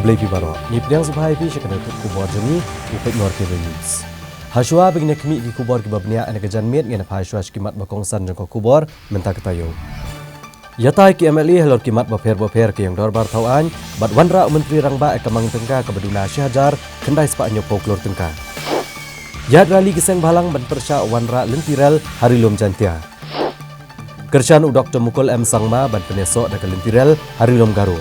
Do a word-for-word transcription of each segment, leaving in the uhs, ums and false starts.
Khublei phi baroh. Ngi pdiang sngewbha ïa phi sha kane ka khubor jong ngi, u peit noh Cable News. Hashwa ba ngin ïa khmih ki khubor kiba bniah na ka janmiet, ngin ïa phai shuwa sha ki mat ba kongsan jong ka khubor mynta ka taïew. Ïatai ki M L A halor ki mat bapher bapher ka ïing dorbar thaw aiñ, bad wanrah u Myntri Rangbah ïa ka mang tyngka kaba duna shi hajar khyndai spah hynñiewphew klur tyngka. Ïaid rally ki seng bhalang ban pyrshah wanrah lynti rel ha Ri Lum Jaintia. Kyrshan u Doktor Mukul M Sangma ban pynïasoh da ka lynti rel ha Ri Lum Garo.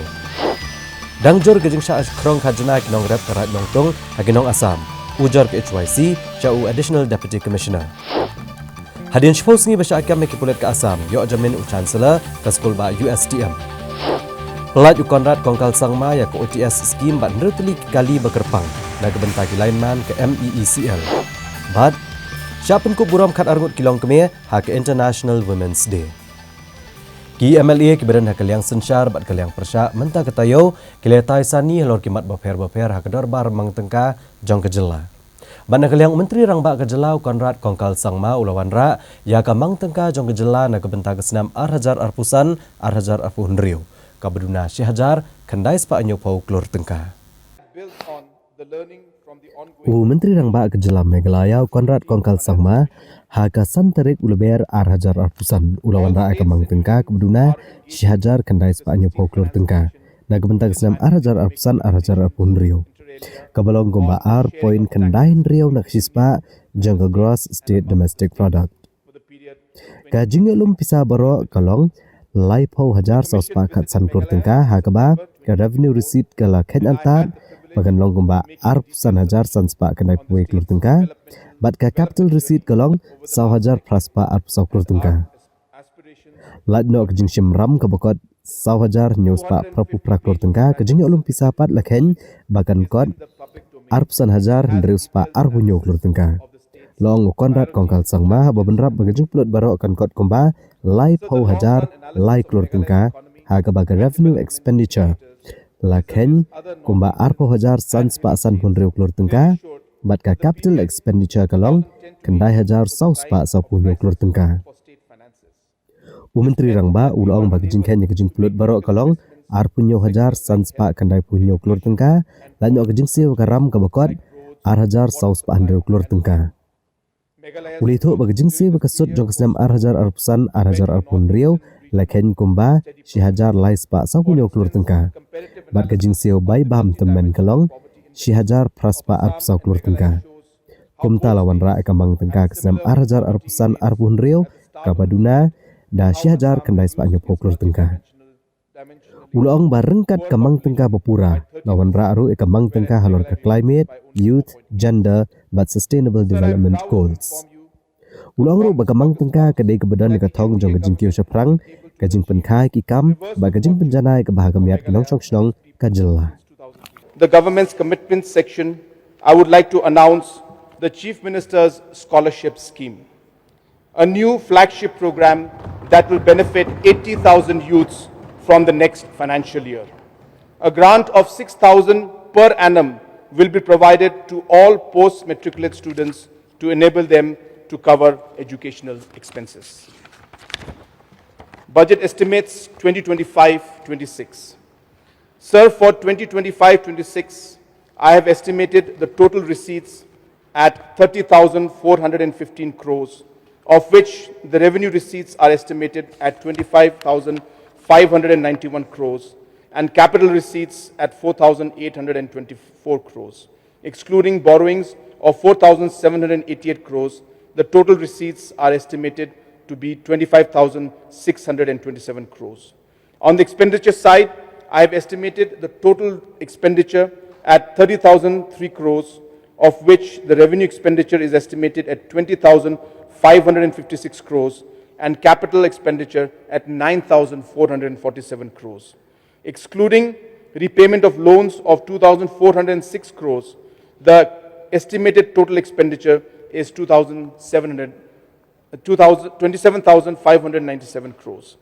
Dang jur ka jingshah khrong khajna ki nongrep ka Raid Nongtung ha ki nong Assam. Ujor ka H Y C sha u Additional Deputy Commissioner. Hadien shiphew sngi ba shah kem ïa ki pulit ka Assam, ïoh jamin u Chancellor ka skul bah U S T M. Pyllait u Conrad Kongkal Sangma ïa ka O T S scheme bad hynriew tylli ki kali ba kyrpang na ka bynta ki lineman ka M E E C L. Bad shah pynkup burom khatar ngut ki longkmie ha ka International Women's Day. Ki M L A kiba don ha ka liang synshar bad ka liang pyrshah mynta ka taïew ki la ïatai sani halor ki mat bapher bapher ha ka dorbar mang tyngka jong ka jylla. Bad na ka liang u Myntri Rangbah ka jylla u Conrad Kongkal Sangma u la wanrah ïa ka mang tyngka jong ka jylla na ka bynta ka snem ar hajar arphew san ar hajar arphew hynriew, kaba duna shi hajar khyndai spah hynñiewphew klur tyngka. U Myntri Rangbah ka jylla Meghalaya u Conrad Kongkal Sangma ha ka san tarik u Lber ar hajar arphew san u la wanrah ïa ka mang tyngka kaba duna shi hajar khyndai spah hynñiewphew klur tyngka na ka bynta ka snem ar hajar arphew san ar hajar arphew hynriew, kaba long kumba ar point khyndai hynriew na ka shispah jong ka Gross State Domestic Product. Ka jingïohlum pisa baroh ka long laiphew hajar saw spah khatsan klur tyngka, ha kaba ka revenue receipt ka la kheiñ antad ba kan long kumba arphew san hajar san spah khyndaiphew wei klur tyngka, bad ka capital receipt ka long saw hajar phra spah arphew saw klur tyngka. Lait noh ka jingshim ram kaba kot saw hajar hynñiew spah phraphew phra klur tyngka, ka jingïohlum pisa pat la kheiñ ba kan kot arphew san hajar hynriew spah arphew hynñiew klur tyngka. La ong u Conrad Kongkal Sangma haba bynrap ba ka jingpynlut baroh kan kot kumba laiphew hajar lai klur tyngka, ha kaba ka revenue expenditure la kheiñ kumba arphew hajar san spah sanphew hynriew klur tyngka, bad ka capital expenditure ka long khyndai hajar saw spah sawphew hynñiew klur tyngka. U Myntri Rangbah u la ong ba ka jingkheiñ ïa ka jingpynlut baroh ka long arphew hynñiew hajar san spah khyndaiphew hynñiew klur tyngka, lait noh ka jingsiew ka ram kaba kot ar hajar saw spah hynriew klur tyngka. U la ïathuh ba ka jingsiew ka sut jong ka snem ar hajar arphew san ar hajar arphew hynriew la kheiñ kumba shi hajar lai spah sawphew hynñiew klur tyngka, bad ka jingsiew bai bam tymmen ka long shi hajar phra spah arphew saw klur tyngka. Kumta la wanrah ïa ka mang tyngka ka snem ar hajar arphew san arphew hynriew kaba duna da shi hajar khyndai spah hynñiewphew klur tyngka. U la ong ba ryngkat ka mang tyngka ba pura la wanrah ruh ïa ka mang tyngka halor ka climate, youth, gender bad sustainable development goals. U la ong ruh ba ka mang tyngka ka dei kaba don ïa ka thong jong ka jingkiew shaphrang, ka jingpynkha ïa ki kam bad ka jingpynjanai kaba ha khmat ka nongshong shnong ka jylla. The government's commitment section, I would like to announce the Chief Minister's Scholarship Scheme, a new flagship program that will benefit eighty thousand youths from the next financial year. A grant of six thousand per annum will be provided to all post-matriculate students to enable them to cover educational expenses. Budget estimates twenty twenty-five twenty-six. Sir, for twenty twenty-five twenty-six, I have estimated the total receipts at thirty thousand four hundred and fifteen crores, of which the revenue receipts are estimated at twenty-five thousand five hundred and ninety-one crores and capital receipts at four thousand eight hundred and twenty-four crores. Excluding borrowings of four thousand seven hundred eighty-eight crores, the total receipts are estimated to be twenty-five thousand six hundred and twenty-seven crores. On the expenditure side, I have estimated the total expenditure at thirty thousand three crores, of which the revenue expenditure is estimated at twenty thousand five hundred and fifty-six crores and capital expenditure at nine thousand four hundred and forty-seven crores. Excluding repayment of loans of two thousand four hundred six crores, the estimated total expenditure is two thousand seven hundred, two thousand, twenty-seven thousand five hundred ninety-seven crores.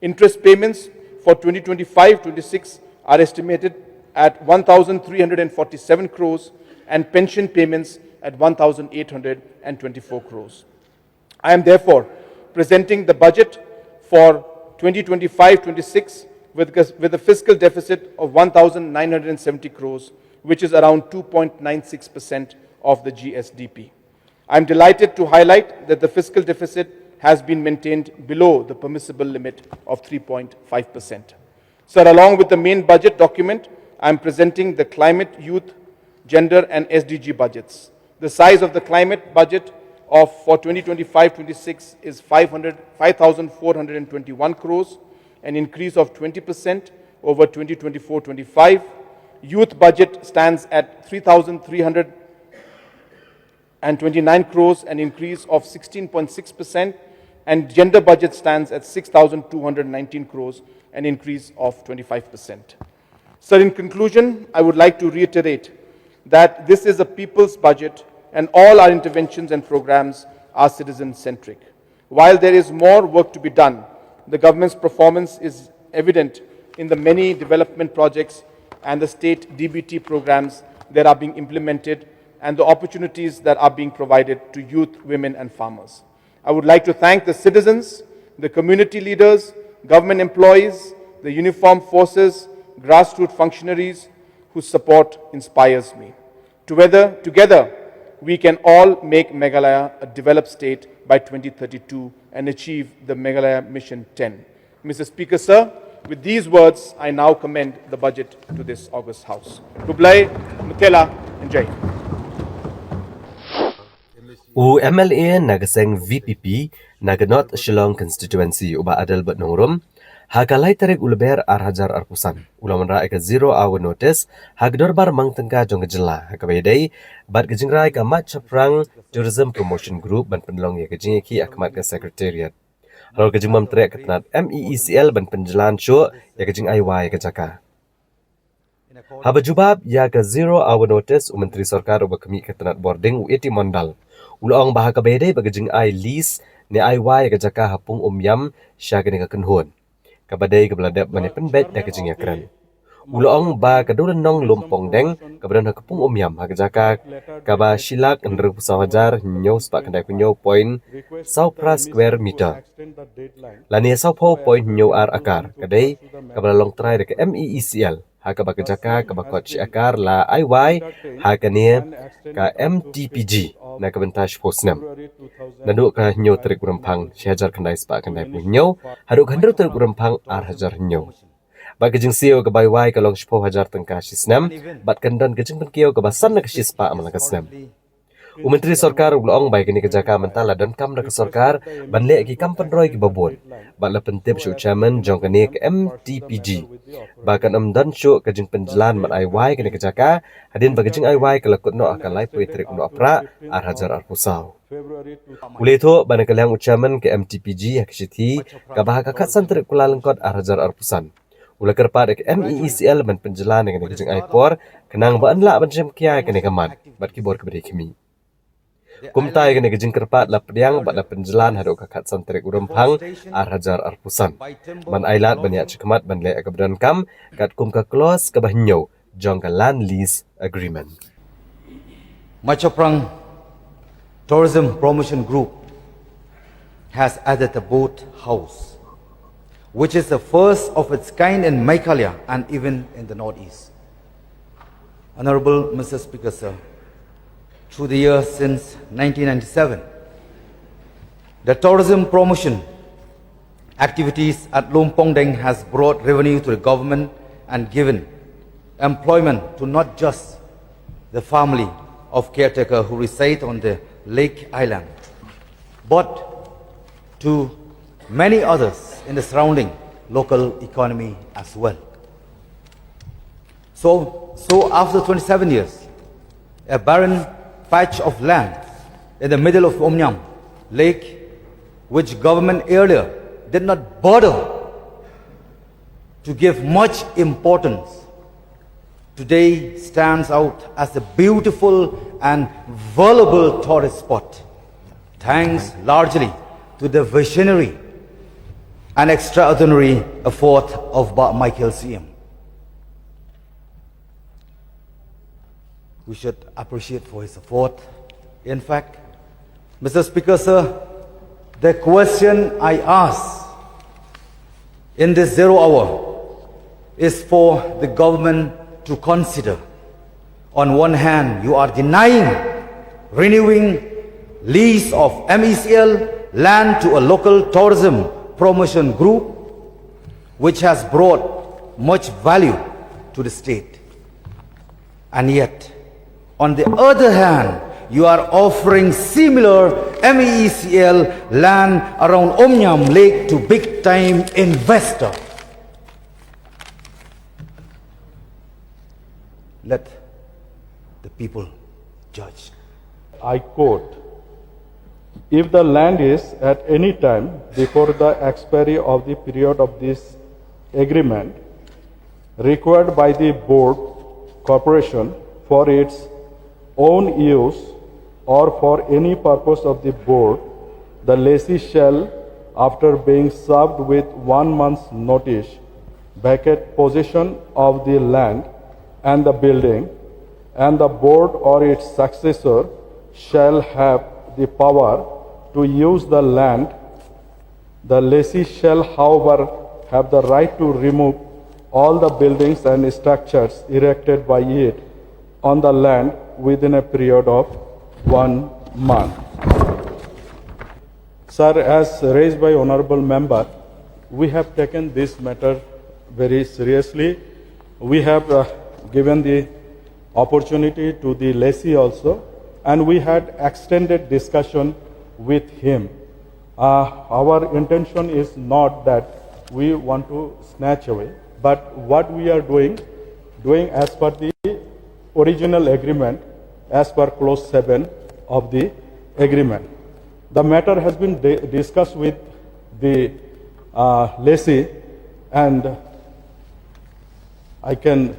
Interest payments for twenty twenty-five twenty-six are estimated at one thousand three hundred forty-seven crores and pension payments at one thousand eight hundred twenty-four crores. I am therefore presenting the budget for twenty twenty-five twenty-six with, with a fiscal deficit of one thousand nine hundred seventy crores, which is around two point nine six percent of the G S D P. I'm delighted to highlight that the fiscal deficit has been maintained below the permissible limit of three point five percent. Sir, along with the main budget document, I'm presenting the climate, youth, gender, and S D G budgets. The size of the climate budget of, for twenty twenty-five twenty-six is five hundred, five thousand four hundred twenty-one crores, an increase of twenty percent over twenty twenty-four twenty-five. Youth budget stands at three thousand three hundred and twenty-nine crores, an increase of sixteen point six percent, and gender budget stands at six thousand two hundred nineteen crores, an increase of twenty-five percent. Sir, in conclusion, I would like to reiterate that this is a people's budget and all our interventions and programs are citizen-centric. While there is more work to be done, the government's performance is evident in the many development projects and the state D B T programs that are being implemented and the opportunities that are being provided to youth, women, and farmers. I would like to thank the citizens, the community leaders, government employees, the uniformed forces, grassroots functionaries whose support inspires me. Together, together, we can all make Meghalaya a developed state by twenty thirty-two and achieve the Meghalaya Mission ten. Mister Speaker, sir, with these words, I now commend the budget to this august House. Khublei, Mithela, and Jai Hind. U M L A na ka seng V P P na ka North Shillong Constituency, u Bah Adelbert Nongrum, ha ka lai tarik u Lber ar hajar arphew san, u la wanrah ïa ka zero hour notice ha ka dorbar mang tyngka jong ka jylla, ha kaba ïadei bad ka jingrwai ka Machaphrang Tourism Promotion Group ban pynlong ïa ka jingïakhih ha khmat ka Secretariat. Halor ka jingbym treh ka tnat M E E C L ban pynjlan shuh ïa ka jingai wai ïa ka jaka. Haba jubab ïa ka zero hour notice, u Myntri Sorkar uba khmih ka tnat bording, u A T Mondal, u la ong ba ha kaba ïadei bad ka jingai lease ne ai wai ïa ka jaka ha Pung Umïam sha kane ka kynhun, kaba dei kaba la dep ban ïa pynbeit da ka jingïakren. U la ong ba ka dewlynnong Lumpongdeng kaba don ha ka Pung Umïam ha ka jaka kaba shi lak hynriewphew saw hajar hynñiew spah khyndaiphew hynñiew point saw phra square meter lane sawphew point hynñiew ar akar, ka dei kaba la long trai da ka M E E C L, ha kaba ka jaka kaba kot shi akar la ai wai ha kane ka M T P G na ka bynta shiphew snem, naduh ka hynñiew tarik u Rymphang shi hajar khyndai spah khyndaiphew hynñiew haduh ka hynriew tarik u Rymphang ar hajar hynñiew. Bad ka jingsiew kaba ai wai ka long shiphew hajar tyngka shi snem, bad kan don ka jingpynkiew kaba san na ka shi spah man la ka snem. U Myntri Sorkar u la ong ba ïa kane ka jaka mynta la donkam da ka sorkar ban leh ki kam pynroi kiba bun, bad la pyntip sha u Chairman jong kane ka M T P G ba kan ym don shuh ka jingpynjlan ban ai wai kane ka jaka hadien ba ka jingai wai ka la kut noh ha ka laiphew tarik u Nohprah ar hajar arphew saw. U la ïathuh ba na ka liang u Chairman ka M T P G ha ka shithi kaba ha ka khatsan tarik Kyllalyngkot ar hajar arphew san, u la kyrpad ïa ka M E E C L ban pynjlan ïa kane ka jingai por khnang ba yn lah ban shim khia ïa kane ka mat bad ki bor kiba dei khmih. Kumta ïa kane ka jingkyrpad la pdiang bad la pynjlan haduh ka khatsan tarik u Rymphang ar hajar arphew san, ban ai lad ban ïaid shakhmat ban leh ïa kaba donkam katkum ka clause kaba hynñiew jong ka Land Lease Agreement. Machaphrang Tourism Promotion Group has added a boat house, which is the first of its kind in Meghalaya and even in the Northeast. Honorable Mister Speaker, sir, through the years since nineteen ninety-seven, the tourism promotion activities at Lumpongdeng has brought revenue to the government and given employment to not just the family of caretaker who reside on the lake island, but to many others in the surrounding local economy as well. So, so after twenty-seven years, a barren patch of land in the middle of Umïam Lake, which government earlier did not bother to give much importance, today stands out as a beautiful and valuable tourist spot, thanks largely to the visionary and extraordinary effort of Bah Michael C M. We should appreciate for his effort. In fact, Mister Speaker, sir, the question I ask in this zero hour is for the government to consider. On one hand, you are denying renewing lease of M E C L land to a local tourism promotion group, which has brought much value to the state. And yet, on the other hand, you are offering similar M E C L land around Umiam Lake to big time investor. Let the people judge. I quote, "If the land is at any time before the expiry of the period of this agreement required by the board corporation for its own use or for any purpose of the board, the lessee shall, after being served with one month's notice, vacate possession of the land and the building, and the board or its successor shall have the power to use the land. The lessee shall, however, have the right to remove all the buildings and structures erected by it on the land within a period of one month." Sir, as raised by Honorable Member, we have taken this matter very seriously. We have, uh, given the opportunity to the lessee also, and we had extended discussion with him. Uh, our intention is not that we want to snatch away, but what we are doing, doing as per the original agreement, as per clause seven of the agreement. The matter has been di-, discussed with the, uh, lessee, and I can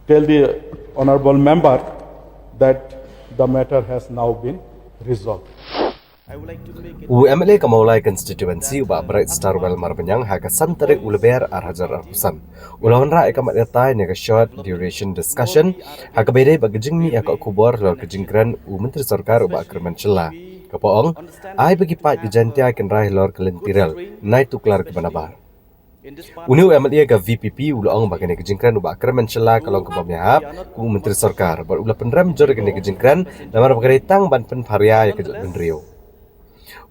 tell the honorable member that the matter has now been resolved. I would like to make it U M L A ka Mawlai constituency u Bah Brightstarwell Marbaniang ha ka san tarik u Lber ar hajar arphew san u la wanrah ïa ka mat ïatai ne ka short duration discussion ha kaba ïadei bad ka jingmih ïa ka khubor halor ka jingkren u Myntri Sorkar u Bah Kyrmen Shylla, kaba ong ai ba ki paid ka Jaiñtia kin rai halor ka lynti rel, nai tuklar kaba nabar. Une u M L A ka V P P u la ong ba kane ka jingkren u Bah Kyrmen Shylla ka long kaba ïahap kum u Myntri Sorkar bad u la pynrem jur ïa kane ka jingkren namar ba ka dei tang ban pynpharia ïa ka jaitbynriew.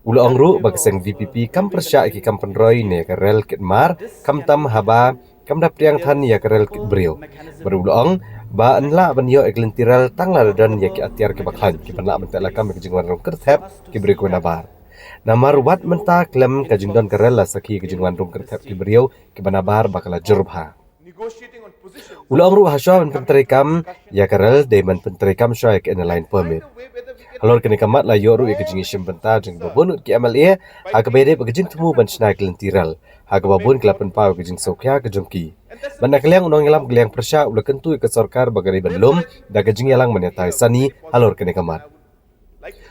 U la ong ruh ba ka seng V P P kam pyrshah ïa ki kam pynroi ne ka rel kit mar, khamtam haba kam da pdiang than ïa ka rel kit briew. Bad u la ong ba yn lah ban ïoh ïa ka lynti rel tang lada don ïa ki atiar kiba khlaiñ kiban lah ban teh lakam ïa ka jingwan rung kyrthep ki briew kiba nabar. Namar wat mynta khlem ka jingdon ka rel la sakhi ka jingwan rung kyrthep ki briew kiba nabar ba ka la jur bha. U la ong ruh ha shuwa ban pyntreikam ïa ka rel dei ban pyntreikam shuwa ïa ka Inner Line Permit. Halor kane ka mat la ïoh ruh ïa ka jingïashim bynta jong kiba bun ki M L A ha kaba ïadei bad ka jingthmu ban shna ïa ka lynti rel, ha kaba bun ki la pynpaw ïa ka jingsngewkhia ka jong ki. Bad na ka liang u nongïalam ka liang pyrshah u la kyntu ïa ka sorkar ba ka dei ban lum da ka jingïalang ban ïatai sani halor kane ka mat.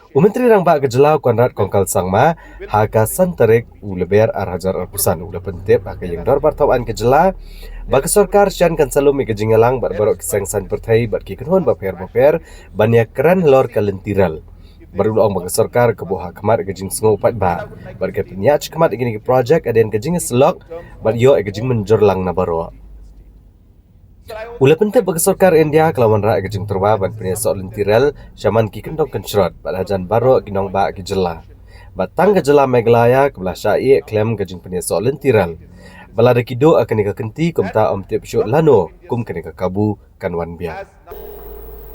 U Myntri Rangbah ka jylla u Conrad Kongkal Sangma ha ka san tarik u Lber ar hajar arphew san u la pyntip ha ka ïing dorbar thaw aiñ ka jylla ba ka sorkar shen kan sa lum ïa ka jingïalang bad baroh ki seng saiñ pyrthei bad ki kynhun bapher bapher ban ïakren halor ka lynti rel. Bad u la ong ba ka sorkar ka buh ha khmat ïa ka jingsngew paidbah bad ka pynïaid shakhmat ïa kine ki projek hadien ka jingïasyllok bad ïoh ïa ka jingmynjur lang na baroh. U la pyntip ba ka sorkar India ka la wanrah ïa ka jingtyrwa ban pynïasoh lynti rel sha man ki kyndong kynshrot bad hajan baroh ki nongbah ki jylla. Bad tang ka jylla Meghalaya kaba la shah ïeh khlem ka jingpynïasoh lynti rel. Bad lada ki duh ha kane ka kynti kumta ym tip shuh lano kum kane ka kabu kan wan biang.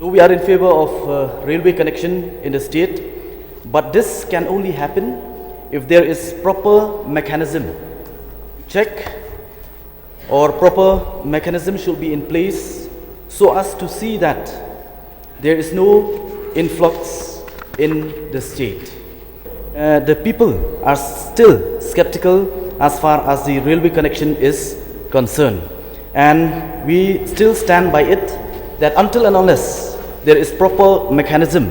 Though we are in favor of, uh, railway connection in the state, but this can only happen if there is proper mechanism. Check or proper mechanism should be in place so as to see that there is no influx in the state. Uh, the people are still skeptical as far as the railway connection is concerned, and we still stand by it that until and unless there is proper mechanism,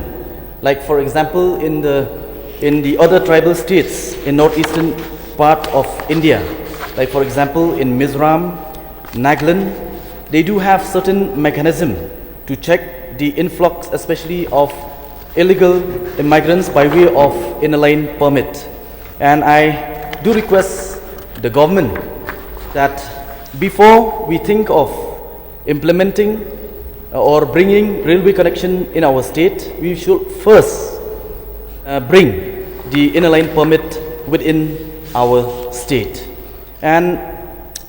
like, for example, in the, in the other tribal states in northeastern part of India, like, for example, in Mizoram, Nagaland, they do have certain mechanism to check the influx, especially of illegal immigrants by way of Inner Line Permit. And I do request the government that Before we think of implementing, uh, or bringing railway connection in our state, we should first, uh, bring the Inner Line Permit within our state. And,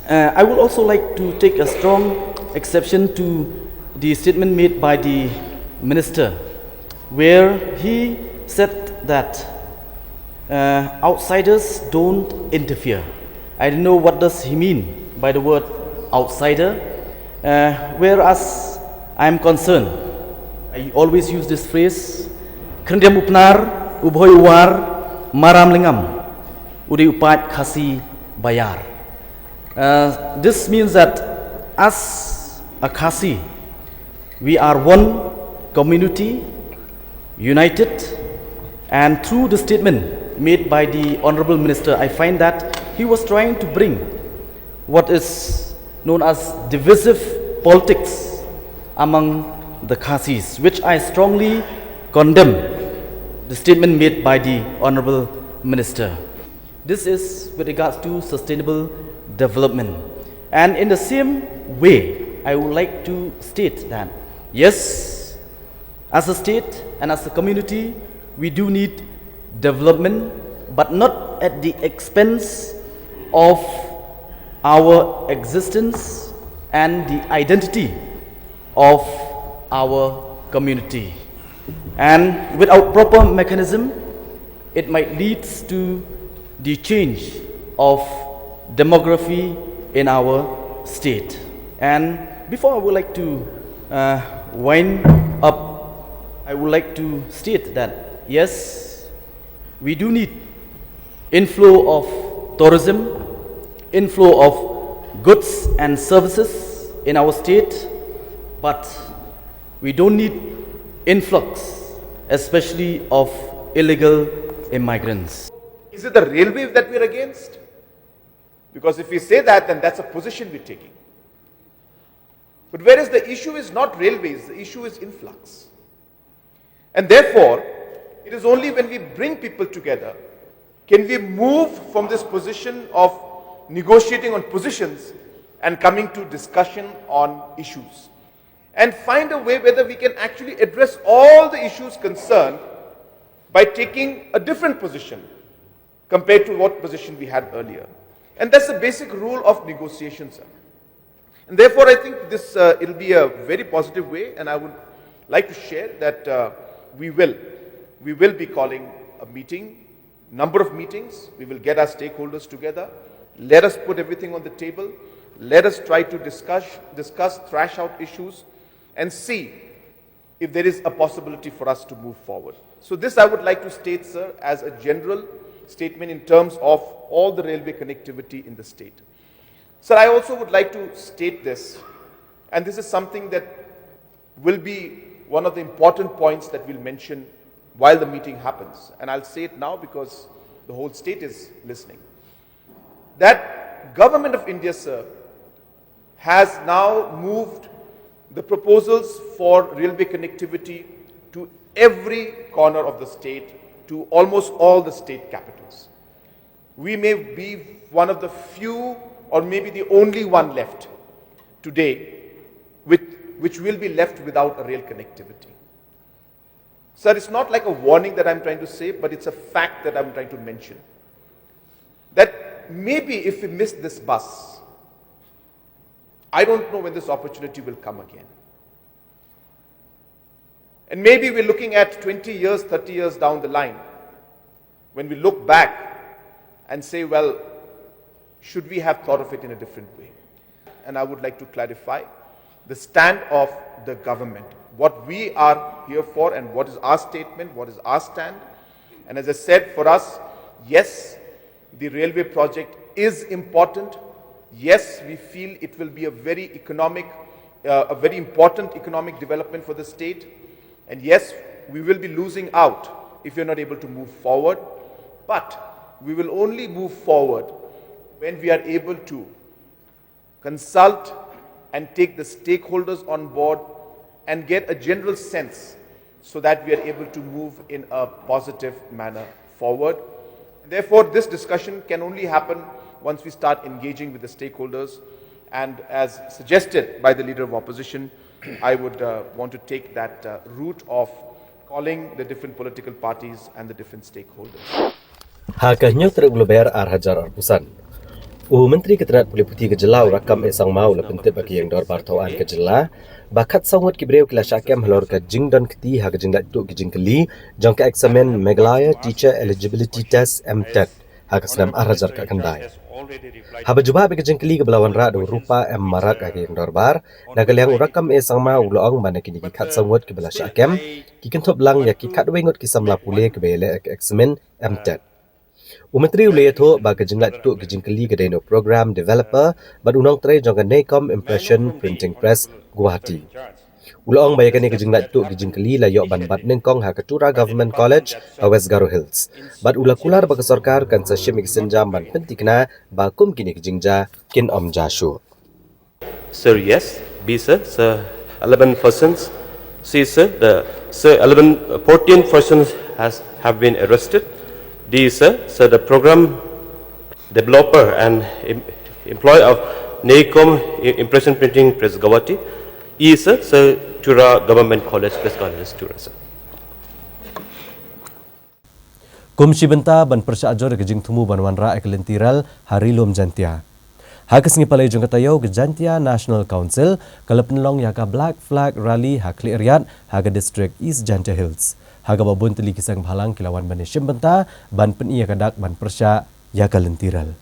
uh, I would also like to take a strong exception to the statement made by the minister, where he said that, uh, outsiders don't interfere. I don't know what does he mean by the word outsider. Uh, whereas I am concerned, I always use this phrase, "Khyndiat u Pnar, u Bhoi u War, maram lingam, u dei u paid Khasi ba ïar." Uh, this means that as a Khasi, we are one community, united, and through the statement made by the Honorable Minister, I find that he was trying to bring what is known as divisive politics among the Khasis, which I strongly condemn the statement made by the Honorable Minister. This is with regards to sustainable development. And in the same way, I would like to state that, yes, as a state and as a community, we do need development, but not at the expense of our existence and the identity of our community. And without proper mechanism, it might lead to the change of demography in our state. And before, I would like to, uh, wind up, I would like to state that, yes, we do need inflow of tourism, inflow of goods and services in our state, but we don't need influx, especially of illegal immigrants. Is it the railway that we're against? Because if we say that, then that's a position we're taking. But whereas the issue is not railways, the issue is influx. And therefore, it is only when we bring people together can we move from this position of negotiating on positions and coming to discussion on issues, and find a way whether we can actually address all the issues concerned by taking a different position compared to what position we had earlier. And that's the basic rule of negotiation, sir. And therefore, I think this, uh, it'll be a very positive way, and I would like to share that, uh, we will, we will be calling a meeting, number of meetings. We will get our stakeholders together. Let us put everything on the table. Let us try to discuss, discuss, thrash out issues, and see if there is a possibility for us to move forward. So this I would like to state, sir, as a general statement in terms of all the railway connectivity in the state. Sir, I also would like to state this, and this is something that will be one of the important points that we'll mention while the meeting happens. And I'll say it now because the whole state is listening. That Government of India, sir, has now moved the proposals for railway connectivity to every corner of the state, to almost all the state capitals. We may be one of the few or maybe the only one left today with, which will be left without a rail connectivity. Sir, it's not like a warning that I'm trying to say, but it's a fact that I'm trying to mention. That maybe if we miss this bus, I don't know when this opportunity will come again. And maybe we're looking at twenty years, thirty years down the line, when we look back and say, "Well, should we have thought of it in a different way?" And I would like to clarify the stand of the government. What we are here for and what is our statement, what is our stand. And as I said, for us, yes, the railway project is important. Yes, we feel it will be a very economic, uh, a very important economic development for the state. And yes, we will be losing out if we are not able to move forward. But we will only move forward when we are able to consult and take the stakeholders on board and get a general sense so that we are able to move in a positive manner forward. Therefore, this discussion can only happen once we start engaging with the stakeholders. And as suggested by the Leader of Opposition, I would uh, want to take that uh, route of calling the different political parties and the different stakeholders. Ha ka hynñiew tarik u Lber ar hajar arphew san, u Myntri ka tnat pule puthi ka jylla u Rakkam A Sangma u la pyntip ha ka ïing dorbar thaw aiñ ka jylla ba khatsaw ngut ki briew ki la shah kem halor ka jingdon kti ha ka jinglait tuh ki jingkylli jong ka eksamin Meghalaya Teacher Eligibility Test, MTET, ha ka snem ar hajar khatkhyndai. Haba jubab ïa ka jingkylli kaba la wanrah da u Rupa M Marak ha ka ïing dorbar, na ka liang u Rakkam A Sangma u la ong ba na kine ki khatsaw ngut kiba la shah kem ki kynthup lang ïa ki khatwei ngut ki samla pule kiba ïaleh ïa ka eksamin MTET. U Myntri u la ïathuh ba ka jinglait tuh ki jingkylli ka dei na u program developer bad u nongtrei jong ka NEICOM Impression Printing Press, Guwahati. U la ong ba ïa kane ka jinglait tuh ki jingkylli la ïoh ban bat nyngkong ha ka Tura Government College ha West Garo Hills. Bad u la kular ba ka sorkar kan sa shim ïa ki sienjam ban pynthikna ba kum kine ki jingjia kin ym jia shuh. Sir, yes. B, sir, sir, eleven persons. C, sir, the, sir, eleven, uh, fourteen persons has, have been arrested. D, sir, sir, the program developer and em- employee of NEICOM I- Impression Printing Press, Guwahati. E, sir, sir, Tura Government College, Press College, Tura, sir. Kum shi bynta ban pyrshah jur ïa ka jingthmu ban wanrah ïa ka lynti rel ha Ri Lum Jaintia, ha ka sngi Palei jong ka taïew ka Jaintia National Council ka la pynlong ïa ka Black Flag Rally ha Khliehriat ha ka district East Jaintia Hills, ha kaba bun tylli ki seng bhalang ki la wan ban ïashim bynta ban pyni ïa ka dak ban pyrshah ïa ka lynti rel.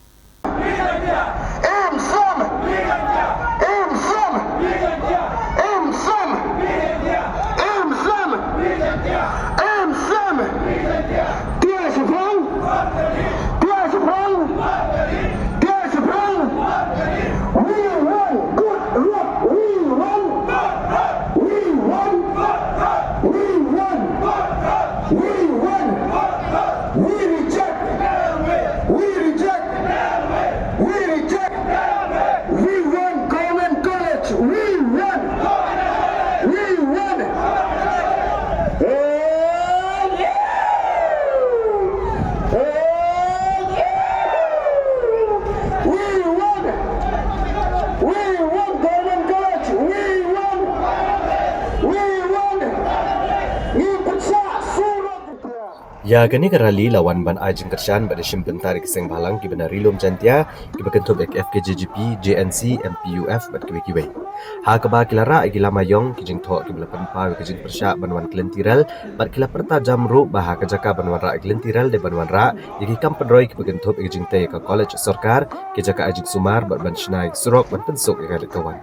We reject. We reject. We reject. We want government college. We want. We want. Oh, yeah. Oh, yeah. We want. We want government college. We want. We want. Ngi pynshah surok. Ïa kane ka rally la wan ban ai jingkyrshan bad ïashim bynta da ki seng bhalang kiba na Ri Lum Jaintia, kiba kynthup ïa ka F K J G P, J N C, M P U F bad kiwei kiwei. Ha kaba ki la rah ïa ki lama ïong, ki jingthoh kiba la pynpaw ïa ka jingpyrshah ban wan ka lynti rel, bad ki la pyrta jam ruh ba ha ka jaka ban wanrah ïa ka lynti rel dei ban wanrah ïa ki kam pynroi kiba kynthup ïa ka jingtei ïa ka college sorkar, ki jaka ai jingsumar bad ban shna ïa ki surok ban pynsuk ïa ka leit ka wan.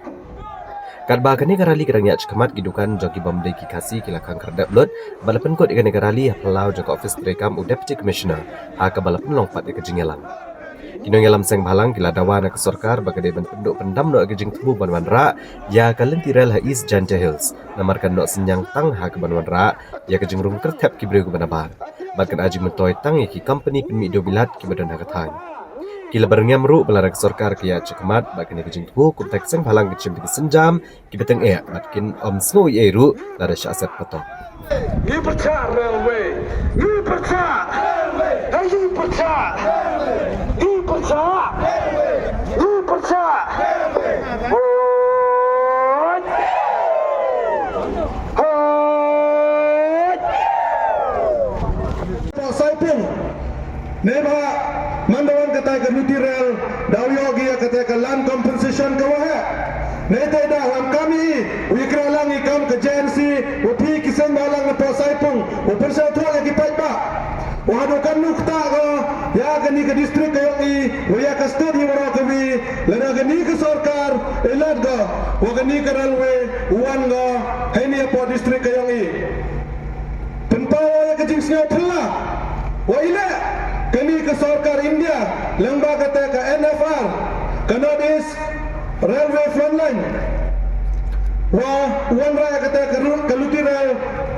Katba kane ka rally ka dang ïaid shakhmat, ki dukan jong ki bym dei ki Khasi ki la khang khyrdep lut bad la pynkut ïa kane ka rally ha phyllaw jong ka ophis treikam u Deputy Commissioner, ha kaba la pynlong pat ïa ka jingïalang. Ki nongïalam seng bhalang ki la dawa na ka sorkar ba ka dei ban pynduh pyndam noh ïa ka jingthmu ban wanrah ïa ka lynti rel ha East Jaintia Hills, namar kan noh synñiang tang ha kaban wanrah ïa ka jingrung kyrthep ki briew kiba nabar, bad kan ai jingmyntoi tang ïa ki kompani pynmih dewbilat kiba don ha ka thaiñ. Ki la byrngem ruh ba lada ka sorkar ka ïaid shakhmat bad kane ka jingthmu, kumta ki seng bhalang kin shim da ki sienjam kiba tyngeh bad kin ym sngew ei ei ruh lada shah set patok. Ngi pyrshah railway. Ngi pyrshah. Hey, ngi pyrshah. Ngi pyrshah. Ngi pyrshah. Hoi. Hoi. Saipung. Neba man da wan kata ka lynti rel, da u ïoh ïa kata ka land compensation ka waheh. Nete da wan kami u ïakra lang ïa kam ka J N C, u phi ki seng bhalang na Port Saipung, u pynshai thuh ïa ki paidbah. U haduh kan nukta ko ïa kani ka district ka ïong i, u ïa ka state hi waroh kawi, lada kani ka sorkar i lad ko, u kani ka railway u wan ko, heini hapoh district ka ïong i. Pynpaw ïa ka jingsngewthuh la. Wa ila kani ka sorkar India lyngba kata ka N F R, ka North East Railway Frontline. Wa wanrah kata ka ru-, ka lynti rel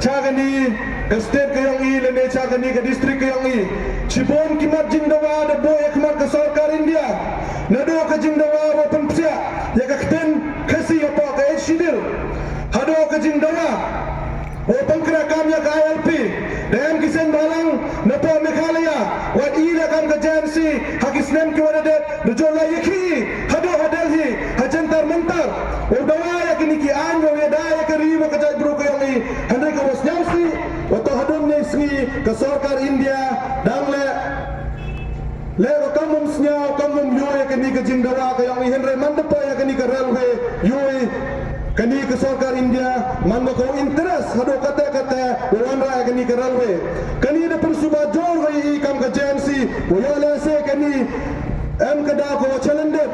cha kani ka state ka ïong i lane cha kani ka district ka ïong i. Shibun ki mat jingdawa da buh ïa ka mat ka sorkar India. Naduh ka jingdawa wa pynpsiah ïa ka ktien Khasi hapoh ka Eighth Schedule. Haduh ka jingdawa wa pynkreh kam ïa ka I L P. Da em ki seng bhalang na poh Meghalaya wat i la kam ka J N C ha ki snem ki wa da dep, da jong la ïa ki haduh ha Delhi ha ka jaitbru ka yong i, hynrei ka wa sniaw sih, wa toh hadon ne sngi, ka sorkar India, dang leh, leh ka kam um sniaw, kam um ïoh ïa kani ka jingdawa ka yong i, hynrei man da poi ïa kani ka railway, ïoh i, kani ka sorkar India, man da ka interest, hadon kata kata, wa wanrah ïa kani ka railway. Kani da pynsuba jor ka i kam ka J N C, wa ïoh lehse kani, em ka daw ka wa challenge.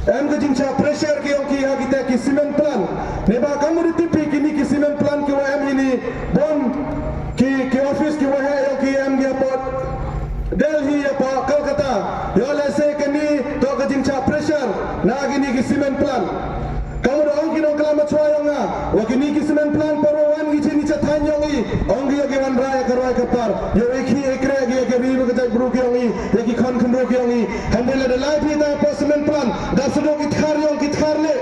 Em ka jingshah pressure ki yong ki ha kita ki cement plant. Neba kam u da tip hi kini ki cement plant ki wa em hini. Bun ki, ki office ki wa heh yong ki em ki hapoh Delhi hapoh Kolkata. Ïoh lehse kani toh ka jingshah pressure na kini ki cement plant. Kam u da ong ki nongklam machwa yong nga. Wa kini ki cement plant para wan ki chini cha thaiñ yong i. Ong ki ïoh ki wanrah ïa ka roi ka par. Ïoh i ki i kre ki ïa ki ri ka jaitbru ki yong i. Ïa ki khon khynroo ki yong i. Hynrei lada lai phi ta hapoh cement plant, dap sdang ki tkhar yong ki tkhar leh.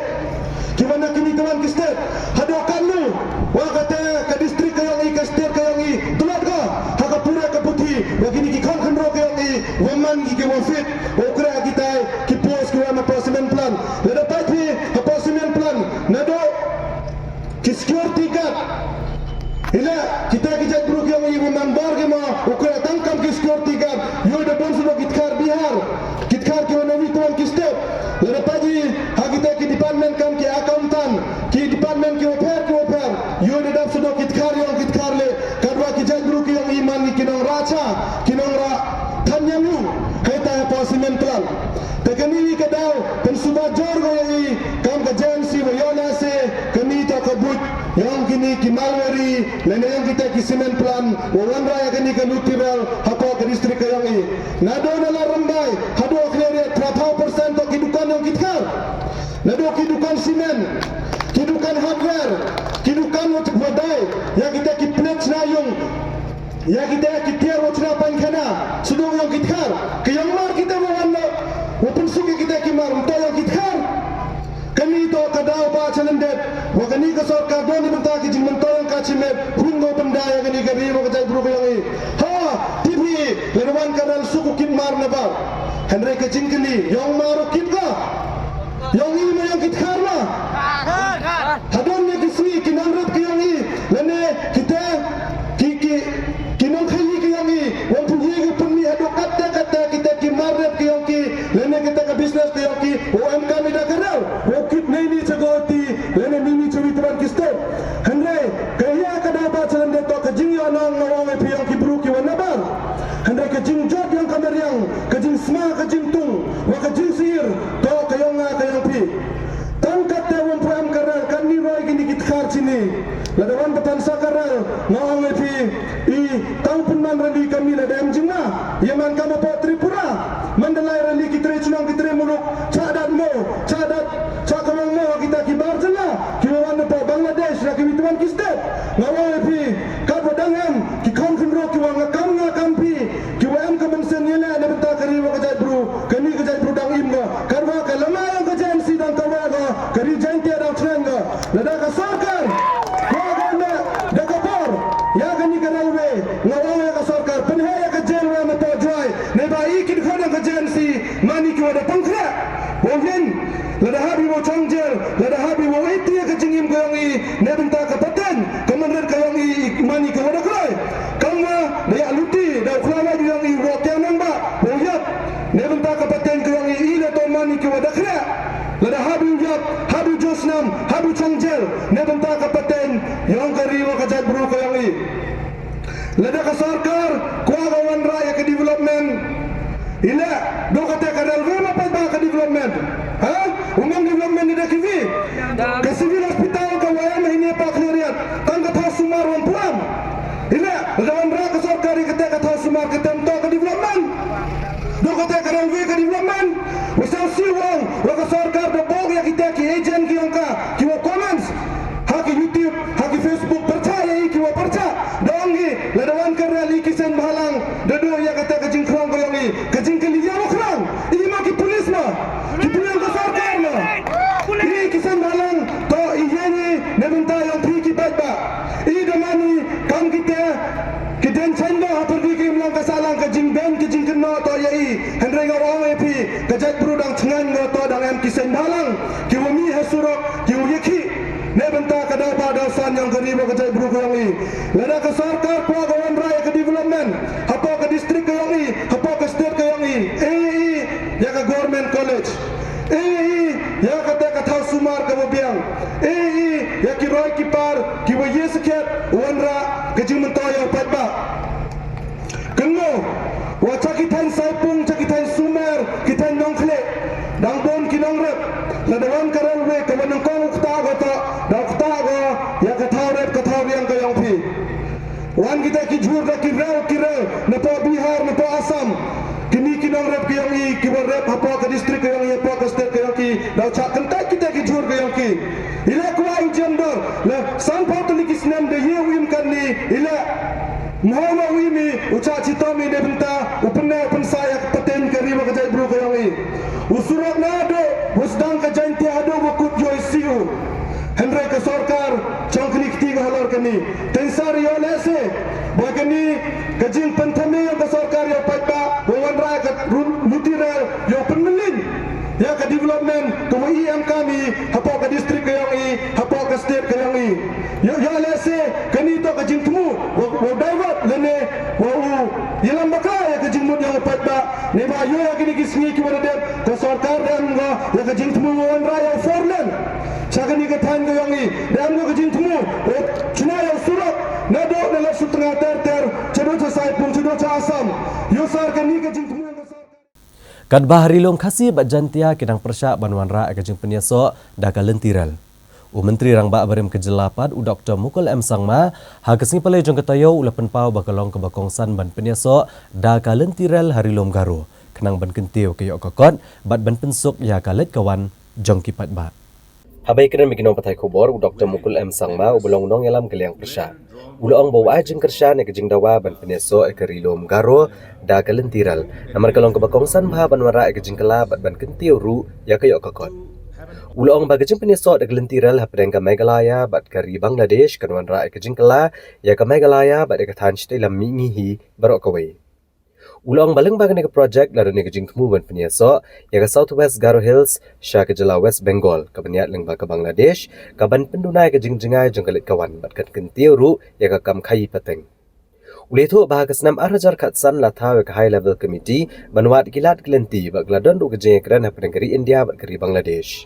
Ki wan na kini ki wan ki state. Hadooh katno, wa kata ka district ka yong i, ka state ka yong i, tlot ka, ha ka pura ka puthi, wa kini ki khon khynroo ka yong i, wa man ki ki wa fit, wa u kre kitai, ki post ki wan hapoh cement plant. Lada pait phi, hapoh cement plant, nadooh ki security guard. Ila, kita ki jaitbru ki yong i wa man bor ki mo, u kre tang kam ki security guard. Ïoh da bun sdang ki tkhar Bihar, ki tkhar ki wa na wi tuan ki state. Lada pait i, ha kita ki department kam ki accountant, ki department ki wa pher ki wa pher. Ïoh da dap sdang ki tkhar yong ki tkhar leh, katwa ki jaitbru ki yong i man ki nongrah cha, ki nongrah than ñiang ïung. Hei ta hapoh cement plant. Te kani ka daw, pynsuba jor ko ïa i, kam ka J N C wa ïoh lehse, kani toh ka buit, yong kini ki Marwari, lane yong kita ki cement plant, wa wanrah ïa kani ka luti rail, hapoh ka district ka yong i. Nadooh na Lad Rymbai, hadooh Khliehriat, thra phaw percent toh ki dukan yong ki tkhar. Nadooh ki dukan cement, ki dukan hardware, ki dukan wa dai, ïa kita ki plate chna ïung. Ïa kita ki tiar wa chna paikhana, sdang yong ki tkhar, ki yong mar kita wa wan na, wa pynsuk ïa kita ki mar, mynta yong ki tkhar. Kani toh ka daw ba challenge, wa kani ka sorkar don i mynta ki jingmyntoi yong ka chimet, hun ko pynda ïa kani ka ri wa ka jaitbru ka yong i. Ha, T V, lada wan ka rail suk u kit mar na bar. Hynrei ka jingkylli, yong mar u kit ka. Yong i ma yong ki tkhar ma. Hadon ïa ki sngi ki nongrep ki yong i, lane kita ki, ki, ki nongkhaïi ki yong i, wan pynïaid ki pynmih hadooh katta katta kita ki mar rep ki yong ki, lane kita ka business ki yong ki, wa em kam i da ka rail, wa kit nei ni cha Guwahati, lane nei ni cha wi tban ki state. Hynrei, ka ïa ka daw ba challenge toh ka jingïohnong nga ong ïa phi yong ki bru ki wa nabar. Hynrei ka jingjot yong ka mariang, ka jingsma ka jingtung, wa ka jingsyier, toh ka yong nga ka yong phi. Tang katta wa ym pu em ka rail, katni roi kini ki tkhar chini. Lada wan bthan sa ka rail, nga ong ïa phi, i, tang pynman rally kami lada em jingma, ïa man kam hapoh Tripura. Mandalay rally ki tre chnong ki tre muluk, cha dat mo, cha dat, cha kawang mo, kita ki bar jylla, ki wa wan hapoh Bangladesh, na ki wi twan ki state. Nga ong ïa phi, katwa dang em, ki khon khynroo ki wa nga kam nga kam phi, ki wa em ka mynsiem ïaleh na bynta ka ri wa ka jaitbru, kani ka jaitbru dang im nga. Katwa ka lama yong ka J N C dang kawang nga, ka ri Jaintia dang thngan nga. Lada ka sorkar, ka wa ka leh, da ka bor, ïa kani ka railway, nga ong ïa ka sorkar, pynheh ïa ka jail wa na Port Jowai, neba i ki dkhot yong ka J N C, mani ki wa da pangkhriah. Wa ïeng, lada hap i wa chong jail, lada hap i wa iti ïa ka jingim ka yong i, na bynta ka pateng, ka mynrit ka yong i, mani ka wa da krai. Kam wa, da ïa luti, da u khlawait yong i, wa kiang nang ba, wa ïap. Na bynta ka pateng ka yong i, i la to mani ki wa da krai. Lada hap i u ïap, hap i u josnam, hap i u chong jail, na bynta ka pateng, yong ka ri wa ka jaitbru ka yong i. Lada ka sorkar, kwah ka wanrah ïa ka development. Ila, do kata ka railway ma pat ba ka development. Ha? Ym em development ïa da ki wi. Ka civil hospital ka wa em hini pa Khliehriat. Tang ka thaw sumar wa ym pu em. Ila, lada wanrah ka sorkar ïa kata ka thaw sumar kata ym toh ka development. Do kata ka railway ka development. Wa sngewsih wa ong, wa ka sorkar da bok ïa kita ki agent ki yong ka, ki wa comments. Ha ki YouTube, ha ki Facebook, pyrchah ïa i ki wa pyrchah. Da ong i, lada wan ka rail i ki seng bhalang, da duh ïa kata ka jingkhrong ka yong i, ka jingkylli ïa wa khrong. I ma ki police ma, ki police ka sorkar ma. I ki seng bhalang, to i ïa i, na bynta yong phi ki paidbah. I da mani, kam kita, ki dang chang da ha pyrdi ki imlang ka sahlang ka jingbeiñ ka jingkynnoh to ïa i. Hynrei nga ong ïa phi, ka jaitbru dang thngan nga to dang em ki seng bhalang. Ki wa mih ha surok, ki wa ïakhih. Ne bynta ka daw ba daw san yong ka ri wa ka jait bru ka yong i. Lada ka sorkar pwa ka wanrah ya ka development hapoh ka district ka yong i, hapoh ka state ka yong i, e i ya ka government college, e i ya kata ka thaw sumar ka wa biang, e i ya ki roi ki par ki wa ye sakhiat wanrah ka jingmyntoi ya u paidbah. Kynmaw wa cha ki thaiñ Saipung, cha ki thaiñ Sumer, ki thaiñ Nongkhlieh, dang bun ki nongrep. Lada wan ka railway ka wa nyngkong u ktah ko to, da u ktah ko ya ka thaw rep ka thaw riang ka yong phi. Wan kita ki jhur da ki rel ki rel napoh Bihar, napoh Assam. Kini ki nongrep ki yong i ki wa rep hapoh ka district ka yong i, hapoh ka state ka yong ki, da u chah kyntait kita ki jhur ka yong ki. Ila kwah i jem dor la sanphaw tylli ki snem da ye u im katni, ila mhaw ma u im i, u chah chitom i ne bynta u pynne u pynsa ya ka pateng ka ri wa ka jait bru ka yong i. U surok naduh wa sdang ka Jaintia haduh wa kut yoi siu. Hynrei ka sorkar chong kini kti ka halor kani. Tensar yo lese ba kani ka jingpynthame yong ka sorkar yo paidbah wa wanrah ka run luti rel yo pynmlin ya ka development ka wa i em kami hapoh ka district ka yong i, hapoh ka state ka yong i. Yo, yo lese kani to ka jingthmu wa, wa divert lane wa u yalam bakla ya ka jingmut yong u paidbah. Ne ba yo ya kini ki sngi ki wa da dep ka sorkar dem ngo ya ka jingthmu wa wanrah ya four lane. Cha kani ka thaiñ ka yong i dem ngo ka jingthmu wa chuna ya surok naduh na la Sutnga ter ter, chaduh cha Saipung, chaduh cha Assam. Yo sar kani ka jingthmu yong ka sorkar. Katba ha Ri Lum Khasi bad Jaintia ki dang pyrshah ban wanrah ka jingpynïasoh da ka lynti rel, u Myntri Rangbah barim ka jylla pat u Doktor Mukul M Sangma ha ka sngi palei jong ka taïew u la pynpaw ba ka long kaba kongsan ban pynïasoh da ka lynti rel ha Ri Lum Garo khnang ban kyntiew ka ïoh ka kot bad ban pynsuk ïa ka leit ka wan jong ki paidbah. Haba ïakren bad ki nongpathai khubor, u Doktor Mukul M Sangma uba long u nongïalam ka liang pyrshah, u la ong ba u ai jingkyrshan ïa ka jingdawa ban pynïasoh ïa ka Ri Lum Garo da ka lynti rel namar ka long kaba kongsan bha ban wanrah ïa ka jingkylla bad ban kyntiew ruh ïa ka ïoh ka kot. U la ong ba ka jingpynïasoh da ka lynti rel hapdeng ka Meghalaya bad ka ri Bangladesh kan wanrah ïa ka jingkylla ïa ka Meghalaya bad ïa ka thaiñ shatei lam mihngi hi baroh kawei. U la ong ba lyngba kane ka project lada ne ka jingthmu ban pynïasoh ïa ka South West Garo Hills sha ka jylla West Bengal ka ban ïaid lyngba ka Bangladesh, ka ban pynduna ïa ka jingjngai jong ka leit ka wan bad kan kyntiew ruh ïa ka kam khaïi pateng. U la ïathuh ba ha ka snem ar hajar khatsan la thaw ïa ka High Level Committee ban wad ki lad ki lynti bad ka la don ruh ka jingïakren hapdeng ka ri India bad ka ri Bangladesh.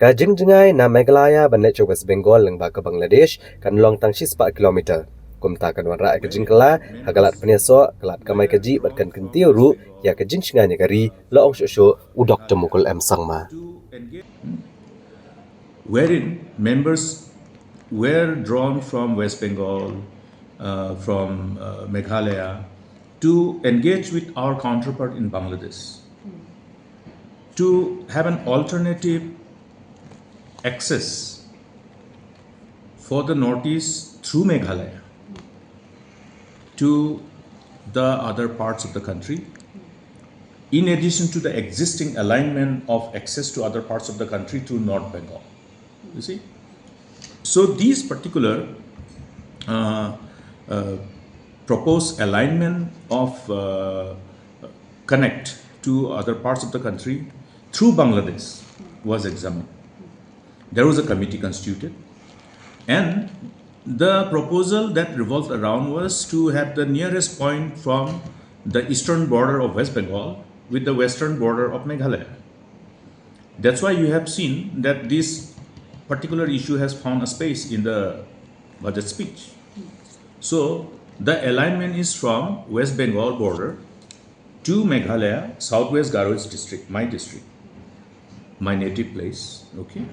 Ka jingjngai na Meghalaya ban leit sha West Bengal lyngba ka Bangladesh kan long tang shispah kilometer. Kumta kan wanrah ïa ka jingkylla ha ka lad pynïasoh, ka lad kamai kajih bad kan kyntiew ruh ïa ka jingshngaiñ ïa ka ri, la ong shuh shuh u Doktor Mukul M Sangma. Wherein members were drawn from West Bengal, uh, from, uh, Meghalaya to engage with our counterpart in Bangladesh to have an alternative access for the Northeast through Meghalaya to the other parts of the country, in addition to the existing alignment of access to other parts of the country through North Bengal. You see? So these particular, uh, uh, proposed alignment of, uh, connect to other parts of the country through Bangladesh was examined. There was a committee constituted, and the proposal that revolved around was to have the nearest point from the eastern border of West Bengal with the western border of Meghalaya. That's why you have seen that this particular issue has found a space in the budget speech. So the alignment is from West Bengal border to Meghalaya, Southwest Garo Hills district, my district, my native place, okay,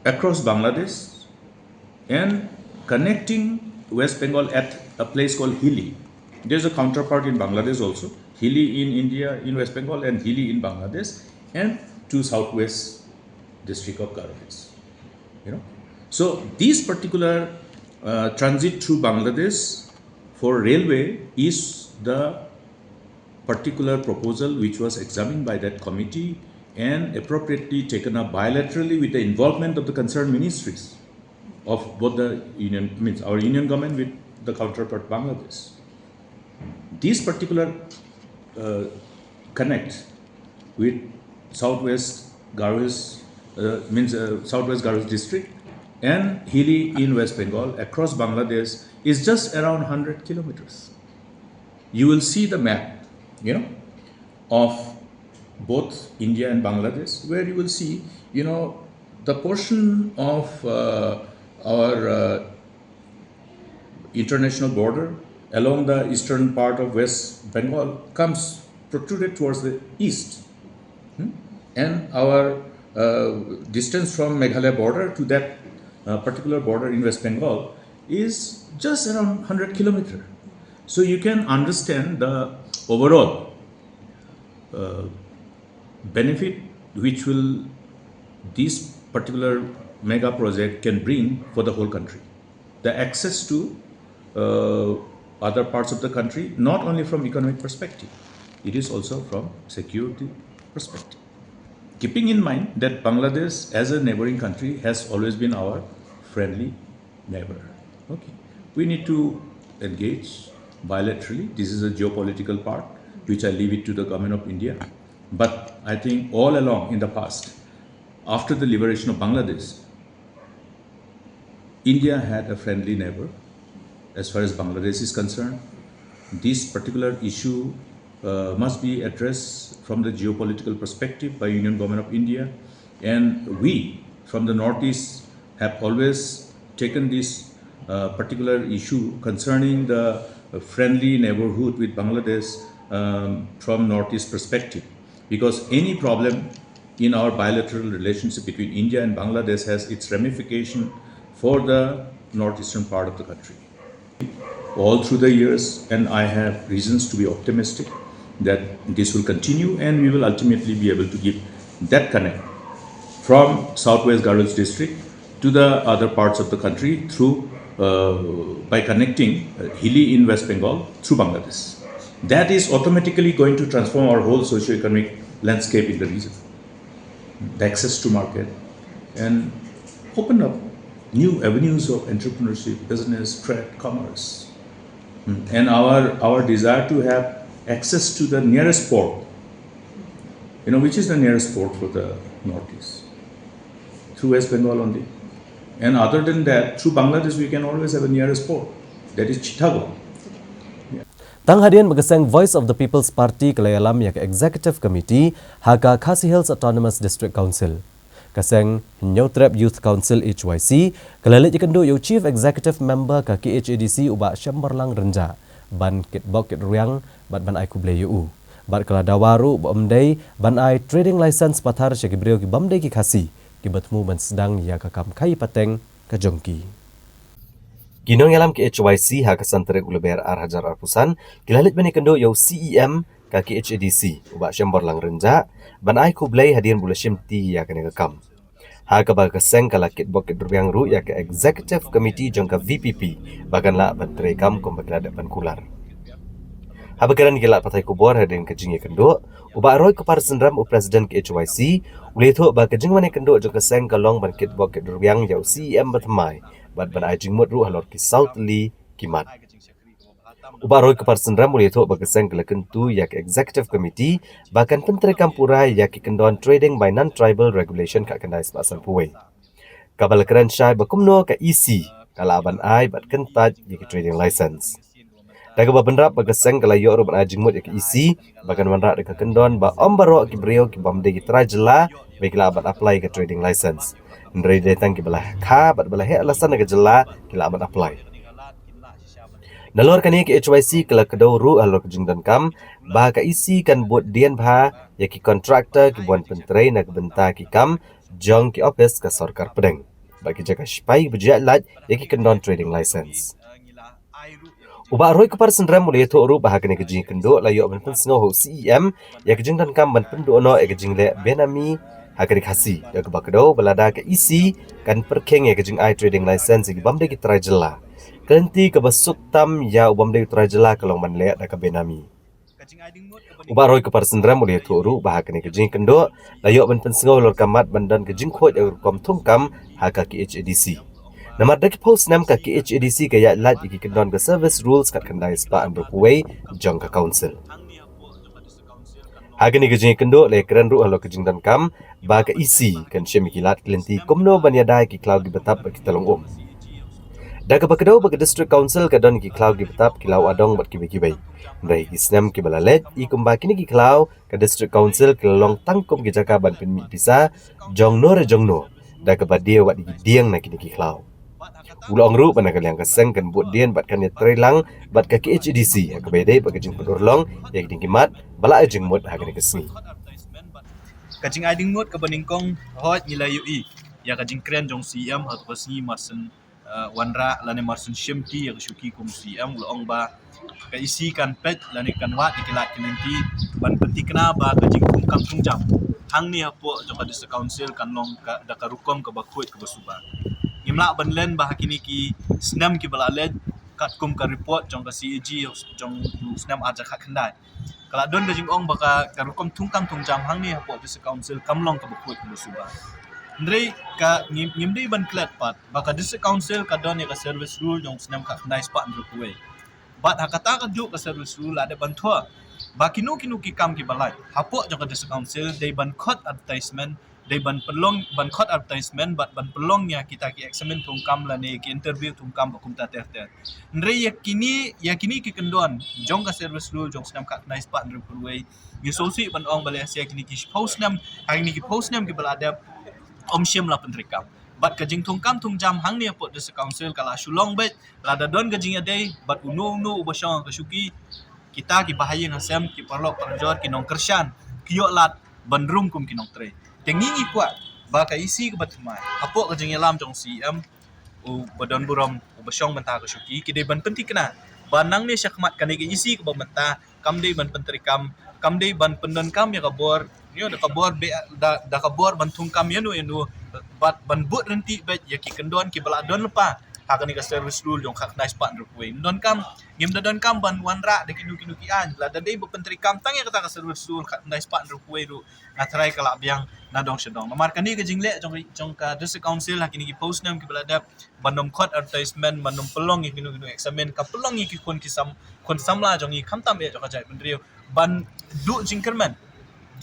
across Bangladesh and connecting West Bengal at a place called Hili. There's a counterpart in Bangladesh also. Hili in India, in West Bengal, and Hili in Bangladesh, and to Southwest district of Garo Hills. You know, so this particular, uh, transit through Bangladesh for railway is the particular proposal which was examined by that committee and appropriately taken up bilaterally with the involvement of the concerned ministries of both the union, means our union government with the counterpart Bangladesh. This particular, uh, connect with Southwest Garo Hills uh, means uh, Southwest Garo District and Hili in West Bengal across Bangladesh is just around one hundred kilometers. You will see the map, you know, of both India and Bangladesh, where you will see, you know, the portion of uh, our uh, international border along the eastern part of West Bengal comes protruded towards the east. Hmm? And our uh, distance from Meghalaya border to that uh, particular border in West Bengal is just around one hundred kilometer. So you can understand the overall uh, benefit which will this particular mega project can bring for the whole country. The access to uh, other parts of the country, not only from economic perspective, it is also from security perspective. Keeping in mind that Bangladesh as a neighboring country has always been our friendly neighbor. Okay. We need to engage bilaterally. This is a geopolitical part, which I leave it to the government of India. But I think all along in the past, after the liberation of Bangladesh, India had a friendly neighbor as far as Bangladesh is concerned. This particular issue uh, must be addressed from the geopolitical perspective by Union Government of India. And we, from the Northeast, have always taken this uh, particular issue concerning the friendly neighborhood with Bangladesh um, from Northeast perspective. Because any problem in our bilateral relationship between India and Bangladesh has its ramification for the northeastern part of the country. All through the years, and I have reasons to be optimistic that this will continue and we will ultimately be able to give that connect from Southwest Garo Hills district to the other parts of the country through uh, by connecting uh, Hili in West Bengal through Bangladesh. That is automatically going to transform our whole socio-economic landscape in the region. The access to market and open up new avenues of entrepreneurship, business, trade, commerce. Mm. And our, our desire to have access to the nearest port, you know, which is the nearest port for the Northeast, through West Bengal only. And other than that, through Bangladesh, we can always have a nearest port, that is Chittagong. Tang hadien ba ka seng Voice of the People's Party ka la ïalam ïa ka Executive Committee ha ka Khasi Hills Autonomous District Council. Ka seng Hynñiewtrep Youth Council H Y C ka la leit ïakynduh ïa u Chief Executive Member ka K H A D C u Bah Shemborlang Rynjah ban kitbok kitrwiang bad ban ai khublei ïa u. Bad ka la dawa ruh ba ym dei ban ai trading license pathar sha ki briew ki bym dei ki Khasi kiba thmu ban sdang ïa ka kam khaïi pateng ka jong ki. Ki nongïalam ka H Y C ha ka san tarik u Lber ar hajar arphew san ki la leit ban ïakynduh ïa u C E M ka K H A D C u Bah Shemborlang Rynjah ban ai khublei hadien ba u la shimti ïa kane ka kam. Ha kaba ka seng ka la kitbok kitrwiang ruh ïa ka Executive Committee jong ka V P P ba kan lah ban treikam kumba ki la dep ban kular. Haba kren ïa ki lad pathai khubor hadien ka jingïakynduh, u Bah Roy Kupar Synrem u President ka H Y C u la ïathuh ba ka jingwan ïakynduh jong ka seng ka long ban kitbok kitrwiang ïa u C E M bathymmai bad ban ai jingmut ruh halor ki saw tylli ki mat. U Bah Roy Kupar Synrem u la ïathuh ba ka seng ka la kyntu ïa ka Executive Committee ba kan pyntreikam pura ïa ki kyndon Trading by Non-Tribal Regulation khatkhyndai spah sanphew wei, kaba la kren shai ba kumno ka E C ka lah ban ai bad kyntait ïa ki trading license. Da kaba bynrap ba ka seng ka la ïoh ruh ban ai jingmut ïa ka E C ba kan wanrah da ka kyndon ba ym baroh ki briew ki bym dei ki trai jylla ba ki lah ban apply ka trading license. Hynrei dei tang kiba la kha bad ba la heh lasan na ka jylla ki lah ban apply. Nalor kane ka H Y C ka la kdew ruh halor ka jingdonkam ba ka E C kan bud dien bha ïa ki contractor kiba wan pyntrei na ka bynta ki kam jong ki ophis ka sorkar pdeng bad ki jaka sipai ba ju ïaid lait ïa ki kyndon trading license. U Bah Roy Kupar Synrem u la ïathuh ruh ba ha kane ka jingïakynduh la ïoh ban pynsngew ha u C E M ïa ka jingdonkam ban pynduh noh ïa ka jingleh benami ha ka Ri Khasi, da kaba kdew ba lada ka E C kan pyrkhing ïa ka jingai trading license ïa ki bym dei ki trai jylla, ka lynti kaba suk tam ïa u bym dei u trai jylla ka long ban leh da ka benami. U Bah Roy Kupar Synrem u la ïathuh ruh ba ha kane ka jingïakynduh la ïoh ban pynsngew halor ka mat ban don ka jingkhuid ïa ka rukom thungkam ha ka K H A D C. Namar da ki phew snem ka K H A D C ka ïaid lait ïa ki kyndon ka service rules khatkhyndai spah hynriewphew wei jong ka council. Ha kane ka jingïakynduh la ïakren ruh halor ka jingdonkam ba ka E C kan shim ïa ki lad ki lynti kumno ban ïada ïa ki khlaw kiba tap bad kita long um. Da kaba kdew ba ka District Council ka don ïa ki khlaw kiba tap, ki law adong bad kiwei kiwei. Hynrei ha ki snem kiba la leit, i kumba kine ki khlaw ka District Council ki la long tang kum ki jaka ban pynmih pisa jongno re jongno, da kaba die wat ïa ki dieng na kine ki khlaw. U la ong ruh ba na ka liang ka seng kan bud dien bad kan ïatreilang bad ka K H A D C ha kaba ïadei bad ka jingpynurlong ïa kine ki mat ba la ai jingmut ha kane ka sngi. Ka jingai jingmut kaba nyngkong, hooid, ngi la ïohi ïa ka jingkren jong C M ha kaba sngi mar syn, eh, wanrah lane mar syn shim ki ïa ka shuki kum C M. U la ong ba ka E C kan peit lane kan wad ïa ki lad ki lynti ban pynthikna ba ka jingthungkam thungjam hangne hapoh jong ka District Council kan long ka, da ka rukom kaba khuid kaba suba. Ngim lah ban len ba ha kine ki snem kiba la leit, katkum ka report jong ka C A G jong u snem ar hajar khatkhyndai, ka la don ka jingong ba ka, ka rukom thungkam thungjam hangne hapoh District Council kam long kaba khuid kaba suba. Hynrei ka ngim, ngim dei ban klet pat ba ka District Council ka don ïa ka service rule jong u snem khatkhyndai spah hynriewphew wei. Bad ha kata ka juk ka service rule la dep ban thoh ba kino kino ki kam kiba lait hapoh jong ka District Council dei ban khot advertisement, dei ban pynlong, ban khot advertisement bad ban pynlong ïa kita ki examen thungkam lane ki interview thungkam bad kumta ter ter. Hynrei ïa kine, ïa kine ki kyndon jong ka service rule jong u snem khatkhyndai spah hynriewphew wei, ngi sngewsih ban ong ba lehse kine ki shiphew snem, ha kine ki phew snem kiba la dep, ym shym la pyntreikam. Bad ka jingthungkam thungjam hangne hapoh District Council ka la shu long beit lada don ka jingïadei bad uno uno uba shong ha ka shuki. Kita kiba ha ïing ha sem, ki paralok parajor, ki nongkyrshan, ki ïoh lad ban rung kum ki nongtrei. Te ngi ngi kwah ba ka E C kaba thymmai hapoh ka jingïalam jong C M, uba don burom, uba shong mynta ha ka shuki, ki dei ban pynthikna ba nangne shakhmat kane ka E C kaba mynta kam dei ban pyntreikam, kam dei ban pyndonkam ïa ka bor, ïa da ka bor be, da, da ka bor ban thungkam ïano ïano, bad ban bud ryntih beit ïa ki kyndon kiba la don lypa ha kane ka service rule jong u khatkhyndai spah hynriewphew wei. Ym donkam, ngim da donkam ban wanrah da kino kino ki aiñ, lada dei ba pyntreikam tang ïa kata ka service rule khatkhyndai spah hynriewphew wei ruh, nga tharai ka lah biang na dong sha dong. Namar kane ka jingleh jong, jong ka District Council ha kine ki phew snem kiba la dep, ban ym khot advertisement, ban ym pynlong ïa kino kino examen, ka pynlong ïa ki khun ki sam, khun samla jong ngi khamtam eh jong ka jaitbynriew ban duh jingkyrmen,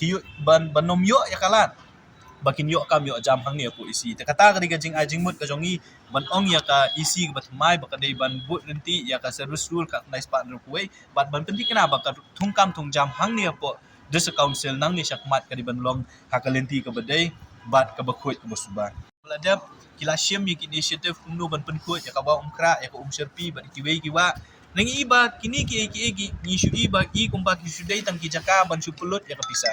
ki ïoh ban, ban ym ïoh ïa ka lad ba kin ïoh kam ïoh jam hangne hapoh E C. Te kata ka dei ka jingai jingmut ka jong ngi ban ong ïa ka E C kaba thymmai ba ka dei ban bud ryntih ïa ka service rule khatkhyndai spah hynriewphew wei bad ban pynthikna ba ka thungkam thungjam hangne hapoh District Council nangne shakhmat ka dei ban long ha ka lynti kaba dei bad kaba khuid kaba suba. La dep, ki la shim ïa ki initiative kumno ban pynkhuid ïa ka Wah Umkhrah, ïa ka Umshyrpi bad kiwei ki wah. Ngi i ba kine kiei kiei ki, ngi shu i ba i kumba ki shu dei tang ki jaka ban shu pynlut ïa ka pisa.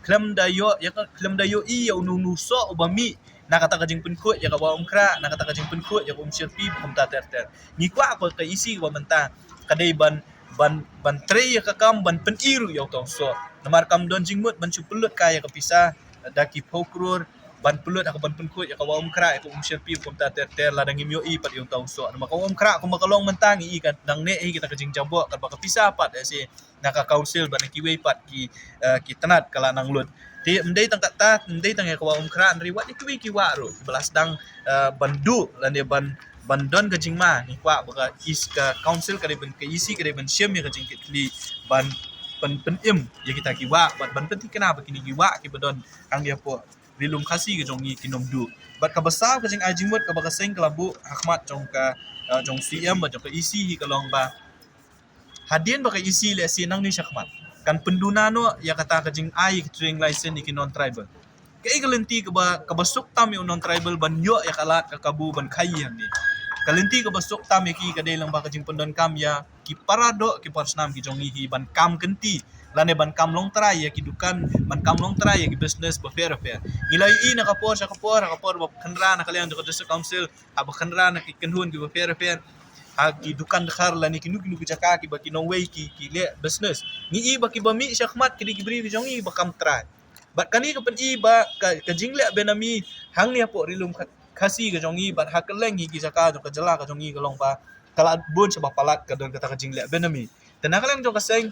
Khlem da ïoh ïa ka, khlem da ïohi ïa uno uno u soh uba mih na kata ka jingpynkhuid ïa ka Wah Umkhrah, na kata ka jingpynkhuid ïa ka Umshyrpi bad kumta ter ter. Ngi kwah ba ka E C kaba mynta ka dei ban, ban, ban trei ïa ka kam ban pyni ruh ïa uta u soh. Namar kam don jingmut ban shu pynlut kai ïa ka pisa da ki phew klur ban pynlut ha ka ban pynkhuid ïa ka Wah Umkhrah, ïa ka Umshyrpi kumta ter ter lada ngim ïohi pat ïa uta u soh. Namar ka Wah Umkhrah kumba ka long mynta ngi i ka dang neh hi kata ka jingjamboh katba ka pisa pat eh shi na ka council bad na kiwei pat ki, eh, ki tnat ka la nang lut. Te ym dei tang kata, ym dei tang ïa ka Wah Umkhrah, hynrei wat ïa kiwei ki wah ruh kiba la sdang, eh, ban duh lane ban, ban don ka jingma. Ngi kwah ba ka E C, ka council ka dei ban, ka E C ka dei ban shim ïa ka jingkitkhlieh ban pyn, pynim ïa kita ki wah bad ban pynthikna ba kine ki wah kiba don hangne hapoh Ri Lum Khasi ka jong ngi kin ym duh. Bad kaba saw ka jingai jingmut kaba ka seng ka la buh ha khmat jong ka, eh, jong C M bad jong ka E C hi ka long ba hadien ba ka E C lehse nangne shakhmat kan pynduna noh ïa kata ka jingai ka trading license ïa ki non tribal. Kaei ka lynti kaba, kaba suk tam ïa u non tribal ban ïoh ïa ka lad ka kabu ban khaii hangne? Ka lynti kaba suk tam ïa ki ka dei lyngba ka jingpyndonkam ïa ki para doh ki para snam ki jong ngi hi ban kam kynti lane ban kam longtrai ïa ki dukan, ban kam longtrai ïa ki business bapher bapher. Ngi la ïohi na ka por sha ka por, ha ka por ba khynra na ka liang jong ka District Council, haba khynra na ki kynhun kiba pher pher, ha ki dukan dkhar lane kino kino ki jaka kiba ki nongwei ki, ki leh business, ngi i ba kiba mih shakhmat ki dei ki briew ki jong ngi ba kam trai. Bad kane ka pyni ba ka, ka jingleh benami hangne hapoh Ri Lum Kha, Khasi ka jong ngi bad ha kylleng hi ki jaka jong ka jylla ka jong ngi ka long ba ka la bun shaba palat ka don kata ka jingleh benami. Te na ka liang jong ka seng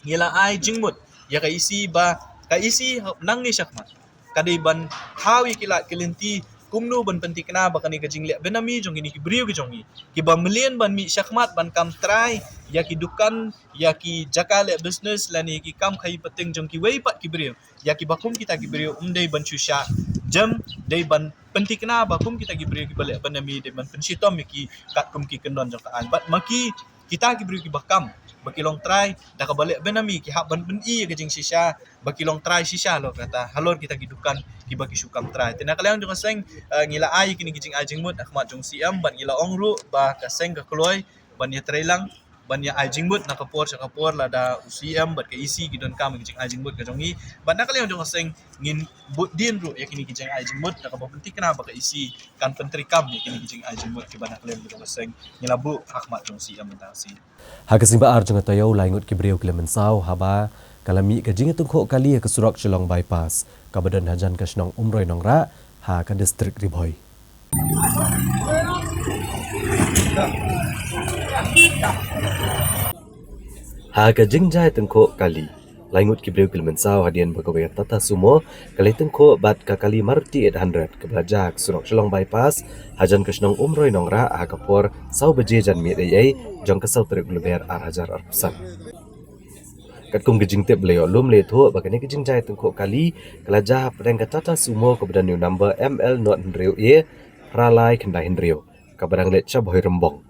ngi la ai jingmut ïa ka E C ba ka E C nangne shakhmat ka dei ban thaw ïa ki lad ki lynti kumno ban pynthikna ba kane ka jingleh benami jong kine ki briew ki jong ngi, kiba mlien ban mih shakhmat ban kam trai ïa ki dukan, ïa ki jaka leh business lane ki kam khaïi pateng jong kiwei pat ki briew, ïa kiba kum kita ki briew ym dei ban shu shah jem, dei ban pynthikna ba kum kita ki briew kiba leh benami dei ban pynshitom ïa ki katkum ki kyndon jong ka aiñ. Bad ma ki, kita ki briew kiba kam, ba ki long trai da kaba leh benami, ki hap ban pyni ïa ka jingshisha ba ki long trai shisha, lo kata halor kita ki dukan kiba ki shu kam trai. Te na ka liang jong ka seng, eh, ngi la ai kine ki jingai jingmut ha khmat jong C M, bad ngi la ong ruh ba ka seng ka kloi ban ïatreilang, ban ïa ai jingmut na ka por sha ka por, lada u C M bad ka E C ki donkam ki jingai jingmut ka jong ngi. Bad na ka liang jong ka seng ngin bud dien ruh ïa kine ki jingai jingmut da kaba pynthikna ba ka E C kan pyntreikam ïa kine ki jingai jingmut kiba na ka liang jong ka seng ngi la buh ha khmat jong C M mynta shi. Ha ka sngi ba ar jong ka taïew, lai ngut ki briew ki la mynsaw haba ka la mih ka jingïatyngkhuh kali ha ka surok Shillong Bypass, kaba don hajan ka shnong Umroi Nongrah, ha ka district Ri Bhoi. Ha ka jingjia ïatyngkhuh kali, lai ngut ki briew ki la mynsaw hadien ba kawei ka Tata Sumo ka la ïatyngkhuh bad ka kali Maruti eight hundred kaba la jia ha ka surok Shillong Bypass, hajan ka shnong Umroi Nongrah, ha ka por saw baje janmiet eiei jong ka saw tarik Lber ar hajar arphew san. Katkum ka jingtip ba la ïoh lum la ïathuh ba kane ka jingjia ïatyngkhuh kali ka la jia hapdeng ka Tata Sumo kaba don ïa u number M L nought hynriew A phra lai khyndai hynriew, kaba dang leit sha Bhoirymbong.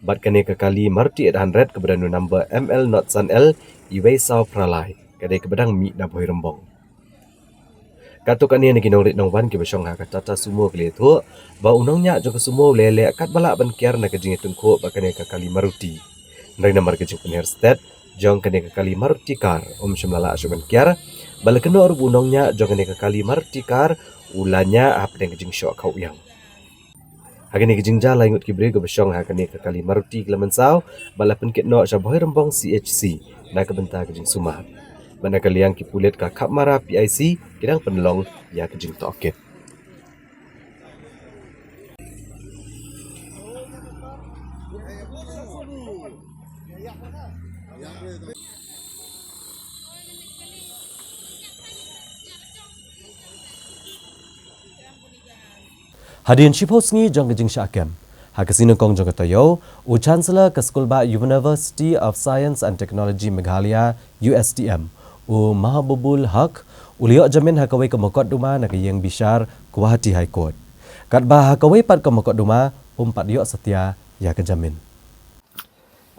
Bad kane ka kali Maruti eight hundred kaba don ïa u number M L nought san L iwei saw phra lai, ka dei kaba dang mih na Bhoirymbong. Katto katne na ki nongleit nongwan kiba shong ha ka Tata Sumo ki la ïathuh ba u nongñiah jong ka Sumo u la ïaleh katba lah ban kiar na ka jingïatyngkhuh bad kane ka kali Maruti. Hynrei namar ka jingpynher stet jong kane ka kali Maruti car, um shym la lah shuh ban kiar, bad la kynnoh ruh ba u nongñiah jong kane ka kali Maruti car u la ñiah hapdeng ka jingshoh khaw ïang. Ha kane ka jingjia, lai ngut ki briew kiba shong ha kane ka kali Maruti ki la mynsaw bad la pynkit noh sha Bhoirymbong C H C na ka bynta ka jingsumar. Bad na ka liang ki pulit ka Khapmara P I C ki dang pynlong ïa ka jingtohkit. Hadien shiphew sngi jong ka jingshah kem, ha ka sngi nyngkong jong ka taïew, u Chancellor ka Skulbah University of Science and Technology Meghalaya, U S T M, u Mahbubul Haq, u la ïoh jamin ha kawei ka mukotduma na ka ïing bishar Guwahati High Court. Katba ha kawei pat ka mukotduma um pat ïoh satia ïa ka jamin.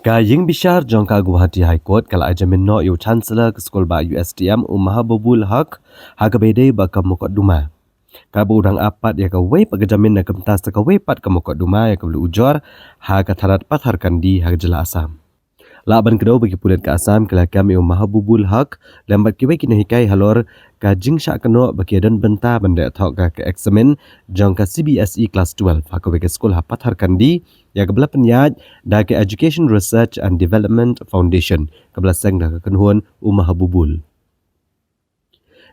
Ka ïing bishar jong ka Guwahati High Court ka la ai jamin noh ïa u Chancellor ka Skulbah U S T M u Mahbubul Haq ha kaba ïadei bad ka mukotduma, kaba u dang ap pat ïa kawei pat ka jamin na ka bynta sa kawei pat ka mukotduma ïa kaba la ujor ha ka thanat Patharkandi ha ka jylla Assam. Lah ban kdew ba ki pulit ka Assam ki la kem ïa u Mahbubul Haq lem bad kiwei ki nonghikai halor ka jingshah kynnoh ba ki don bynta ban leh thok ka, ka eksamin jong ka C B S E Class twelve ha kawei ka skul ha Patharkandi, ïa kaba la pynïaid da ka Education Research and Development Foundation, kaba la seng da ka kynhun u Mahbubul.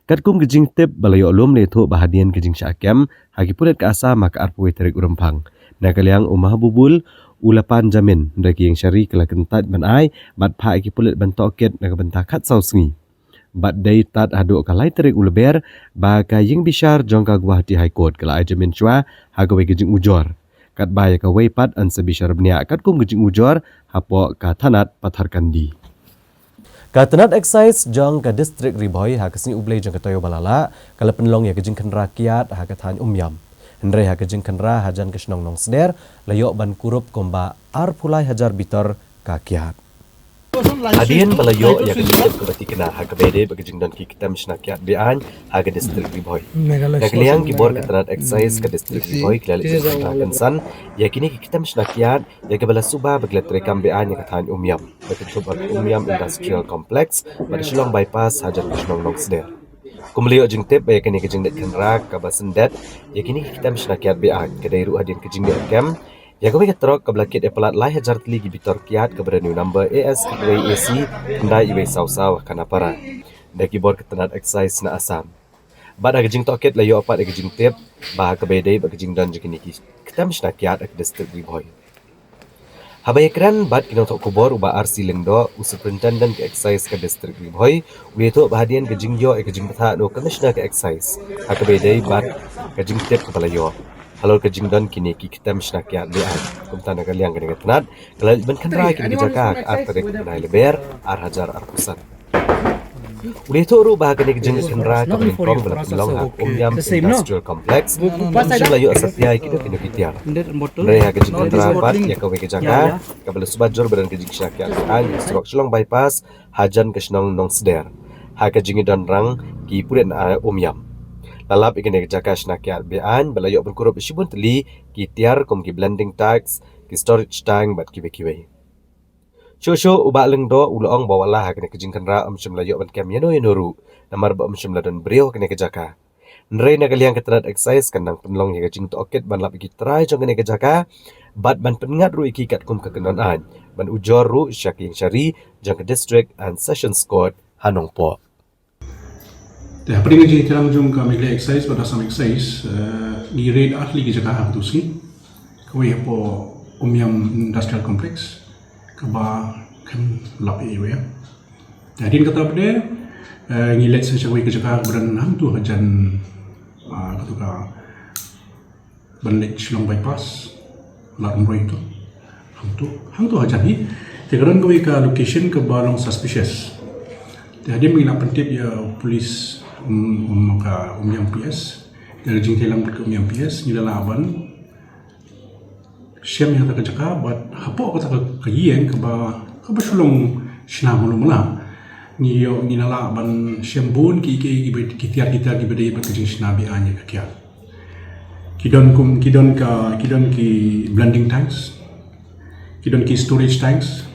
Katkum ka jingtip ba la ïoh lum la ïathuh ba hadien ka jingshah kem ha ki pulit ka Assam ha ka arphew wei tarik u Rymphang, na ka liang u Mahbubul u la pan jamin, hynrei ka ïing shari ka la kyntait ban ai bad phah ïa ki pulit ban tohkit na ka bynta khatsaw sngi. Bad dei tad haduh ka lai tarik u Lber ba ka ïing bishar jong ka Guwahati High Court ka la ai jamin shuwa ha kawei ka jingujor, katba ïa kawei pat yn sa bishar bniah katkum ka jingujor hapoh ka thanat Patharkandi. Ka tnat Excise jong ka district Ri Bhoi ha ka sngi U Blei jong ka taïew ba la leit ka la pynlong ïa ka jingkhynra kiad ha ka thaiñ Umiam. Hynrei ha ka jingkhynra hajan ka shnong Nongsder la ïoh ban kurup kumba arphew lai hajar bitor ka kiad. Hadien ba la ïoh ïa ka jingtip kaba thikna ha kaba ïadei bad ka jingdon ki ktem shna kiad be-aiñ ha ka district Ri Bhoi. Na ka liang ki bor ka tnat Excise ka district Ri Bhoi ki la leit jingkhynra kynsan ïa kine ki ktem shna kiad ïa kiba la suba ba ki la treikam be-aiñ ïa ka thaiñ Umiam, ba kynthup bad Umiam Industrial Complex bad Shillong Bypass hajan ka shnong Nongsder. Kumba la ïoh jingtip ba ïa kane ka jingleit khynra kaba syndet ïa kine ki ktem shna kiad be-aiñ ka dei ruh hadien ka jingïoh kem ïa kawei ka trok kaba la kit ïa palat lai hajar tylli ki bitor kiad kaba don ïa u number A S khatwei A C khyndai iwei saw saw ha Khanapara da ki bor ka tnat Excise na Assam. Bad ha ka jingtohkit la ïoh pat ïa ka jingtip ba ha kaba ïadei bad ka jingdon jong kine ki ktem shna kiad ha ka district Ri Bhoi. Haba ïakren bad ki nongthoh khubor, u Bah R C Lyngdoh, u Superintendent ka Excise ka District Ri Bhoi, u la ïathuh ba hadien ka jingïoh ïa ka jingbthah na u Commissioner ka Excise, ha kaba ïadei bad ka jingtip kaba la ïoh halor ka jingdon kine ki kyntem shna kiad be-aiñ, kumta na ka liang kane ka tnat ka la leit ban khynra ïa kine ki jaka ha ka ar tarik u bnai Lber ar hajar arphew san. U la ïathuh ruh ba ha kane ka jingkhynra kaba nyngkong ba la pynlong ha Umiam Industrial Complex, ym shym la ïoh satia ïa kino kino ki tiar. Hynrei ha ka jingkhynra pat ïa kawei ka jaka kaba la suba jur ba don ka jingshna kiad be-aiñ ha surok Shillong Bypass hajan ka shnong Nongsder, ha ka jingïadonrang ki pulit na Umiam, la lap ïa kane ka jaka shna kiad be-aiñ ba la ïoh ban kurup shibun tylli ki tiar kum ki blending tanks, ki storage tank bad kiwei kiwei. Shuh shuh u Bah Lyngdoh u la ong ba wat la ha kane ka jingkhynra ym shym la ïoh ban kem ïano ïano ruh, namar ba ym shym la don briew ha kane ka jaka. Hynrei na ka liang ka tnat Excise kan nang pynlong ïa ka jingtohkit ban lap ïa ki trai jong kane ka jaka bad ban pynngat ruh ïa ki katkum ka kyndon aiñ ban ujor ruh sha ki ïing shari jong ka District and Sessions Court ha Nongpoh. Te hapdeng ka jingïatrang jong ka Meghalaya Excise bad Assam Excise, eh, ngi raid ar tylli ki jaka ha katu ka sngi. Kawei hapoh Umiam Industrial Complex kaba khlem lap ïa iwei. Te hadien kata pat de, eh, ngi leit sha kawei ka jaka kaba don hangtu hajan, ah, katu ka ban leit Shillong Bypass, Lad Umroi tu. Hangtu, hangtu hajan hi. Te ka don kawei ka location kaba long suspicious. Te hadien ba ngi la pyntip ïa u police, um, um, ka Umiam P S. Te ka jingtei lang bad ka Umiam P S, ngi la lah ban shem ïa kata ka jaka, bad hapoh kata ka, ka ïing kaba, kaba shu long shna malu mala. Ngi ïoh, ngi la lah ban shem bun ki, ki, ki, ki tiar, ki tiar kiba dei bad ka jingshna be-aiñ ïa ka kiad. Ki don kum, ki don ka, ki don ki blending tanks. Ki don ki storage tanks.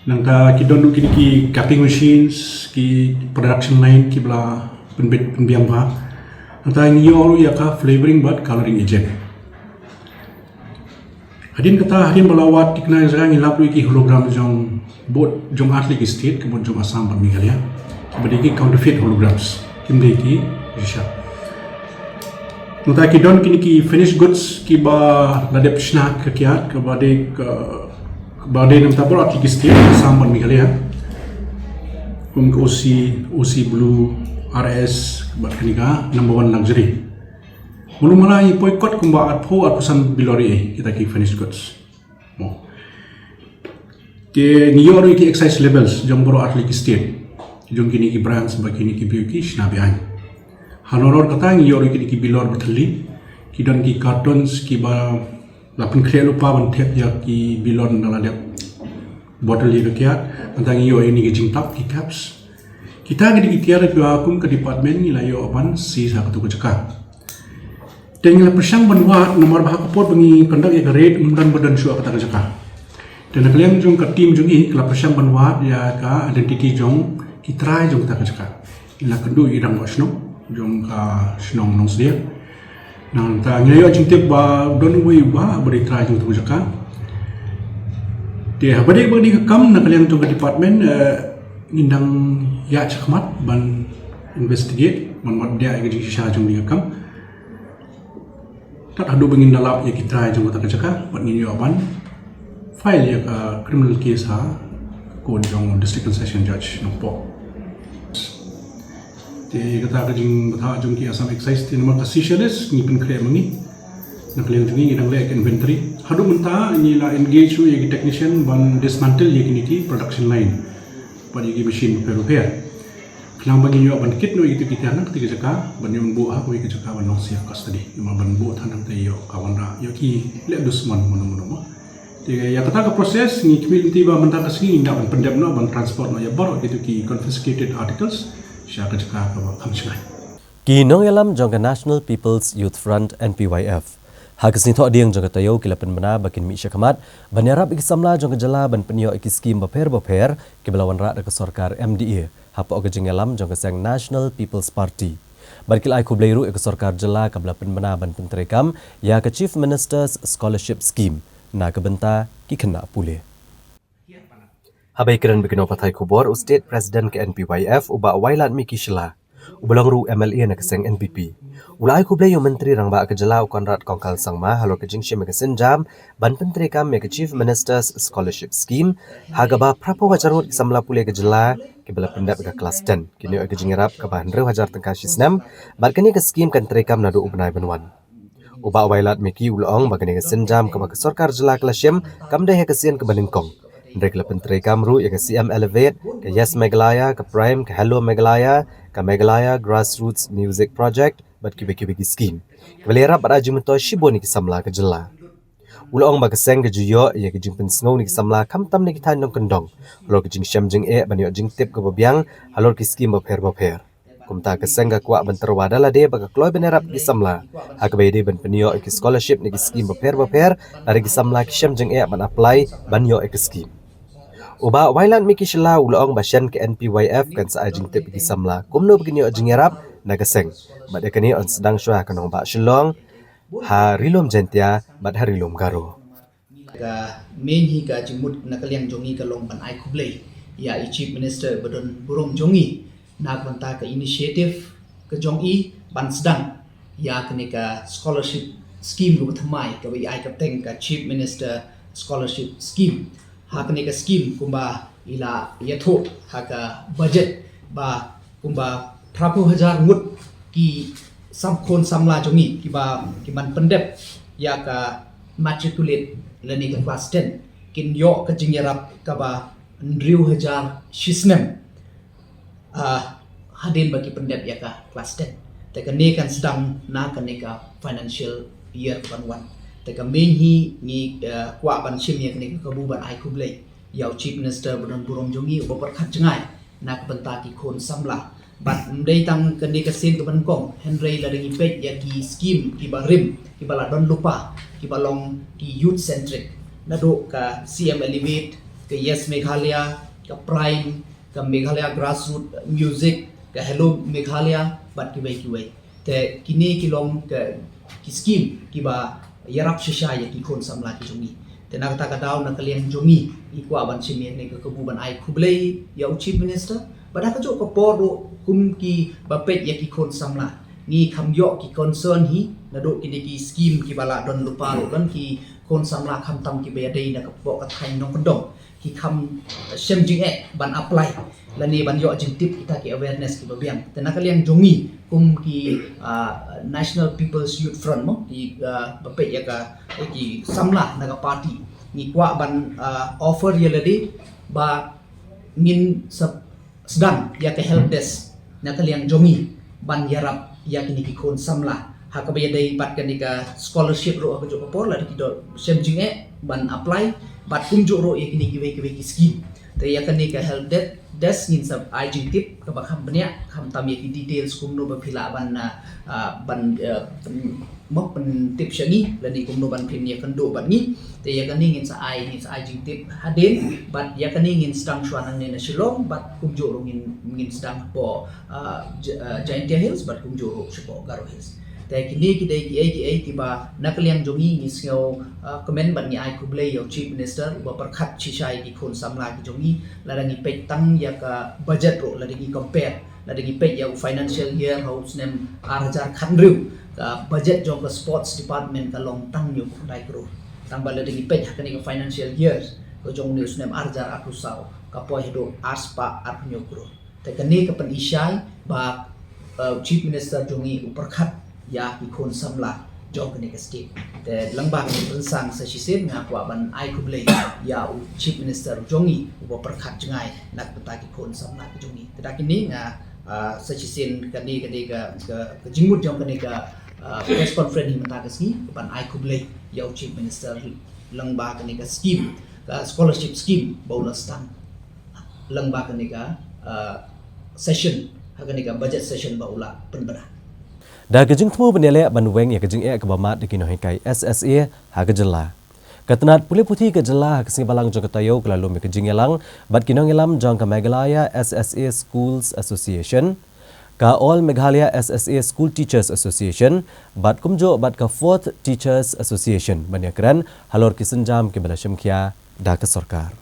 Nangta ki don ruh kine ki capping machines, ki production line kiba la pynbit pynbiang bha. Nangta ngi ïoh ruh ïa ka flavoring bad colouring agent. Hadien kata, hadien ba la wad thikna ïa ka jaka, ngi lap ruh ïa ki hologram jong bad jong ar tylli ki state, ka mut jong Assam bad Meghalaya. Kiba dei ki counterfeit holograms. Kim dei ki shisha. Nangta ki don kine ki finished goods kiba la dep shna ka kiad, kaba dei ka, kaba dei nangta baroh ar tylli ki state, Assam bad Meghalaya. Kum ka O C, O C Blue, R S, bad kane ka number one luxury. Malu mala ngi poi kot kumba arphew, arphew san billion ïa kita ki finished goods. Mo. Te ngi ïoh ruh ïa ki excise labels jong baroh ar tylli ki state. Jong kine ki brands bad kine ki briew ki shna be-aiñ. Halor kata ngi ïoh ruh ïa kine ki billion ba thylli. Ki don ki cartons kiba la pynkhreh lypa ban thep ïa ki billion ba la dep bottle ïa ka kiad. Nangta ngi ïoh ïa kine ki jingtap ki caps. Kita ki dei ki tiar kiba kum ka department ngi la ïoh ban seize ha katu ka jaka. Te ngi la pyrshang ban wad namar ba ha ka por ba ngi conduct ïa ka raid ym don ba don shuh ha kata ka jaka. Te na ka liang jong ka team jong ngi ka la pyrshang ban wad ïa ka identity jong ki trai jong kata ka jaka. Ngi la kynduh ïa ki rangbah shnong jong ka shnong Nongsder. Nangta ngi la ïoh jingtip ba don uwei u bah ba dei trai jong kata ka jaka. Te haba dei ba dei ka kam na ka liang jong ka department, eh, ngin dang ïaid shakhmat ban investigate, ban wad bniah ïa ka jingshisha jong kane ka kam. Tad haduh ba ngin da lap ïa ki trai jong kata ka jaka, bad ngin ïoh ban file ïa ka criminal case ha court jong District and Session Judge Nongpoh. Te kata ka jingbthah jong ki Assam Excise te namar ka seizure list ngi pynkhreh ma ngi. Na ka liang jong ngi ngi dang leh ka inventory. Haduh mynta ngi la engage ruh ïa ki technician ban dismantle ïa kine ki production line bad ïa ki machine bapher bapher. Khnang ba ngin ïoh ban kit noh ïa kito ki tiar na kata ka jaka, ban ïoh ban buh ha kawei ka jaka ban long safe custody. Namar ban buh than hangta ïoh ka wanrah, ïoh ki leh dusmon mano mano mo. Te ïa kata ka process ngi khmih lynti ba mynta ka sngi ngin da ban pyndep noh, ban transport noh ïa baroh kito ki confiscated articles sha ka jaka kaba kham shngaiñ. Ki nongïalam jong ka National People's Youth Front, N P Y F, ha ka sngi Thohdieng jong ka taïew ki la pynbna ba kin mih shakhmat ban ïarap ïa ki samla jong ka jylla ban pynïoh ïa ki skim bapher bapher kiba la wanrah da ka sorkar M D A hapoh ka jingïalam jong ka seng National People's Party. Bad ki la ai khublei ruh ïa ka sorkar jylla kaba la pynbna ban pyntreikam ïa ka Chief Minister's Scholarship Scheme na ka bynta ki khynnah pule. Haba ïakren bad ki nongpathai khubor, u State President ka N P Y F, u Bah Wailadmiki Shylla, U ba long ruh M L A na ka seng N P P u la ai khublei ïa u Myntri Rangbah ka jylla u Conrad Kongkal Sangma halor ka jingshim ïa ka sienjam ban pyntreikam ïa ka Chief Minister's Scholarship Scheme ha kaba phra phew hajar ngut ki samla pule ka jylla kiba la pyndep ïa ka klas ten kin ïoh ïa ka jingïarap kaba hynriew hajar tyngka shi snem bad kane ka skhim kan treikam naduh u bnai ban wan. U Bah Wailadmiki u la ong ba kane ka sienjam kaba ka sorkar jylla ka la shim kam dei ha ka sien kaba nyngkong. Hynrei ka la pyntreikam ruh ïa ka C M Elevate, ka Yes Meghalaya, ka Prime, ka Hello Meghalaya, ka Meghalaya Grassroots Music Project bad kiwei kiwei ki skhim kiba la ïarap bad ai jingmyntoi shibun ïa ki samla ka jylla. U la ong ba ka seng ka ju ïoh ïa ka jingpynsngew na ki samla khamtam na ki thaiñ nongkyndong halor ka jingshem jingeh ban ïoh jingtip kaba biang halor ki skhim bapher bapher. Kumta ka seng ka kwah ban tyrwa da lade ba ka kloi ban ïarap ïa ki samla ha kaba ïadei ban pynïoh ïa ki scholarship na ki skhim bapher bapher lada ki samla ki shem jingeh ban apply ban ïoh ïa ki skhim. U Bah Wailadmiki Shylla u la ong ba shen ka N P Y F kan sa ai jingtip ïa ki samla kumno ba kin ïoh jingïarap na ka seng bad ïa kane yn sdang shuwa ha ka nongbah Shillong, ha Ri Lum Jaiñtia bad ha Ri Lum Garo. Ka main hi ka jingmut na ka liang jong ngi ka long ban ai khublei ïa i Chief Minister ba don burom jong ngi na ka bynta ka initiative ka jong i ban sdang ïa kane ka scholarship scheme kaba thymmai kaba i ai kyrteng ka Chief Minister Scholarship Scheme. Ha kane ka skhim kumba i la ïathuh ha ka budget ba kumba phra phew hajar ngut ki sam khun samla jong ngi kiba ki ban pyndep ïa ka matriculate lane ka klas ten kin ïoh ka jingïarap kaba hynriew hajar shi snem. Ah, hadien ba ki pyndep ïa ka klas ten. Te kane kan sdang na kane ka financial year ban wan. Te ka main hi ngi, eh, kwah ban shim ïa kane ka kabu ban ai khublei ïa u Chief Minister ba don burom jong ngi uba pyrkhat jngai na ka bynta ki khun samla. Bad ym dei tang kane ka sien kaba nyngkong, hynrei lada ngi peit ïa ki skhim kiba rim kiba la don lypa kiba long ki youth centric, naduh ka C M Elevate, ka Yes Meghalaya, ka Prime, ka Meghalaya Grassroots Music, ka Hello Meghalaya bad kiwei kiwei. Te kine ki long ka ki skhim kiba ïarap shisha ïa ki khun samla ki jong ngi. Te na kata ka daw na ka liang jong ngi ngi kwah ban shim ïa kane ka kabu ban ai khublei ïa u Chief Minister. Bad ha kajuh ka por ruh kum kiba peit ïa ki khun samla ngi kham ïoh ki concern hi naduh kine ki skhim kiba la don lypa ruh don ki khun samla khamtam kiba ïadei na ka pok ka thaiñ nongkyndong ki kham shem jingeh ban apply lane ban ïoh jingtip kita ki awareness kiba biang. Te na ka liang jong ngi kum ki, ah, National People's Youth Front mo ki, ah, ba peit ïa ka, ïa ki samla na ka party ngi kwah ban, ah, offer ïa lade ba ngin sa sdang ïa ka help desk na ka liang jong ngi ban ïarap ïa kine ki khun samla ha kaba ïadei bad kane ka scholarship ruh ha kajuh ka por lada ki don shem jingeh ban apply bad kumjuh ruh ïa kine kiwei kiwei ki skhim. Te ïa kane ka help de- desk ngin sa ai jingtip kaba kham bniah khamtam ïa ki details kumno ba phi lah ban, ah, ah, ban, ah, mo pyntip sha ngi lane kumno ban pynïakynduh bad ngi. Te ïa kane ngin sa ai, ngin sa ai jingtip hadien bad ïa kane ngin sdang shuwa nangne na Shillong bad kumjuh ruh ngin, ngin sdang hapoh, ah, J- ah, Jaintia Hills bad kumjuh ruh shapoh Garo Hills. Te kine ki dei kiei kiei kiba na ka liang jong ngi ngi sngew, ah, kmen bad ngi ai khublei ïa u Chief Minister uba pyrkhat shisha ïa ki khun samla ki jong ngi. Lada ngi peit tang ïa ka budget ruh lada ngi compare lada ngi peit ïa u financial year ha u snem ar hajar khathynriew ka budget jong ka sports department ka long tang hynñiew phew khyndai klur. Tang ba lada ngi peit ha kane ka financial year ka jong une u snem ar hajar arphew saw ka poi haduh ar spah arphew hynñiew klur. Te kane ka pyni shai ba, uh, Chief Minister jong ngi u pyrkhat ïa ki khun samla jong kane ka state. Te lyngba kane ka rynsan sa shisien nga kwah ban ai khublei ïa u Chief Minister jong ngi uba pyrkhat jngai na ka bynta ki khun samla ki jong ngi. Te da kine nga, ah, sa shisien kane, kane ka, ka, ka jingmut jong kane ka, ah, press conference hi mynta ka sngi ban ai khublei ïa u Chief Minister lyngba kane ka scheme, ka scholarship scheme ba u la sdang lyngba kane ka, ah, session, ha kane ka budget session ba u la pynbna. Da ka jingthmu ban ïaleh ban weng ïa ka jingeh kaba mad da ki nonghikai S S A ha ka jylla. Ka tnat pule puthi ka jylla ha ka sngi Balang jong ka taïew ka la lum ïa ka jingïalang bad ki nongïalam jong ka Meghalaya S S A Schools Association, ka All Meghalaya S S A School Teachers Association bad kumjuh bad ka Fourth Teachers Association ban ïakren halor ki sienjam kiba la shimkhia da ka sorkar.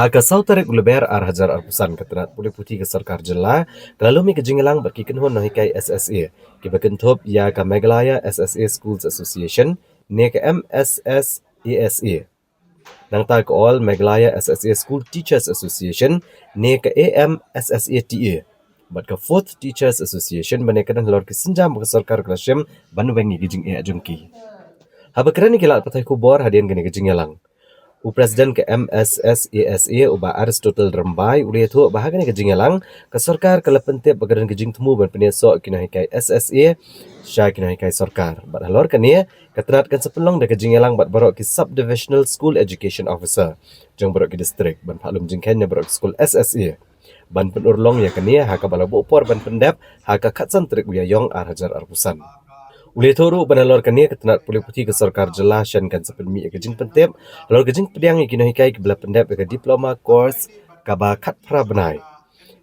Ha ka saw tarik u Lber ar hajar arphew san, ka tnat pule puthi ka sorkar jylla ka la lum ïa ka jingïalang bad ki kynhun nonghikai S S A kiba kynthup ïa ka Meghalaya S S A Schools Association ne ka M S S A S A. Nangta ka All Meghalaya S S A School Teachers Association ne ka A M S S A T A bad ka Fourth Teachers Association, ban ïakren halor ki sienjam ba ka sorkar ka la shim ban weng ïa ki jingeh jong ki. Haba kren ïa ki lad pathai khubor hadien kane ka jingïalang, u President ka M S S A S A, u Bah Aristotle Rymbai, u la ïathuh ba ha kane ka jingïalang ka sorkar ka la pyntip ba ka don ka jingthmu ban pynïasoh ki nonghikai S S A sha ki nonghikai sorkar. Bad halor kane, ka tnat kan sa pynlong da ka jingïalang bad baroh ki Sub-Divisional School Education Officer jong baroh ki district ban phah lum jingkheiñ na baroh ki skul S S A ban pynurlong ïa kane, ha kaba la buh por ban pyndep ha ka khatsan tarik u Ïaïong ar hajar arphew san. U la ïathuh ruh ba nalor kane, ka tnat pule puthi ka sorkar jylla shen kan sa pynmih ïa ka jingpyntip halor ka jingpdiang ïa ki nonghikai kiba la pyndep ïa ka diploma course kaba khatphra bnai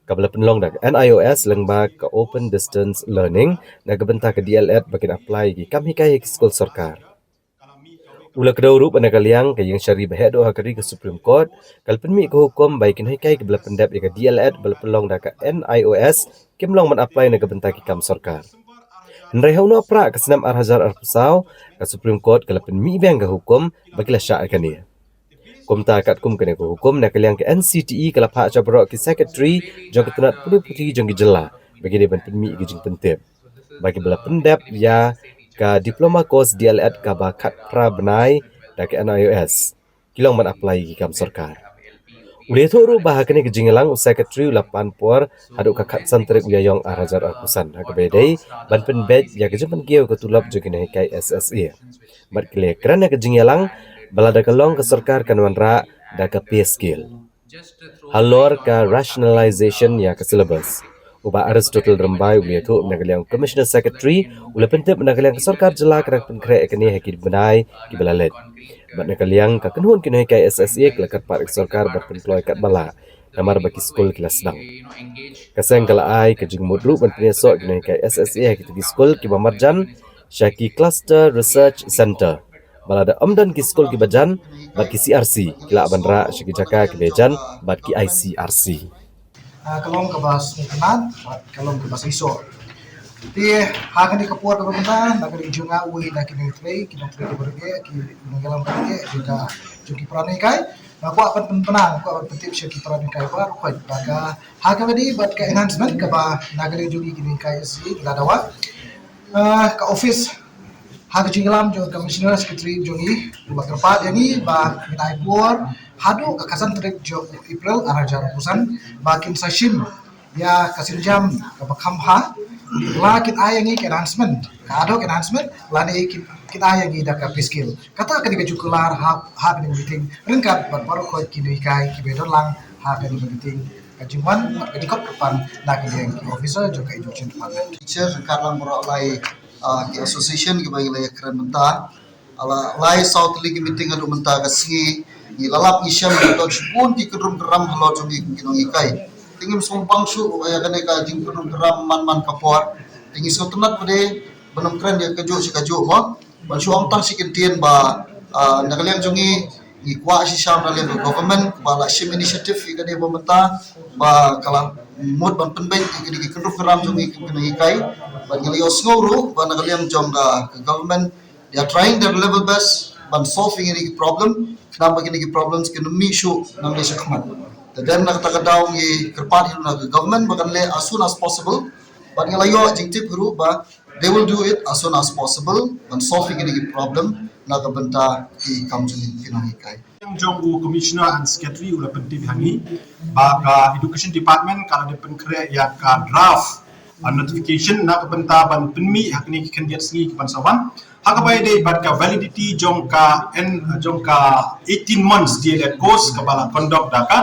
kaba la pynlong da ka N I O S lyngba ka Open Distance Learning na ka bynta ka D L Ed ba kin apply ïa ki kam hikai ha ki skul sorkar. U la kdew ruh ba na ka liang ka ïingshari ba heh duh ha ka ri, ka Supreme Court, ka la pynmih ka hukum ba ïa ki nonghikai kiba la pyndep ïa ka D L Ed ba la pynlong da ka N I O S kim long ban apply na ka bynta ki kam sorkar. Hynrei ha u Nohprah ka snem ar hajar arphew saw, ka Supreme Court ka la pynmih biang ka hukum ba ki la shah ïa kane. Kumta katkum kane ka hukum, na ka liang ka N C T E ka la phah sha baroh ki secretary jong ka tnat pule puthi jong ki jylla ba ki dei ban pynmih ïa ka jingpyntip ba kiba la pyndep ïa ka diploma course D L Ed kaba khatphra bnai da ka N I O S ki long ban apply ïa ki kam sorkar. U la ïathuh ruh ba ha kane ka jingïalang u secretary u la pan por haduh ka khatsan tarik u Ïaïong ar hajar arphew san, ha kaba ïadei ban pynbeit ïa ka jingpynkiew ka tulop jong ki nonghikai S S A. Bad ki la ïakren ha ka jingïalang ba lada ka long, ka sorkar kan wanrah da ka pay scale halor ka rationalization ïa ka syllabus. U Bah Aristotle Rymbai u la ïathuh na ka liang Commissioner Secretary u la pyntip na ka liang ka sorkar jylla ka dang pynkhreh ïa kane ha ki bnai kiba la leit. Bad na ka liang ka kynhun ki nonghikai S S A ka la kyrpad ïa ka sorkar ban pynkloi katba lah namar ba ki skul ki la sdang. Ka seng ka la ai ka jingmut ruh ban pynïasoh ki nonghikai S S A ha kito ki skul kiba marjan sha ki Cluster Research Centre ba lada ym don ki skul kiba jan bad ki C R C ki lah ban rah sha ki jaka kiba jan bad ki I C R C. Ah, ka long kaba sngewtynnat bad ka long kaba shisha. Te ha kane ka por kaba mynta, na ka liang jong nga, uwei na ki nongtrei, ki nongtrei kiba rngeh, ki nongïalam ba rngeh jong ka, jong ki para nonghikai, nga kwah ban pynbna, nga kwah ban pyntip sha ki para nonghikai baroh khoit ba ka, ha kaba ïadei bad ka enhancement kaba na ka liang jong ngi ki nonghikai S S A ki la dawa. Ah, ka office, ha ka jingïalam jong ka Commissioner Secretary jong ngi, u la kyrpad ïa ngi ba ngin ai por haduh ka khatsan tarik jong April ar hajar arphew san ba kin sa shim ïa ka sienjam kaba kham bha, la kin ai ïa ngi ka enhancement, ka ad hoc enhancement, lane kin, kin ai ïa ngi da ka pay scale. Kata ka dei ka jingkular ha, ha kane ka meeting ryngkat bad baroh khoit ki nonghikai kiba don lang ha kane ka meeting. Ka jingwan bad ka jingkhot kyrpad na ka liang ki officer jong ka Education Department. Teacher ryngkat lang baroh lai, ah, ki association kiba ngi la ïakren mynta. Ah, la lai saw tylli ki meeting haduh mynta ka sngi. Ngi la lap ngi shem, ngi don shibun ki kyndrum kyndram halor jong ngi kum ki nonghikai. Te ngim sngewbang shuh ïa kane ka jingkyndrum kyndram man man ka por. Te ngi sngewtynnat pat de ban ym kren ïa kajuh shi kajuh mo. Ban shu ong tang shi kyntien ba, ah, na ka liang jong ngi, ngi kwah shisha na liang ka government ba la shim initiative ïa kane ba mynta ba ka la mut ban pynbeit ïa kine ki kyndrum kyndram jong ngi kum ki nonghikai. Bad ngi la ïohsngew ruh ba na ka liang jong ka, ka government, they are trying their level best ban solve ïa kine ki problem, khnang ba kine ki problems kin ym mih shuh nangne shakhmat. Te dei na kata ka daw ngi kyrpad ïa ka government ba kan leh as soon as possible. Bad ngi la ïoh jingtip ruh ba they will do it as soon as possible ban solve ïa kine ki problem na ka bynta ki kam jong ki nonghikai. Jong u Commissioner and Secretary u la pyntip ha ngi ba ka Education Department ka la dep pynkhreh ïa ka draft, ah, notification na ka bynta ban pynmih ha kine ki khyndiat sngi ki ban sa wan, ha kaba ïadei bad ka validity jong ka, en, jong ka eighteen months D L Ed course kaba la conduct da ka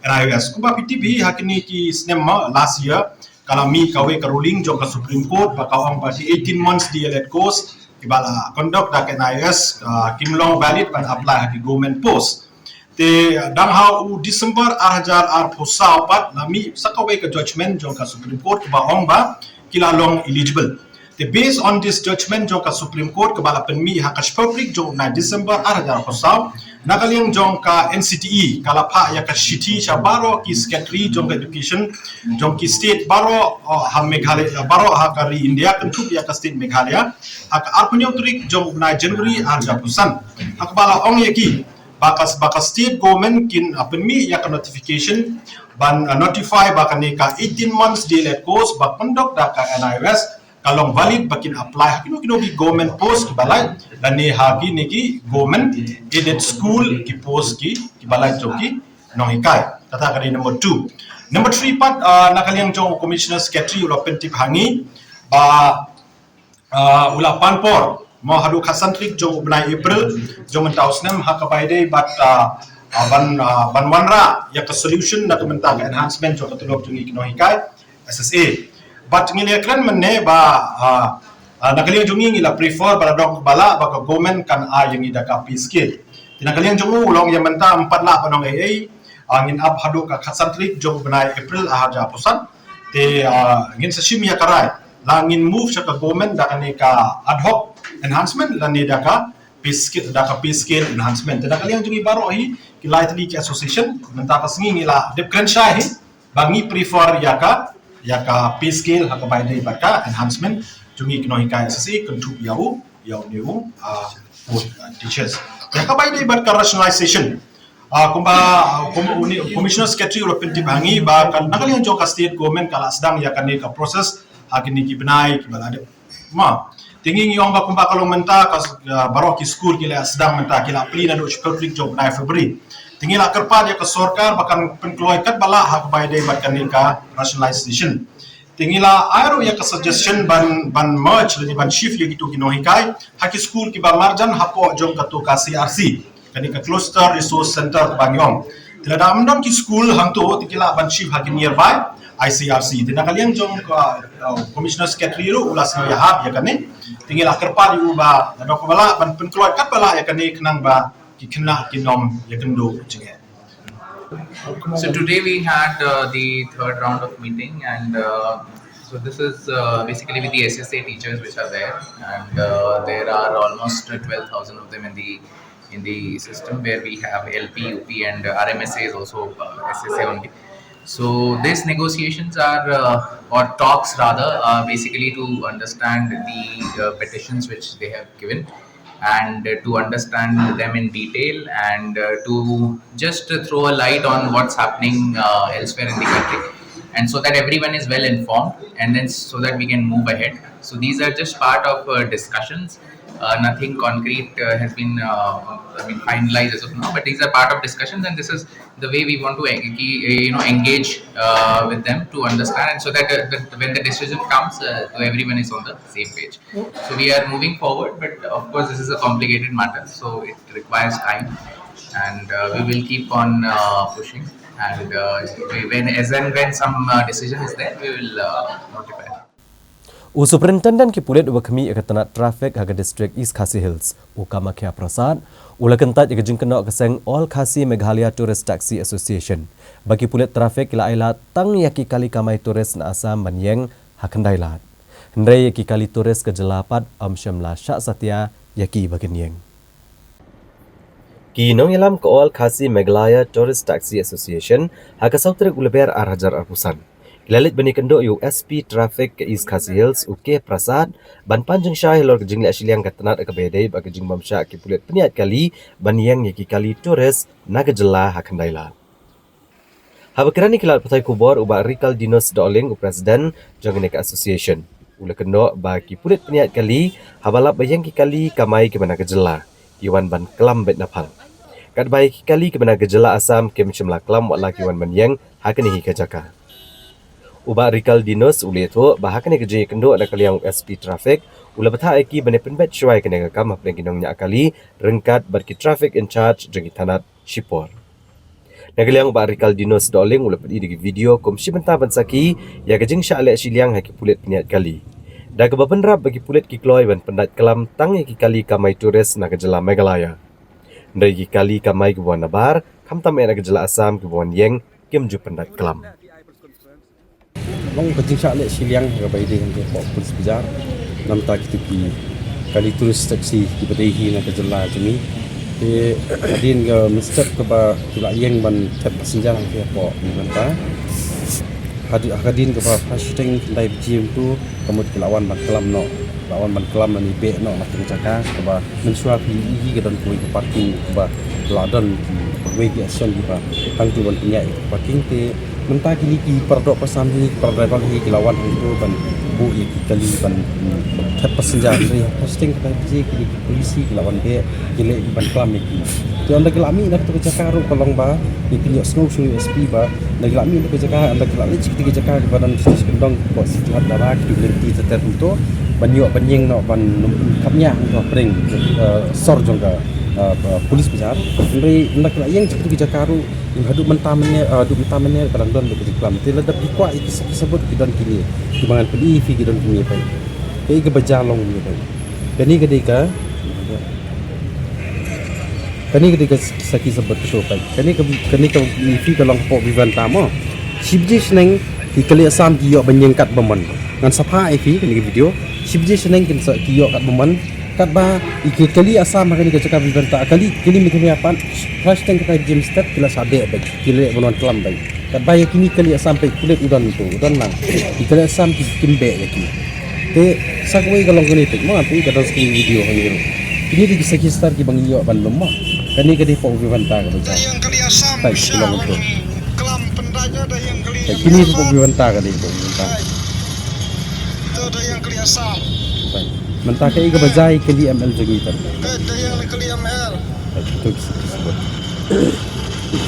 N I O S. Kumba phi tip hi, ha kine ki snem ma last year ka la mih kawei ka ruling jong ka Supreme Court ba ka ong ba ki eighteen months D L Ed course kiba la conduct da ka N I O S, ah, kim long valid ban apply ha ki government post. Te dang ha u December ar hajar arphew saw pat la mih sa kawei ka judgment jong ka Supreme Court kiba ong ba ki la long eligible. Te based on this judgment jong ka Supreme Court kaba la pynmih ha ka shiphew tarik jong u bnai December ar hajar arphew saw, Na ka liang jong ka N C T E ka la phah ïa ka shithi sha baroh ki secretary jong ka education jong ki state baroh, uh, ha Meghalaya, baroh ha ka ri India, kynthup ïa ka state Meghalaya, ha ka arphew tarik jong u bnai January arhajar arphew san. Ha kaba la ong ïa ki ba ka, ba ka state government kin, uh, pynmih ïa ka notification ban, uh, notify ba kane ka eighteen months D.El.Ed course ba conduct da ka N I O S ka long valid ba kin apply ha kino kino ki government post kiba lait lane ha kine ki government aided school ki post ki, kiba lait jong ki nonghikai. Kata ka dei number two. Number three pat, uh, na ka liang jong u Commissioner Secretary u la pyntip ha ngi ba, uh, u la pan por mo haduh khatsan tarik jong u bnai April jong mynta u snem ha kaba ïadei bad, uh, uh, ban, uh, ban wanrah ïa ka solution na ka bynta ka enhancement jong ka tulop jong ngi ki nonghikai S S A. Bad ngi la kren mynne ba, ah, ah, na ka liang jong ngi ngi la prefer ba la dok ba la ba ka government kan ai ïa ngi da ka pay scale. Te na ka liang jong u long ïa mynta em pat lah ban ong ei ei, ah, ngin ap haduh ka khatsan tarik jong u bnai April arhajar arphew san. Te, ah, ngin sa shim ïa ka rai la ngin move sha ka government da kane ka ad hoc enhancement lane da ka pay scale, da ka pay scale enhancement. Te na ka liang jong ngi baroh hi ki lai tylli ki association mynta ka sngi ngi la dep kren shai hi ba ngi prefer ïa ka, ïa ka pay scale ha kaba ïadei bad ka enhancement jong ngi ki nonghikai S S A kynthup ïa u, ïa une u, ah, post, ah, teachers. Ïa kaba ïadei bad ka rationalization, ah, kumba, ah, kum, une, Commissioner Secretary u la pyntip ha ngi ba ka, na ka liang jong ka state government ka la sdang ïa kane ka process ha kine ki bnai kiba la dep ma. Te ngi ngi ong ba kumba ka long mynta ka, ah, baroh ki skul ki la sdang mynta, ki la plie naduh shiphew tarik jong u bnai February. Te ngi la kyrpad ïa ka sorkar ba kan pynkloi katba lah ha kaba ïadei bad kane ka rationalization. Te ngi la ai ruh ïa ka suggestion ban, ban merge lane ban shift ïa kitu ki nonghikai ha ki skul kiba marjan hapoh jong katu ka C R C, kane ka Cluster Resource Center kaba ngi ong. Te lada ym don ki skul hangtu te ki lah ban shift ha ki nearby I C R C. Te na ka liang jong ka, uh, Commissioner Secretary ruh u la sngewbha ïa kane. Te ngi la kyrpad ïa u ba lada kumba lah ban pynkloi katba lah ïa kane khnang ba ki khynnah kin ym ïakynduh jingeh. So today we had uh, the third round of meeting, and uh, so this is uh, basically with the S S A teachers which are there, and uh, there are almost twelve thousand of them in the in the system, where we have L P, U P, and uh, R M S A is also uh, S S A only. So these negotiations are uh, or talks rather uh, basically to understand the uh, petitions which they have given and uh, to understand them in detail and uh, to just throw a light on what's happening uh, elsewhere in the country, and so that everyone is well informed, and then so that we can move ahead. So these are just part of uh, discussions. Uh, nothing concrete uh, has been uh, I mean, finalized as of now, but these are part of discussions, and this is the way we want to en- ki- you know engage uh, with them to understand, and so that, uh, that when the decision comes, uh, so everyone is on the same page. So we are moving forward, but of course this is a complicated matter, so it requires time, and uh, we will keep on uh, pushing. And uh, we, when as and when some uh, decision is there, we will uh, notify. U Superintendent ki pulit uba khmih ïa ka tnat traffic ha ka district East Khasi Hills, u Kamakhya Prasad, u la kyntait ïa ka jingkynnoh ka seng All Khasi Meghalaya Tourist Taxi Association ba ki pulit traffic ki la ailad tang ïa ki kali kamai tourist na Assam ban ïeng ha Khyndai Lad. Hynrei ïa ki kali tourist ka jylla pat ym shym la shah satia ïa ki ba kin ïeng. Ki nongïalam ka All Khasi Meghalaya Tourist Taxi Association ha ka saw tarik u Lber arhajar arphew san ki la leit ban ïakynduh ïa u S P Traffic ka East Khasi Hills u K Prasad ban pan jingshai halor ka jingleh shiliang ka tnat kaba ïadei bad ka jingbym shah ki pulit pynïaid kali ban ïeng ïa ki kali tourist na ka jylla ha Khyndai Lad. Haba kren ïa ki lad pathai khubor u Bah Rikaldinus Dohling u president jong kane ka association u la kynnoh ba ki pulit pynïaid kali haba lap ba ïeng ki kali kamai kiba na ka jylla ki wan ban klam beit na phang. Katba ïa ki kali kiba na ka jylla Assam kim shym la klam wat la ki wan ban ïeng ha kane hi ka jaka. U Bah Rikaldinus u la ïathuh ba ha kane ka jingïakynduh na ka liang u S P Traffic u la bthah ïa ki ban ïa pynbeit shuwa ïa kane ka kam hapdeng ki nongñiah kali ryngkat bad ki traffic in charge jong ki thanat shipor. Na ka liang u Bah Rikaldinus Dohling u la pyni da ki video kum shi bynta ban sakhi ïa ka jingshah leh shiliang ha ki pulit pynïaid kali. Da kaba bynrap ba ki pulit ki kloi ban pyndait klam tang ïa ki kali kamai tourist na ka jylla Meghalaya. Hynrei ki kali kamai kiba wan nabar khamtam eh na ka jylla Assam kiba wan ïeng kim ju pyndait klam. Long ka jingshah leh shiliang kaba ïadei hangtei hapoh Police Bazar namar kita ki kali tourist taxi kiba dei hi na ka jylla jong ngi. Te hadien ka mynstep kaba ki la ïeng ban thep passenger hangtei hapoh mynta. Hadien, hadien kaba phra shiteng khyndai baje mynta, ka mut ki la wan ban klam noh. La wan ban klam lane beh noh na kata ka jaka kaba mynshuwa phi ïohi ka don kawei ka parking kaba la don kiba kawei ki action kiba hangtu ban pynïaid parking te. Mynta kine ki para doh para sam hi, para driver hi ki la wan hangtu ban buh ïa ki kali ban, mm, thep passenger. Hynrei ha phra shiteng khyndai baje kine ki police hi ki la wan beh, ki leh ban klam ïa ki. Te ynda ki la mih na kata ka jaka ruh ka long ba ngi pynïohsngew sha u S P ba ynda ki la mih na ka jaka, ynda ki la leit sha kata ka jaka kaba don sha kyndong ka City Hut Dhaba, ki tu lynti ter ter hangtu ban ïoh ban ïeng noh ban thap ñiah hangtu hapdeng, eh, sor jong ka, eh, police bazar. Hynrei ynda ki la ïeng sha kata ka jaka ruh, haduh mynta mynne, eh, haduh mynta mynne ka dang don ka jingklam. Te lada phi kwah ïa ki sakhi sabut ki don kine, kiba ngan pyni ïa phi ki don kine pat. Kaei kaba jia long kine pat. Kane ka dei ka, kane ka dei ka sakhi sabut kato pat. Kane ka, kane ka ïa phi ka long hapoh Vivanta mo. Shi baje shneng ki kali Assam ki ïoh ban ïeng kat ba mon. Ngan sa phah ïa phi kane ka video. Shi baje shneng kin sa ki ïoh kat ba mon. Katba ïa ki kali Assam ha kane ka jaka Vivanta, kali, kali Meghalaya pat, phra shiteng khyndai baje mynstep ki la shah beh beit, ki leh ban wan klam beit. Katba ïa kine kali Assam pat, pulit u don tu, u don lang. Ki kali Assam ki, kim beh ïa ki. Te sa kawei ka long kane pat, mo, ngan pyni ka don sa kawei video hangne ruh. Kine dei ki sakhi star kiba ngi ïoh ban lum, mo. Kane ka dei hapoh Vivanta kaba jia. Pat, ka long tu. Pat, kine hapoh Vivanta ka dei, hapoh Vivanta. Pat. Mynta kaei kaba jia ïa ki kali M L jong ngi pat. Pat, to ki, ki, ki,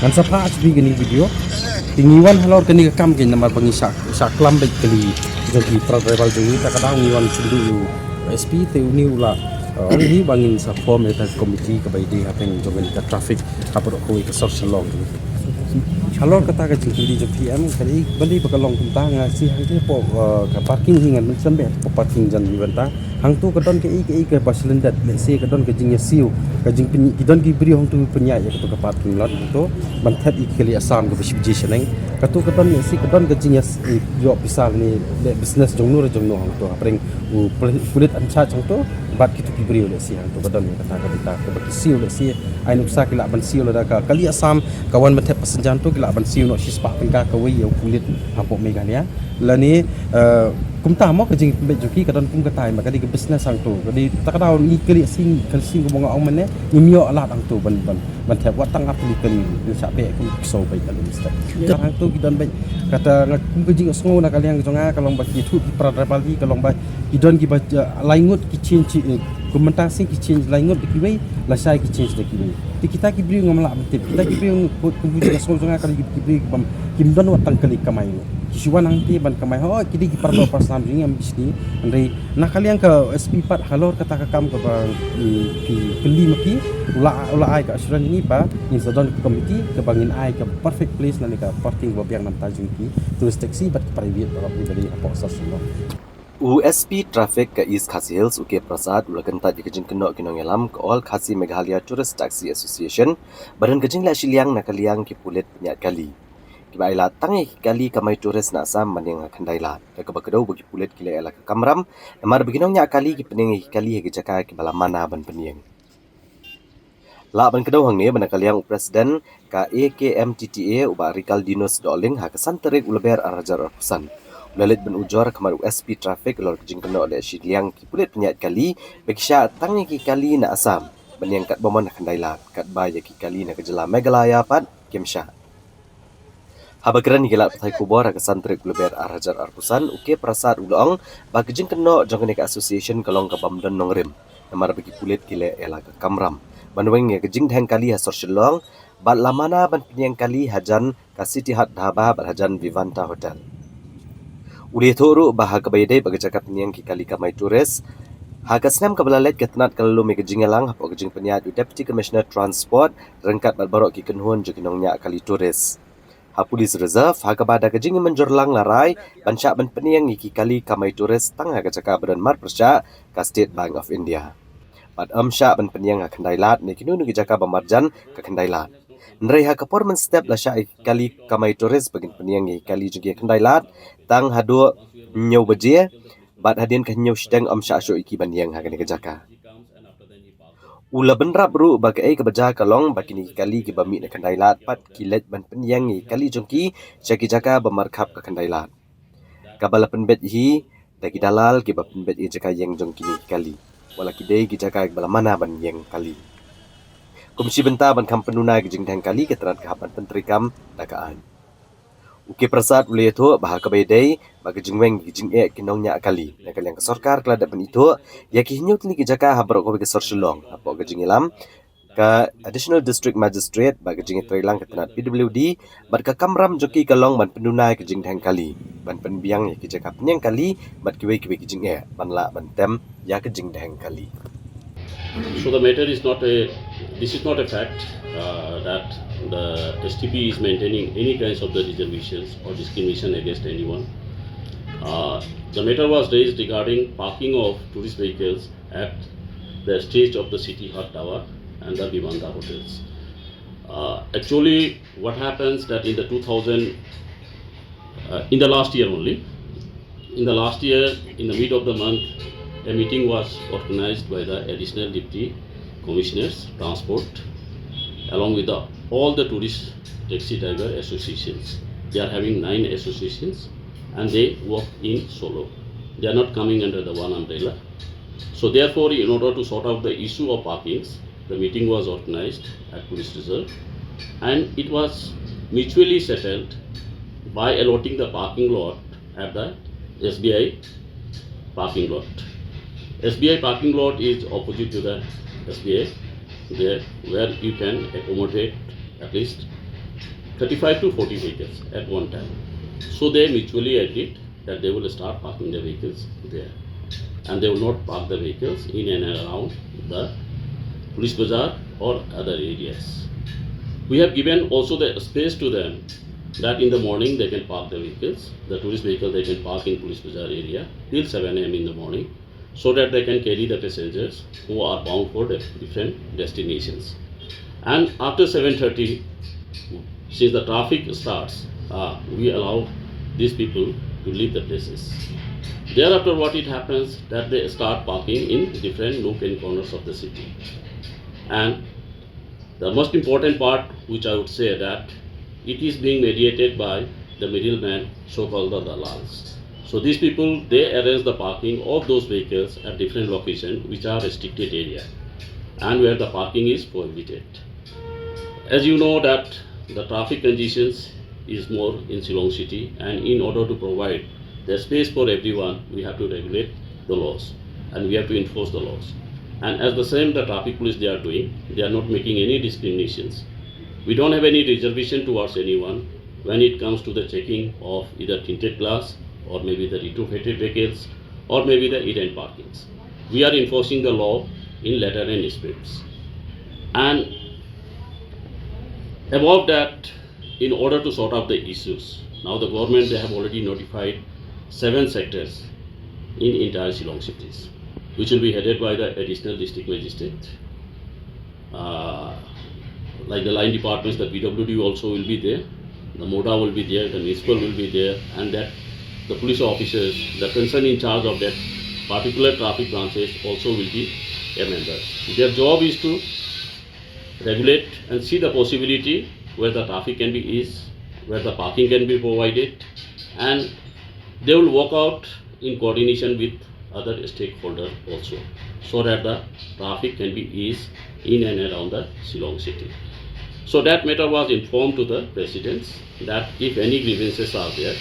ngan sa phah sha phi kane ka video. Te ngi wan halor kane ka kam kein namar ba ngi shah, shah klam beit kali jong ki para driver jong ngi, ta ka daw ngi wan kynduh ïa u S P te une u la, eh, ong hi ba ngin sa form ïa ka committee kaba ïadei hapdeng jong kane ka traffic hapoh kawei ka sor Shillong. Halor kata ka jingkylli jong phi em, ka dei balei ba ka long kumta, nga sngew hangtei hapoh, eh, ka parking hi ngan mynshem beit hapoh parking jan Vivanta. Hangtu ka don kaei kaei kaba shlyndet, lehse ka don ka jingïasiew, ka jingpyn-, ki don ki briew hangtu pynïaid ïa katu ka parking lot hangtu ban thep ïa ki kali Assam kaba shi baje shneng. Katu ka don lehse ka don ka jingïas-, eh, ïoh pisa lane leh business jongno re jongno hangtu hapdeng u pul-, pulit in charge hangtu bad kitu ki briew lehse hangtu ka don ïa kata ka bynta kaba ki siew lehse ai nuksa ki lah ban siew lada ka kali Assam ka wan ban thep passenger hangtu ki lah ban siew noh shispah tyngka kawei ïa u pulit hapoh Meghalaya. Lane, eh, kumta mo ka jingpynbeit jong ki ka don kum katai ma ka dei ka business hangtu. Ka dei ta ka daw ngi kali sing, kali sing kumba nga ong mynne, ngim ïoh lad hangtu ban, ban, ban thep wat tang artylli kali, ngi shah beh kum ki saw beit kali mynstep. Hangtu ki don beit kata nga kum ka jingsngew na ka liang jong nga ka long ba ki thuh ki para driver hi ka long ba ki don kiba, eh, lai ngut ki change, eh, kum mynta sing ki change lai ngut da kiwei, lashai ki change da kiwei. Te kita ki briew ngam lah ban tip. Kita ki briew kum ka jingsngew jong nga ka dei ki briew kiba kim don wat tang kali kamai. Ki shu wan hangtei ban kamai, hooid ki dei ki para doh para sam jong ngi, em bishni. Hynrei na ka liang ka S P pat halor kata ka kam kaba, mm, ki kylli ma ki, u la, u la ai ka assurance ïa ngi ba ngin sa don ka committee kaba ngin ai ka perfect place lane ka parking ba biang na bynta jong ki tourist taxi bad ki private baroh kiba dei hapoh sor Shillong. U S P Traffic ka East Khasi Hills u K Prasad u la kyntait ïa ka jingkynnoh ki nongïalam ka All Khasi Meghalaya Tourist Taxi Association ba don ka jingleh shiliang na ka liang ki pulit pynïaid kali. Kiba ai lad tang ïa ki kali kamai tourist na Assam ban ïeng ha khyndai lad, da kaba kdew ba ki pulit ki leh ïa la ka kamram, namar ba ki nongñiah kali ki pynïeng ïa ki kali ha ki jaka kiba la mana ban pynïeng. Lah ban kdew hangne ba na ka liang u President ka A K M T T A u Bah Rikaldinus Dohling ha ka san tarik u Lber ar hajar arphew san u la leit ban ujor ha khmat u S P Traffic halor ka jingkynnoh leh shiliang ki pulit pynïaid kali ba ki shah tang ïa ki kali na Assam ban ïeng katba mon ha khyndai lad, katba ïa ki kali na ka jylla Meghalaya pat kim shah. Haba kren ïa ki lad pathai khubor ha ka san tarik u Lber ar hajar arphew san, u K Prasad u la ong ba ka jingkynnoh jong kane ka association ka long ka bym don nongrim namar ba ki pulit ki leh ïa la ka kamram ban weng ïa ka jingdheng kali ha sor Shillong bad la mana ban pynïeng kali hajan ka City Hut Dhaba bad hajan Vivanta Hotel. U la ïathuh ruh ba ha kaba ïadei bad ka jaka pynïeng ki kali kamai tourist, ha ka snem kaba la leit ka tnat ka la lum ïa ka jingïalang hapoh ka jingpynïaid u Deputy Commissioner Transport ryngkat bad baroh ki kynhun jong ki nongñiah kali tourist. Ha Police Reserve, ha kaba da ka jingïamynjur lang la rai ban shah ban pynïeng ïa ki kali kamai tourist tang ha ka jaka ba don marpyrshah ka State Bank of India. Bad ym shah ban pynïeng ha khyndai lad ne kino kino ki jaka ba marjan ka khyndai lad. Hynrei ha ka por mynstep la shah ïa ki kali kamai tourist ba kin pynïeng ïa ki kali jong ki ha khyndai lad tang haduh hynñiew baje bad hadien ka hynñiew shiteng ym shah shuh ïa ki ban ïeng ha kane ka jaka. U la bynrap ruh ba kaei kaba jia ka long ba kine ki kali kiba mih na khyndai lad pat ki leit ban pynïeng ïa ki kali jong ki sha ki jaka ba markhap ka khyndai lad. Kaba la pynbeit hi da ki dalal kiba pynbeit ïa jaka ïeng jong kine ki kali, wat la ki dei ki jaka kiba la mana ban ïeng kali. Kum shi bynta ban kham pynduna ïa ki jingdheng kali, ka tnat ka hap ban pyntreikam da ka aiñ. U K Prasad u la ïathuh ba ha kaba ïadei bad ka jingweng ïa ki jingeh ki nongñiah kali, na ka liang ka sorkar ka la dep ban ithuh ïa ki hynñiew tylli ki jaka ha baroh kawei ka sor Shillong hapoh ka jingïalam ka Additional District Magistrate bad ka jingïatreilang ka tnat P W D, bad ka kamram jong ki ka long ban pynduna ïa ki jingdheng kali, ban pynbiang ïa ki jaka pynïeng kali bad kiwei kiwei ki jingeh ban lah ban tem ïa ki jingdheng kali. So the matter is not a, this is not a fact uh, that the S T P is maintaining any kinds of the reservations or discrimination against anyone. Uh, the matter was raised regarding parking of tourist vehicles at the stage of the City Hut Tower and the Vivanta hotels. Uh, actually, what happens that in the two thousand, uh, in the last year only, in the last year, in the mid of the month, a meeting was organized by the Additional Deputy Commissioners, Transport, along with the, all the tourist taxi driver associations. They are having nine associations and they work in solo. They are not coming under the one umbrella. So therefore, in order to sort out the issue of parkings, the meeting was organized at Police Reserve and it was mutually settled by allotting the parking lot at the S B I parking lot. S B I parking lot is opposite to the S B I, there where you can accommodate at least thirty-five to forty vehicles at one time. So they mutually agreed that they will start parking the vehicles there and they will not park the vehicles in and around the Police Bazaar or other areas. We have given also the space to them that in the morning they can park the vehicles, the tourist vehicle they can park in Police Bazaar area till seven a m in the morning, so that they can carry the passengers who are bound for the different destinations. And after seven thirty, since the traffic starts, uh, we allow these people to leave the places. Thereafter, what it happens that they start parking in different nook and corners of the city. And the most important part, which I would say that it is being mediated by the middleman, so-called the dalals. So these people, they arrange the parking of those vehicles at different locations, which are restricted area and where the parking is prohibited. As you know that the traffic conditions is more in Shillong city, and in order to provide the space for everyone, we have to regulate the laws and we have to enforce the laws. And as the same, the traffic police, they are doing, they are not making any discriminations. We don't have any reservation towards anyone when it comes to the checking of either tinted glass or maybe the retrofitted vehicles or maybe the hidden parkings. We are enforcing the law in letter and spirits. And above that, in order to sort out the issues, now the government, they have already notified seven sectors in entire Shillong cities, which will be headed by the additional district magistrate. Uh, like the line departments, the P W D also will be there, the MODA will be there, the municipal will be there, and that the police officers, the concern in charge of that particular traffic branches also will be a member. Their job is to regulate and see the possibility where the traffic can be eased, where the parking can be provided, and they will work out in coordination with other stakeholders also, so that the traffic can be eased in and around the Shillong city. So that matter was informed to the presidents that if any grievances are there,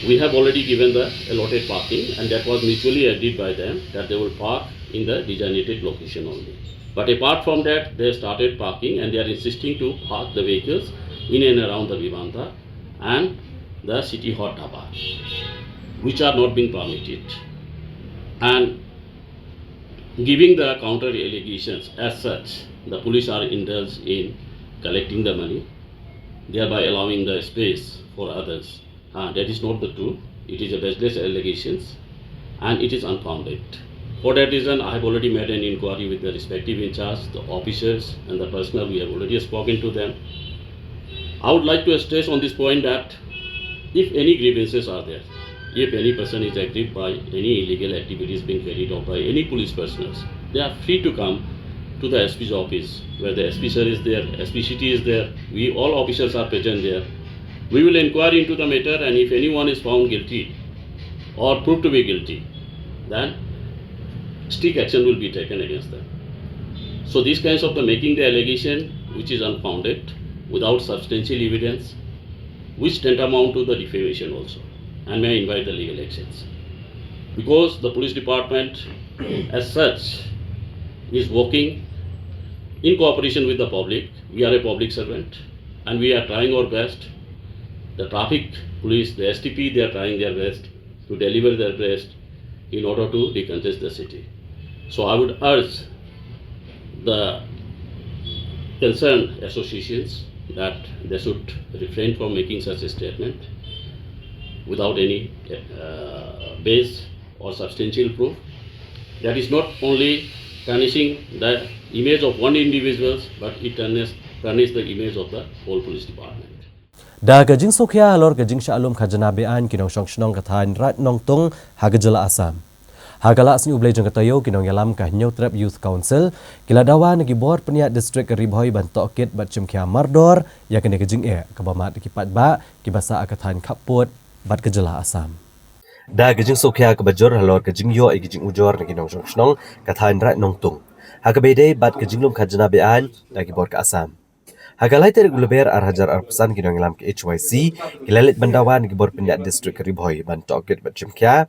we have already given the allotted parking, and that was mutually agreed by them that they will park in the designated location only. But apart from that, they started parking and they are insisting to park the vehicles in and around the Vivanta and the City Hut Dhaba, which are not being permitted. And giving the counter allegations as such, the police are indulged in collecting the money, thereby allowing the space for others. Uh, that is not the truth. It is a baseless allegations and it is unfounded. For that reason, I have already made an inquiry with the respective in charge, the officers and the personnel. We have already spoken to them. I would like to stress on this point that if any grievances are there, if any person is aggrieved by any illegal activities being carried out by any police personnel, they are free to come to the S P's office, where the S P sir is there, S P city is there, we all officials are present there. We will inquire into the matter, and if anyone is found guilty or proved to be guilty, then strict action will be taken against them. So these kinds of the making the allegation which is unfounded, without substantial evidence, which tantamount to the defamation also, and may invite the legal actions. Because the police department as such is working in cooperation with the public. We are a public servant and we are trying our best. The traffic police, the S T P, they are trying their best to deliver their best in order to decongest the city. So I would urge the concerned associations that they should refrain from making such a statement without any uh, base or substantial proof. That is not only tarnishing the image of one individual, but it tarnish, tarnish the image of the whole police department. Da ka jingsngewkhia halor ka jingshah lum khajna be-aiñ, ki nongshong shnong ka thaiñ Raid Nongtung ha ka jylla Assam. Ha ka lad sngi U Blei jong ka taïew, ki nongïalam ka Hynñiewtrep Youth Council ki la dawa na ki bor pynïaid district ka Ri Bhoi ban tohkit bad shimkhia mardor ïa kane ka jingeh kaba mad da ki paidbah kiba sah ha ka thaiñ khappud bad ka jylla Assam. Da ka jingsngewkhia kaba jur halor ka jingïoh ïa ki jingujor na ki nongshong shnong ka thaiñ Raid Nongtung ha kaba ïadei bad ka jinglum khajna be-aiñ da ki bor ka Assam. Ha ka lai tarik u Lber ar hajar arphew san, ki nongïalam ka H Y C ki la leit ban dawa na ki bor pynïaid district ka Ri Bhoi ban tohkit bad shimkhia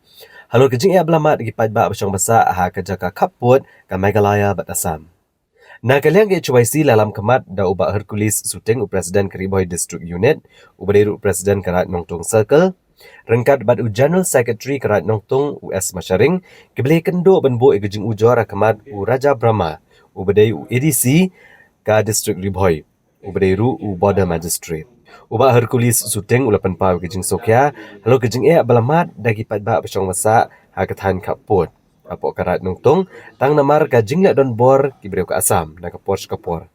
halor ka jingeh ba la mad da ki paidbah ba shong ba sah ha ka jaka khappud ka Meghalaya bad Assam. Na ka liang ka H Y C la lam khmat da u Bah Hercules Suting, u President ka Ri Bhoi District Unit, uba dei ruh u President ka Raid Nongtung Circle, ryngkat bad u General Secretary ka Raid Nongtung, u S Masharing, kiba la ïakynduh ban buh ïa ka jingujor ha khmat u Raja Brahma, uba dei u A D C ka District Ri Bhoi, uba dei ruh u Border Magistrate. U Bah Hercules Suting u la pynpaw ïa ka jingsngewkhia halor ka jingeh ba la mad da ki paidbah ba shong ba sah ha ka thaiñ khappud hapoh ka Raid Nongtung, tang namar ka jingleh donbor ki briew ka Assam na ka por sha ka por,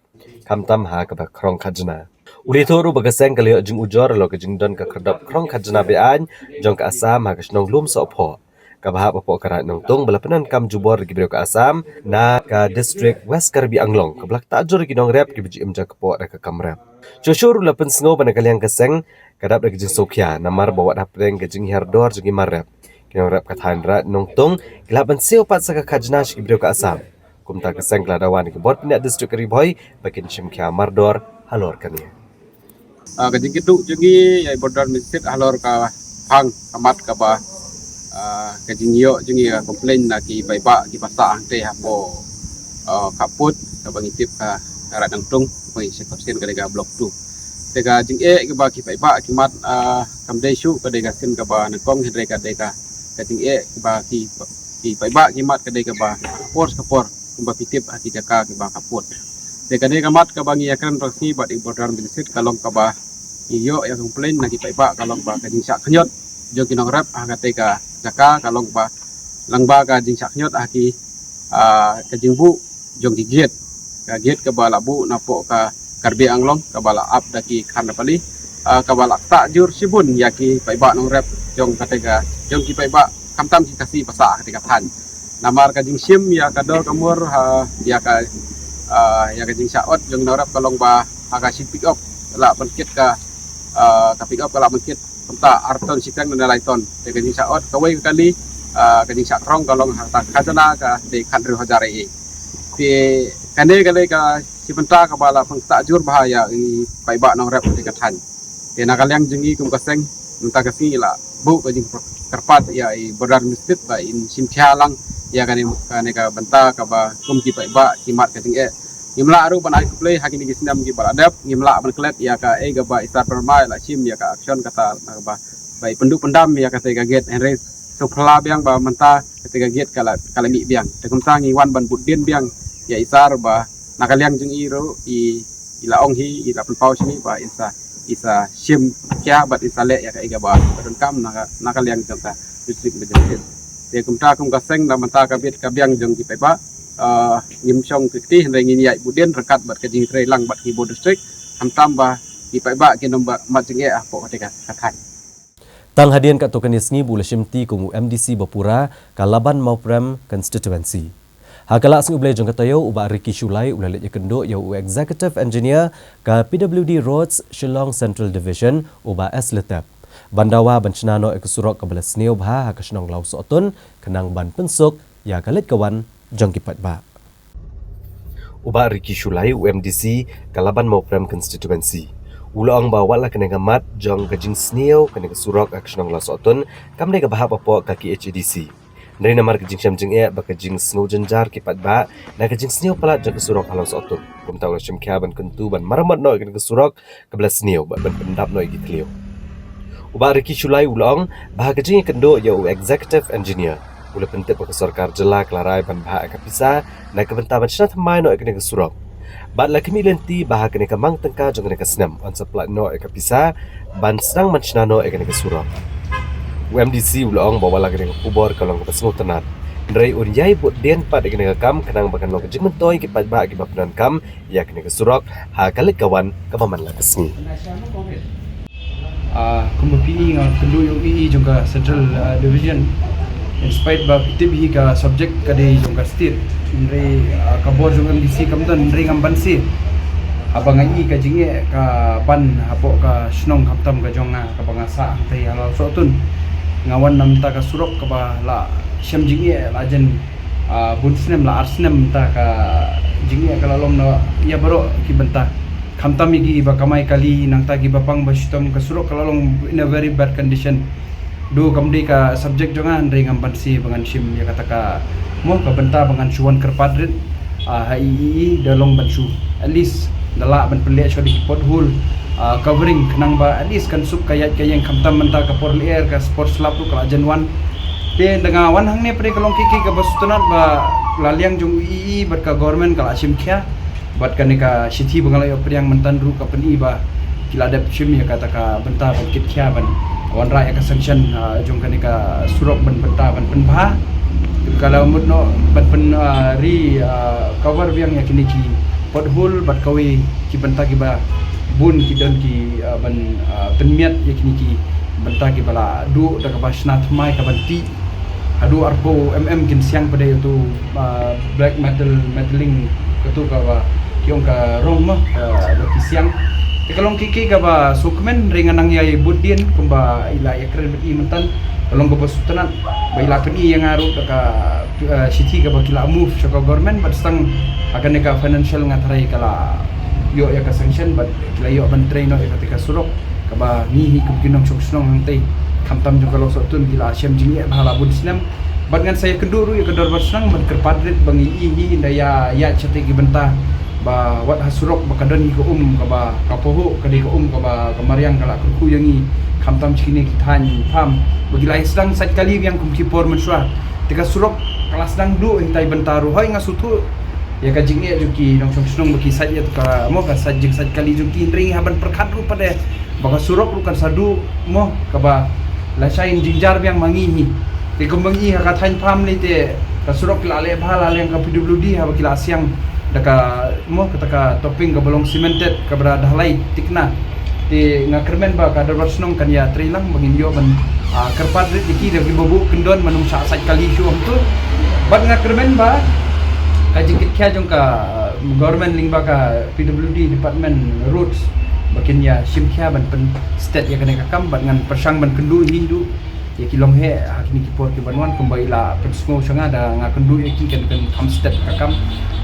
khamtam ha kaba khrong khajna. U la ïathuh ruh ba ka seng ka la ïoh jingujor halor ka jingdon ka khyrdop khrong khajna be-aiñ jong ka Assam ha ka shnong Lumsohphoh, kaba hap hapoh ka Raid Nongtung, ba la pyndonkam jubor da ki briew ka Assam na ka district West Karbi Anglong, kaba la ktah jur ïa ki nongrep kiba ju im jakpoh da ka kam rep. Shuh shuh ruh la pynsngew ba na ka liang ka seng ka dap da ka jingsngewkhia namar ba wat hapdeng ka jinghiar dor jong ki mar rep, ki nongrep ka thaiñ Raid Nongtung ki la ban siew pat sa ka khajna sha ki briew ka Assam. Kumta ka seng ka la dawa na ki bor pynïaid district ka Ri Bhoi ba kin shimkhia mardor halor kane. Ah, ka jingkynduh jong ngi ïa i Border Magistrate halor ka phang ka mat kaba, ah, ka jingïoh jong ngi ka complaint na ki paidbah kiba sah hangtei hapoh, ah, khappud kaba ngi tip ka Raid Nongtung, kaba ngi sha ka sien ka dei ka Block two. Te ka jingeh kaba ki paidbah ki mad, ah, kam dei shuh ka dei ka sien kaba nyngkong, hynrei ka dei ka, ka jingeh kaba ki, ki paidbah ki mad ka dei kaba por sha ka por, kumba phi tip ha ki jaka kiba khappud. Te kane ka mat kaba ngi ïakren rasi bad i Border Magistrate ka long kaba ngi ïoh ïa ka complaint na ki paidbah ka long ba ka jingshah khñiot jong ki nongrep ha katei ka jaka ka long ba, lang ba ka jingshah khñiot ha ki, ah, ka jingbuh jong ki gate. Ka gate kaba la buh napoh ka Karbi Anglong kaba la ap da ki khandapali, ah, kaba la ktah jur shibun ïa ki paidbah nongrep jong katei ka, jong ki paidbah khamtam ki Khasi ba sah ha katei ka thaiñ. Namar ka jingshim ïa ka dor ka mur, ha, ïa ka, ah, ïa ka jingshah ot jong ki nongrep ka long ba ha ka shi pickup la ban kit ka, ah, ka pickup ka la ban kit kumta ar ton shiteng ne lai ton. Te ka jingshah ot kawei ka kali, ah, ka jingshah trong ka long ha ka khajna ka dei khathynriew hajar A A. Te kane ka dei ka shi bynta kaba la pynktah jur bha ïa i paidbah nongrep katei ka thaiñ. Te na ka liang jong ngi kum ka seng, mynta ka sngi la buh ka jingkyrpad ïa i Border Magistrate ba in shimkhia lang ïa kane, kane ka bynta kaba kum ki paidbah ki mad ka jingeh. Ngim lah ruh ban ai khublei ha kine ki snem kiba la dep, ngim lah ban klet ïa kaei kaba i Sar Pynrem i la shim ïa ka action kata na kaba, ba i pynduh pyndam ïa katei ka gate, hynrei sngewphylla biang ba mynta katei ka gate ka la, ka la mih biang. Te kumta ngi wan ban bud dien biang ïa i Sar ba na ka liang jong i ruh i, i la ong hi, i la pynpaw shini ba in sa, i sa shimkhia bad in sa leh ïa kaei kaba, ba donkam na ka, na ka liang jong ka District Magistrate. Te kumta kum ka seng na mynta ka bit ka biang jong ki paidbah, ah, ngim shong kti kti hynrei ngin ïaid bud dien ryngkat bad ka jingtrei lang bad ki bor district, khamtam ba ki paidbah kin ym ba mad jingeh hapoh katei ka, ka thaiñ. Tang hadien katto katne sngi ba u la shimti kum u M D C ba pura ka Laban Mawprem constituency. Ha ka lad sngi U Blei jong ka taïew, u Bah Ricky Shullai u la leit ïakynduh ïa u Executive Engineer ka P W D Roads Shillong Central Division, u Bah S Letep, ban dawa ban shna noh ïa ka surok kaba la sniew bha ha ka shnong Lawsohtun, khnang ban pynsuk ïa ka leit ka wan jong ki paidbah. U Bah Ricky Shullai, u M D C ka Laban Mawprem Constituency, u la ong ba wat la kane ka mat jong ka jingsniew kane ka surok ha ka shnong Lawsohtun kam dei kaba hap hapoh ka K H A D C. Hynrei namar ka jingshem jingeh bad ka jingsngew jynjar ki paidbah na ka jingsniew palat jong ka surok ha Lawsohtun, kumta u la shim khia ban kyntu ban maramot noh ïa kane ka surok kaba la sniew bad ban pyndap noh ïa ki thliew. U Bah Ricky Shullai u la ong ba ha ka jingïakynduh ïa u Executive Engineer, u la pyntip ba ka sorkar jylla ka la rai ban bhah ïa ka pisa na ka bynta ban shna thymmai noh ïa kane ka surok. Bad la khmih lynti ba ha kane ka mang tyngka jong kane ka snem yn sa pynlait noh ïa ka pisa ban sdang ban shna noh ïa kane ka surok. U M D C u la ong ba wat la kane ka khubor ka long kaba sngewtynnat, hynrei un ïai bud dien pat ïa kane ka kam khnang ba kan long ka jingmyntoi ïa ki paidbah kiba pyndonkam ïa kane ka surok ha ka leit ka wan kaba man la ka sngi. Ah, kumba phi i nga kynduh ïa u E E jong ka Central, ah, Division. In spite ba phi tip hi ka subject ka dei jong ka state, hynrei, ah, ka bor jong M D C kam don, hynrei ngam banse. Haba nga i ka jingeh ka ban hapoh ka shnong khamtam ka jong nga kaba nga sah hangtai ha Lawsohtun, nga wan na mynta ka surok kaba la shem jingeh la jan, ah, bun snem, la ar snem mynta ka jingeh ka la long na ïa baroh ki bynta. Khamtam ïa ki ba kamai kali, nangta ki ba pang ba shitom, ka surok ka la long in a very bad condition. Duh kam dei ka subject jong nga, hynrei ngam banse ba ngan shim ïa kata ka, mo, ka bynta ba ngan shu wan kyrpad rit, ah, ha E E da long ban shu, at least da lah ban pynleh shuh da ki pothole, ah, covering, khnang ba at least kan suk ka ïaid ka ïeng, khamtam mynta ka por lyer, ka por slap ruh ka la jan wan. Te da nga wan hangne pat ka long kiei kiei kaba sngewtynnat ba la liang jong u E E bad ka government ka la shim khia. Bad kane ka shithi ba nga la ïoh pdiang mynta ruh ka pyni ba ki la dep shim ïa kata ka bynta ban kit khia ban wanrah ïa ka sanction, ah, jong kane ka surok ban bynta ban pynbha. Ka la mut noh ban pyn, ah, re, ah, cover biang ïa kine ki pothole bad kawei ki bynta kiba bun ki don ki, ah, ban, ah, pynmiat ïa kine ki bynta kiba la duh da kaba shna thymmai ka ban tih. Haduh arphew mm kin siang pat de ïa utu, ah, black metal, metalling, katu kaba ki ong ka rong mo, ah, ba ki siang. Te ka long kiei kiei kaba sngewkmen, hynrei nga nang ïai bud dien kumba i la ïakren bad i mynta. Ka long kaba sngewtynnat ba i la pyni ïa nga ruh da ka, ah, shithi kaba ki la move sha ka government, bad tang ha kane ka financial nga tharai ka la ïoh ïa ka sanction bad ki la ïoh ban trei noh ïa kata ka surok. Kaba ngi hi kum ki nongshong shnong hangtai khamtam jong ka Lawsohtun ki la shem jingeh bha la bun snem. Bad ngan sa ïakynduh ruh ïa ka dorbar shnong ban kyrpad rit ba ngi i hi ynda ïa, ïa shatei ki bynta ba wat ha surok ba ka don hi ka um kaba ka pohuh, ka dei ka um kaba ka mariang ka la kyrkhu ïa ngi, khamtam sha kine ki thaiñ pham ba ki la ïa sdang sait kali biang kum ki por mynshuwa. Te ka surok ka la sdang duh hi tai bynta ruh, hooid nga sngewthuh ïa ka jingeh jong ki nongshong shnong ba ki sait ïa ka, mo, ka sait jingsait kali jong ki, hynrei ha ban pyrkhat ruh pat de ba ka surok ruh kan sa duh, mo, kaba lashai jynjar biang ma ngi hi. Te kumba ngi ha ka thaiñ pham lei te ka surok la leh bha la liang ka P W D haba ki la siang da ka, mo, kata ka topping kaba long cemented kaba da dah lai tikna. Te nga kyrmen ba ka dorbar shnong kan ïa trei lang ba ngin ïoh ban, ah, kyrpad rit ïa ki da kiba buh kyndon, mynta shah sait kali shuh hangtu. Bad nga kyrmen ba ka jingkit khia jong ka, ah, government lyngba ka P W D Department Roads ba kin ïa shim khia ban pynstet ïa kane ka kam, bad ngan pyrshang ban kynduh hi ruh ïa ki longheh ha kine ki por ki ban wan, kumba i la pynsngew sha nga da nga kynduh ïa ki kan, kan kham stet ka kam.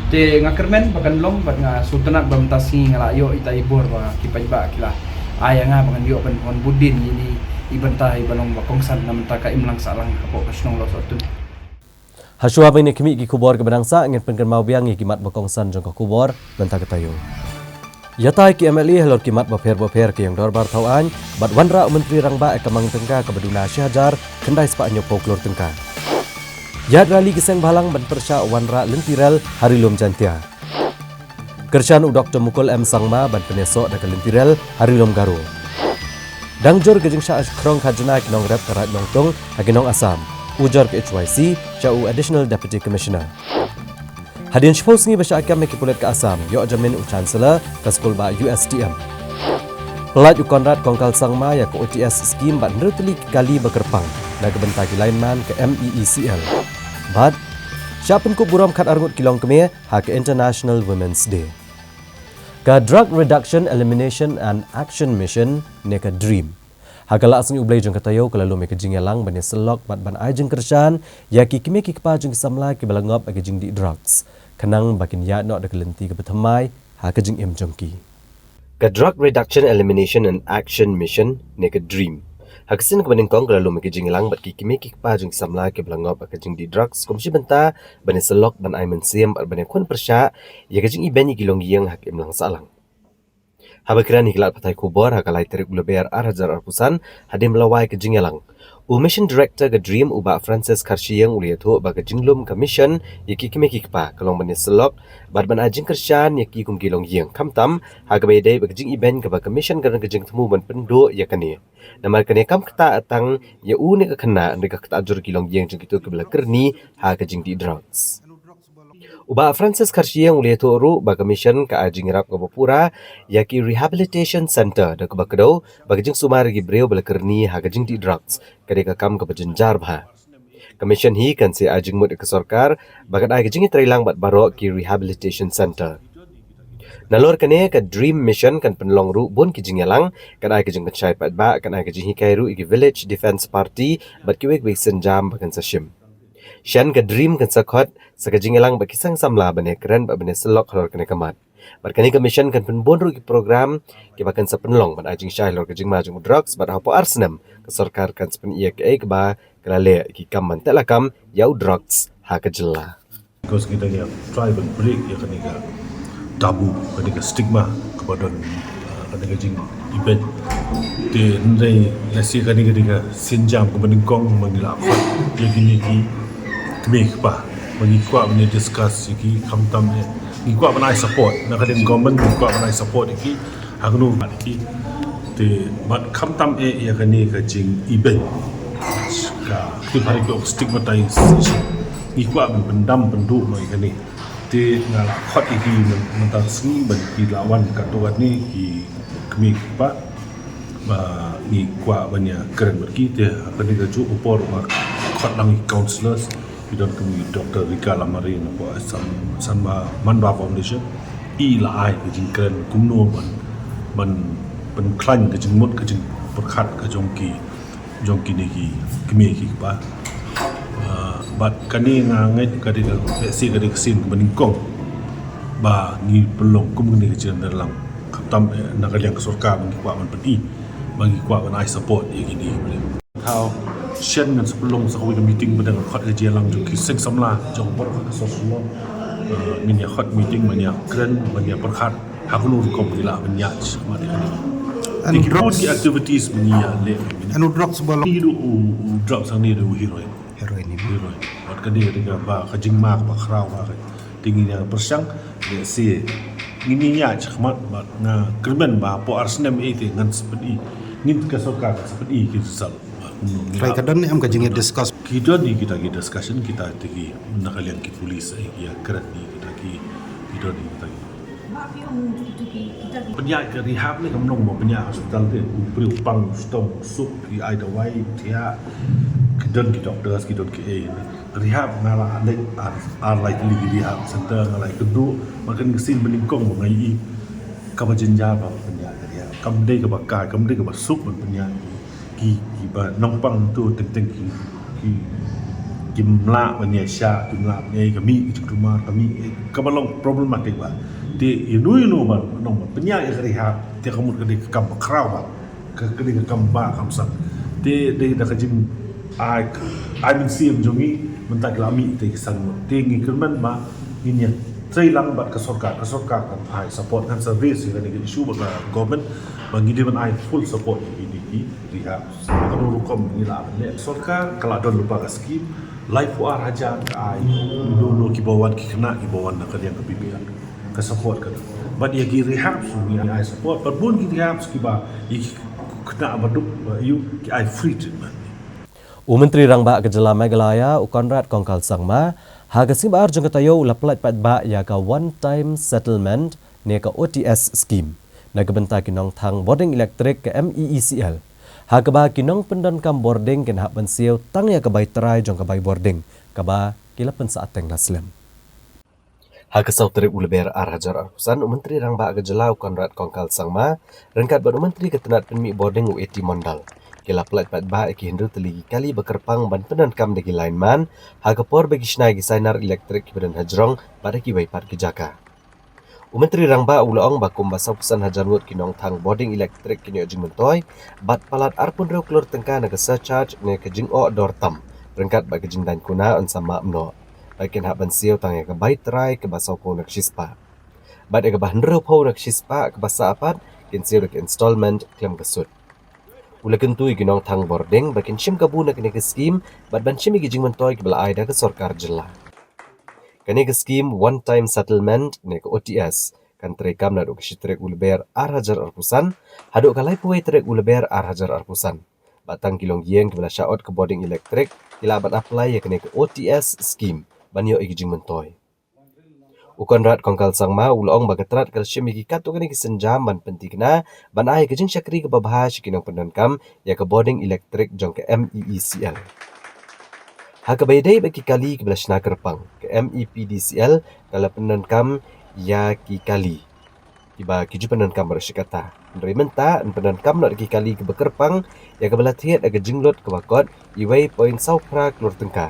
Te nga kyrmen ba kan long, bad nga sngewtynnat ba mynta sngi nga la ïoh ita i bor ba ki paidbah ki la ai ïa nga ba ngan ïoh ban wan bud dien ïa ine i bynta iba long ba kongsan na mynta ka imlang sahlang hapoh ka shnong Lawsohtun. Hashwa ban ïakhmih ki khubor kiba dang sah, ngin pynkynmaw biang ïa ki mat ba kongsan jong ka khubor mynta ka taïew. Ïatai ki M L A halor ki mat bapher bapher ka ïing dorbar thaw aiñ, bad wanrah u Myntri Rangbah ïa ka mang tyngka kaba duna shi hajar khyndai spah hynñiewphew klur tyngka. Ïaid rally ki seng bhalang ban pyrshah wanrah lynti rel ha Ri Lum Jaintia. Kyrshan u Doktor Mukul M Sangma ban pynïasoh da ka lynti rel ha Ri Lum Garo. Dang jur ka jingshah khrong khajna ki nongrep ka Raid Nongtung ha ki nong Assam. Ujor ka H Y C sha u Additional Deputy Commissioner. Hadien shiphew sngi ba shah kem ha ki pulit ka Assam, ïoh jamin u Chancellor ka skul bah U S T M. Pyllait u Conrad Kongkal Sangma ïa ka O T S scheme bad hynriew tylli ki kali ba kyrpang na ka bynta ki lineman ka M E E C L. Bad Shah pynkup burom khatar ngut ki longkmie ha ka International Women's Day. Ka Drug Reduction, Elimination and Action Mission ne ka DREAM, ha ka la sngi U Blei jong ka taïew ka la lum ïa ka jingïalang ban ïasyllok bad ban ai jingkyrshan ïa ki kmie ki kpa jong ki samla kiba la ngop ha ka jingdih drugs, khnang ba kin ïaid noh da ka lynti kaba thymmai ha ka jingim jong ki. Ka Drug Reduction, Elimination and Action Mission ne ka DREAM, ha ka sien kaba nyngkong ka la lum ïa ka jingïalang bad ki kmie ki kpa jong ki samla kiba la ngop ha ka jingdih drugs kum shi bynta ban ïasyllok, ban ai mynsiem bad ban ïakhun pyrshah ïa ka jingibeiñ ïa ki longïing ha ka imlang sahlang. Haba kren ha ki lad pathai khubor ha ka lai tarik u Lber ar hajar arphew san, hadien ba la wai ka jingïalang, u Mission Director ka DREAM, u Bah Francis Kharshiing, u la ïathuh ba ka jinglum ka mission ïa ki kmie ki kpa ka long ban ïasyllok bad ban ai jingkyrshan ïa ki kum ki longïing, khamtam ha kaba ïadei bad ka jingibeiñ kaba ka mission ka don ka jingthmu ban pynduh ïa kane. Namar kane kam ktah tang ïa u ne ka khynnah, hynrei ka ktah jur ki longïing jong kito kiba la kyrni ha ka jingdih drugs. U Bah Francis Kharshiing u la ïathuh ruh ba ka mission ka ai jingïarap kaba pura ïa ki rehabilitation center, da kaba kdew ba ka jingsumar ïa ki briew ba la kyrni ha ka jingdih drugs ka dei ka kam kaba jynjar bha. Ka mission hi kan sa ai jingmut ïa ka sorkar ba kan ai ka jingïatreilang bad baroh ki rehabilitation center. Nalor kane, ka DREAM Mission kan pynlong ruh bun ki jingïalang, kan ai ka jingpynshai paidbah, kan ai ka jinghikai ruh ïa ki Village Defence Party bad kiwei kiwei ki sienjam ba kan sa shim. Shen ka DREAM kan sa khot sa ka jingïalang bad ki seng samla ban ïakren bad ban ïasyllok halor kane ka mat. Bad kane ka mission kan pynbun ruh ki program kiba kan sa pynlong ban ai jingshai halor ka jingma jong u drugs, bad hapoh ar snem ka sorkar kan sa pyni ïa kaei kaba ka la leh ïa ki kam ban teh lakam ïa u drugs ha ka jylla. Because kita ngi try ban break ïa kane ka taboo, kane ka stigma kaba don, uh, kane ka jingibeiñ. Te hynrei lehse kane ka dei ka sienjam kaba nyngkong ba ngi la khot ïa kine ki kmie ki kpa ba ngi kwah ban discuss ïa ki, khamtam eh ngi kwah ban ai support na ka liang government, ngi kwah ban ai support ïa ki ha kano ka mat ïa ki. Te bad khamtam eh ïa kane ka jingibeiñ, ka, ki phareng ki ong stigmatization, ngi kwah ban pyndam pynduh noh ïa kane. Te nga la khot ïa ki mynta ka sngi ban ki la wan katto katne ki kmie ki kpa ba ngi kwah ban ïakren bad ki. Te ha kane kajuh ka por nga khot lang ïa ki counsellors, ki don kum i Doctor Rika Lamare na poh Assam, Sanma Manba Foundation. I la ai ka jingkren kumno ban, ban pynkhlaiñ ka jingmut ka jingpyrkhat ka jong ki, jong kine ki kmie ki kpa. Ah, bad kane nga ngeit ka dei ka, ka sien, ka dei ka sien kaba nyngkong ba ngi pynlong kum kane ka jingïadonlang. Khamtam eh na ka liang ka sorkar ba ngi kwah ban pyni, ba ngi kwah ban ai support ïa kine ki briew. Thaw shen ngan sa pynlong sa kawei ka meeting ba dang khot ka jingïalang jong ki seng samla jong baroh ka sor Shillong. Eh, ngin ïa khot meeting ban ïa kren, ban ïa pyrkhat ha kano rukom ngi lah ban ïaid shakhmat ïa kane. Te ki bun ki activities ba ngi ïa leh. Anu drugs ba long. Ngi duh u, u drugs hangne dei u heroin. Heroin ni. Heroin. Wat ka dei, dei kaba ka jingma kaba khraw ba ka. Te ngin ïa pyrshang lehse ngin ïa ïaid shakhmat, bad nga kyrmen ba hapoh ar snem eh te ngan sa pyni, ngin, ka sorkar kan sa pyni ki result. Trai ka don ne em ka jingïa discuss? Ki don hi kita ki discussion, kita te ki na ka liang ki police eh ki ïa kren hi kita ki, ki don hi kita ki. Pynïaid ka rehab ne kam long ba pynïaid hospital te, u briew u pang, u shitom, u suk, ki ai dawai, thiah, ki don ki doctors, ki don ki eh. Rehab nga la leit ar, ar lai tylli ki rehab center, nga la ïakynduh, bad kane ka sien ba nyngkong ba nga ïohi kaba jynjar ba pynïaid ka rehab. Kam dei kaba kai, kam dei kaba suk ban pynïaid. Ki, kiba nongpang to teng teng ki, ki, kim lah ban ïa shah, kim lah ban ïa ka mih ka jingkulmar, ka mih, eh, kaba long problematic ba. Te ïano ïano ba nong ba pynïaid ïa ka rehab, te ka mut ka dei ka kam ba khraw ba, ka, ka dei ka kam ba kam san. Te dei da ka jing ai, ai mynsiem jong ngi, mynta ki la mih te ki san ngut. Te ngi kyrmen ba ngin ïa trei lang bad ka sorkar, ka sorkar kan ai support, kan sa raise ïa kane ka issue bad ka government ba ngi dei ban ai full support ïa kine ki rehab. Kano rukom ngi lah ban leh. Sorkar ka la don lypa ka skim laiphew ar hajar ka ai, ïa uno uno kiba wan, ki khynnah kiba wan na ka liang ka B P L, ka support ka don. Bad ïa ki rehab ngi ai support, bad bun ki rehab kiba ïa ki khynnah ba duk, ba ïoh, ki ai free treatment. U Myntri Rangbah ka Jylla Meghalaya, u Conrad Kongkal Sangma, ha ka sngi ba ar jong ka taïew u la pyllait paidbah ïa ka One Time Settlement ne ka O T S scheme na ka bynta ki nongthang bording elektrik ka M E E C L, ha kaba ki nongpyndonkam bording kin hap ban siew tang ïa ka bai trai jong ka bai bording kaba ki la pynsah teng la slem. Ha ka saw tarik u Lber ar hajar arphew san, u Myntri Rangbah ka jylla u Conrad Kongkal Sangma ryngkat bad u Myntri ka tnat pynmih bording u A T Mondal ki la pyllait paidbah ïa ki hynriew tylli ki kali ba kyrpang ban pyndonkam da ki lineman ha ka por ba ki shna ïa ki sainar elektrik kiba don hajrong bad ha kiwei pat ki jaka. U Myntri Rangbah u la ong ba kumba sawphew san hajar ngut ki nongthang bording elektrik kin ïoh jingmyntoi bad palat arphew hynriew klur tyngka na ka surcharge ne ka jingoh dor tam ryngkat bad ka jingdaiñ kuna yn sa map noh. Bad kin hap ban siew tang ïa ka bai trai kaba sawphew na ka shispah. Bad ïa kaba hynriewphew na ka shispah kaba sah pat kin siew da ka installment khlem ka sut. U la kyntu ïa ki nongthang bording ba kin shim kabu na kane ka skim bad ban shim ïa ki jingmyntoi kiba la ai da ka sorkar jylla. Kane ka skim One Time Settlement ne ka O T S kan treikam naduh ka shi tarik u Lber ar hajar arphew san haduh ka laiphew wei tarik u Lber ar hajar arphew san. Bad tang ki longïing kiba la shah ot ka bording elektrik ki lah ban apply ïa kane ka O T S skim ban ïoh ïa ki jingmyntoi. U Conrad Kongkal Sangma u la ong ba ka tnat ka la shim ïa ki katto katne ki sienjam ban pynthikna ban ai ka jingshakri kaba bha sha ki nongpyndonkam ïa ka bording elektrik jong ka M E E C L. Ha kaba ïadei bad ki kali kiba la shna kyrpang, ka M E P D C L ka la pyndonkam ïa ki kali kiba ki ju pyndonkam baroh shi katta. Hynrei mynta yn pyndonkam noh da ki kali kiba kyrpang ïa kaba la thied da ka jinglut kaba kot uwei point saw phra klur tyngka,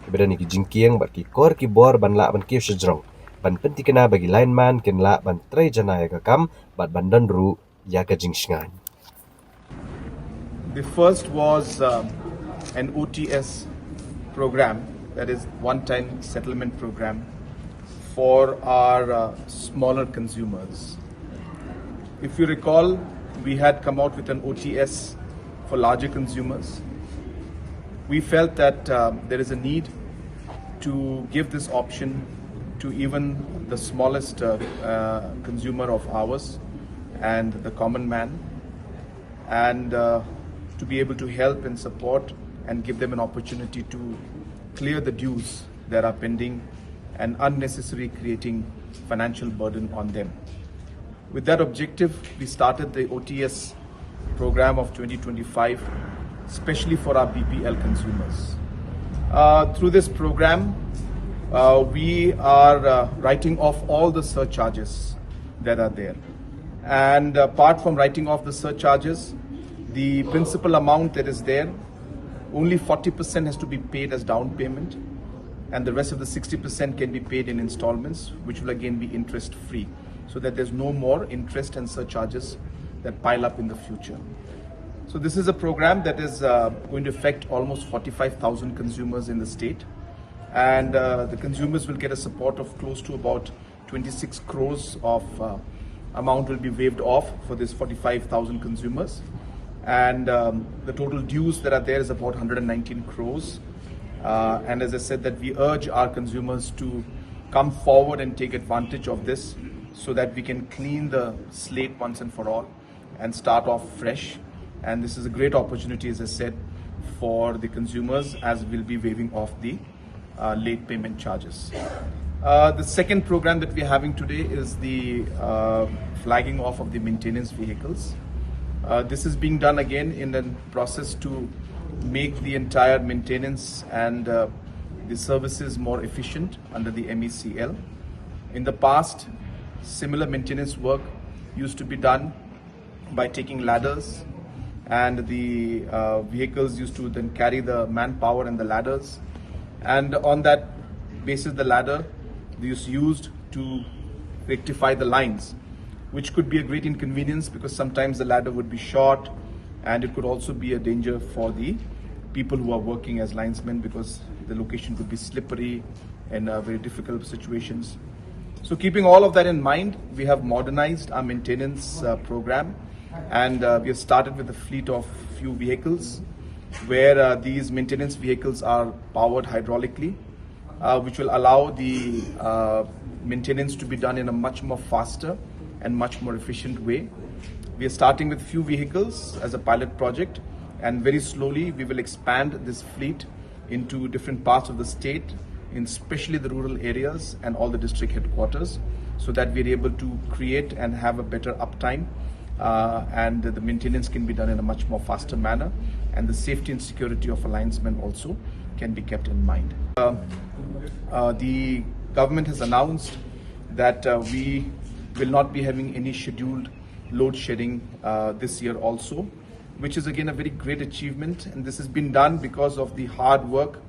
kiba don ïa ki jingkieng bad ki kor ki bor ban lah ban kiew shajrong ban pynthikna ba ki lineman kin lah ban trei janai ïa ka kam bad ban don ruh ïa ka jingshngaiñ. The first was um, an O T S program, that is one time settlement program for our uh, smaller consumers. If you recall, we had come out with an O T S for larger consumers. We felt that um, there is a need to give this option to even the smallest uh, uh, consumer of ours and the common man, and uh, to be able to help and support and give them an opportunity to clear the dues that are pending and unnecessarily creating financial burden on them. With that objective, we started the O T S program of twenty twenty-five, especially for our B P L consumers. Uh, through this program, uh, we are uh, writing off all the surcharges that are there. And apart from writing off the surcharges, the principal amount that is there, only forty percent has to be paid as down payment, and the rest of the sixty percent can be paid in installments, which will again be interest free, so that there's no more interest and surcharges that pile up in the future. So this is a program that is uh, going to affect almost forty-five thousand consumers in the state, and uh, the consumers will get a support of close to about twenty-six crores of uh, amount will be waived off for this forty-five thousand consumers. And um, the total dues that are there is about one hundred nineteen crores. Uh, and as I said, that we urge our consumers to come forward and take advantage of this so that we can clean the slate once and for all and start off fresh. And this is a great opportunity, as I said, for the consumers, as we'll be waiving off the uh, late payment charges. Uh, the second program that we're having today is the uh, flagging off of the maintenance vehicles. Uh, this is being done again in the process to make the entire maintenance and uh, the services more efficient under the M E C L. In the past, similar maintenance work used to be done by taking ladders, and the uh, vehicles used to then carry the manpower and the ladders, and on that basis the ladder is used to rectify the lines, which could be a great inconvenience because sometimes the ladder would be short, and it could also be a danger for the people who are working as linesmen because the location could be slippery and uh, very difficult situations. So keeping all of that in mind, we have modernized our maintenance uh, program, and uh, we have started with a fleet of few vehicles where uh, these maintenance vehicles are powered hydraulically, uh, which will allow the uh, maintenance to be done in a much more faster and much more efficient way. We are starting with few vehicles as a pilot project, and very slowly we will expand this fleet into different parts of the state, in especially the rural areas and all the district headquarters, so that we're able to create and have a better uptime, uh, and the maintenance can be done in a much more faster manner, and the safety and security of a linesman also can be kept in mind. Uh, uh, the government has announced that uh, we will not be having any scheduled load shedding uh, this year also, which is again a very great achievement. And this has been done because of the hard work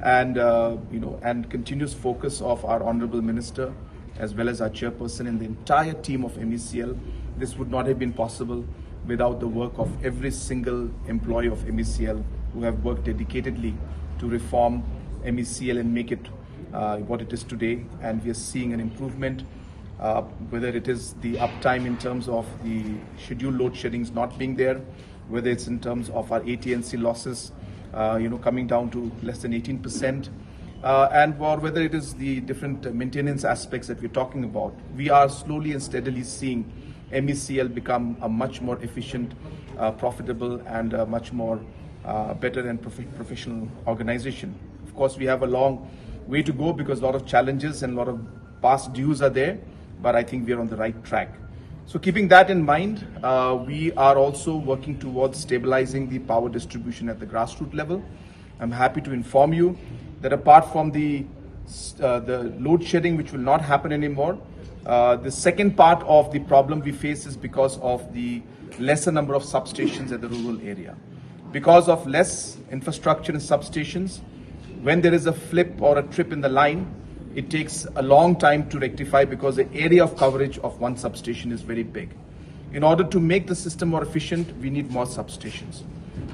and uh, you know and continuous focus of our honorable minister as well as our chairperson and the entire team of M E C L. This would not have been possible without the work of every single employee of M E C L who have worked dedicatedly to reform M E C L and make it uh, what it is today. And we are seeing an improvement, uh, whether it is the uptime in terms of the scheduled load sheddings not being there, whether it's in terms of our A T and C losses, uh, you know, coming down to less than eighteen percent, uh, and or whether it is the different maintenance aspects that we're talking about. We are slowly and steadily seeing M E C L become a much more efficient, uh, profitable, and a much more uh, better and prof- professional organization. Of course, we have a long way to go because a lot of challenges and a lot of past dues are there, but I think we are on the right track. So, keeping that in mind, uh, we are also working towards stabilizing the power distribution at the grassroots level. I'm happy to inform you that apart from the uh, the load shedding, which will not happen anymore, uh, the second part of the problem we face is because of the lesser number of substations at the rural area. Because of less infrastructure and substations, when there is a flip or a trip in the line, it takes a long time to rectify because the area of coverage of one substation is very big. In order to make the system more efficient, we need more substations.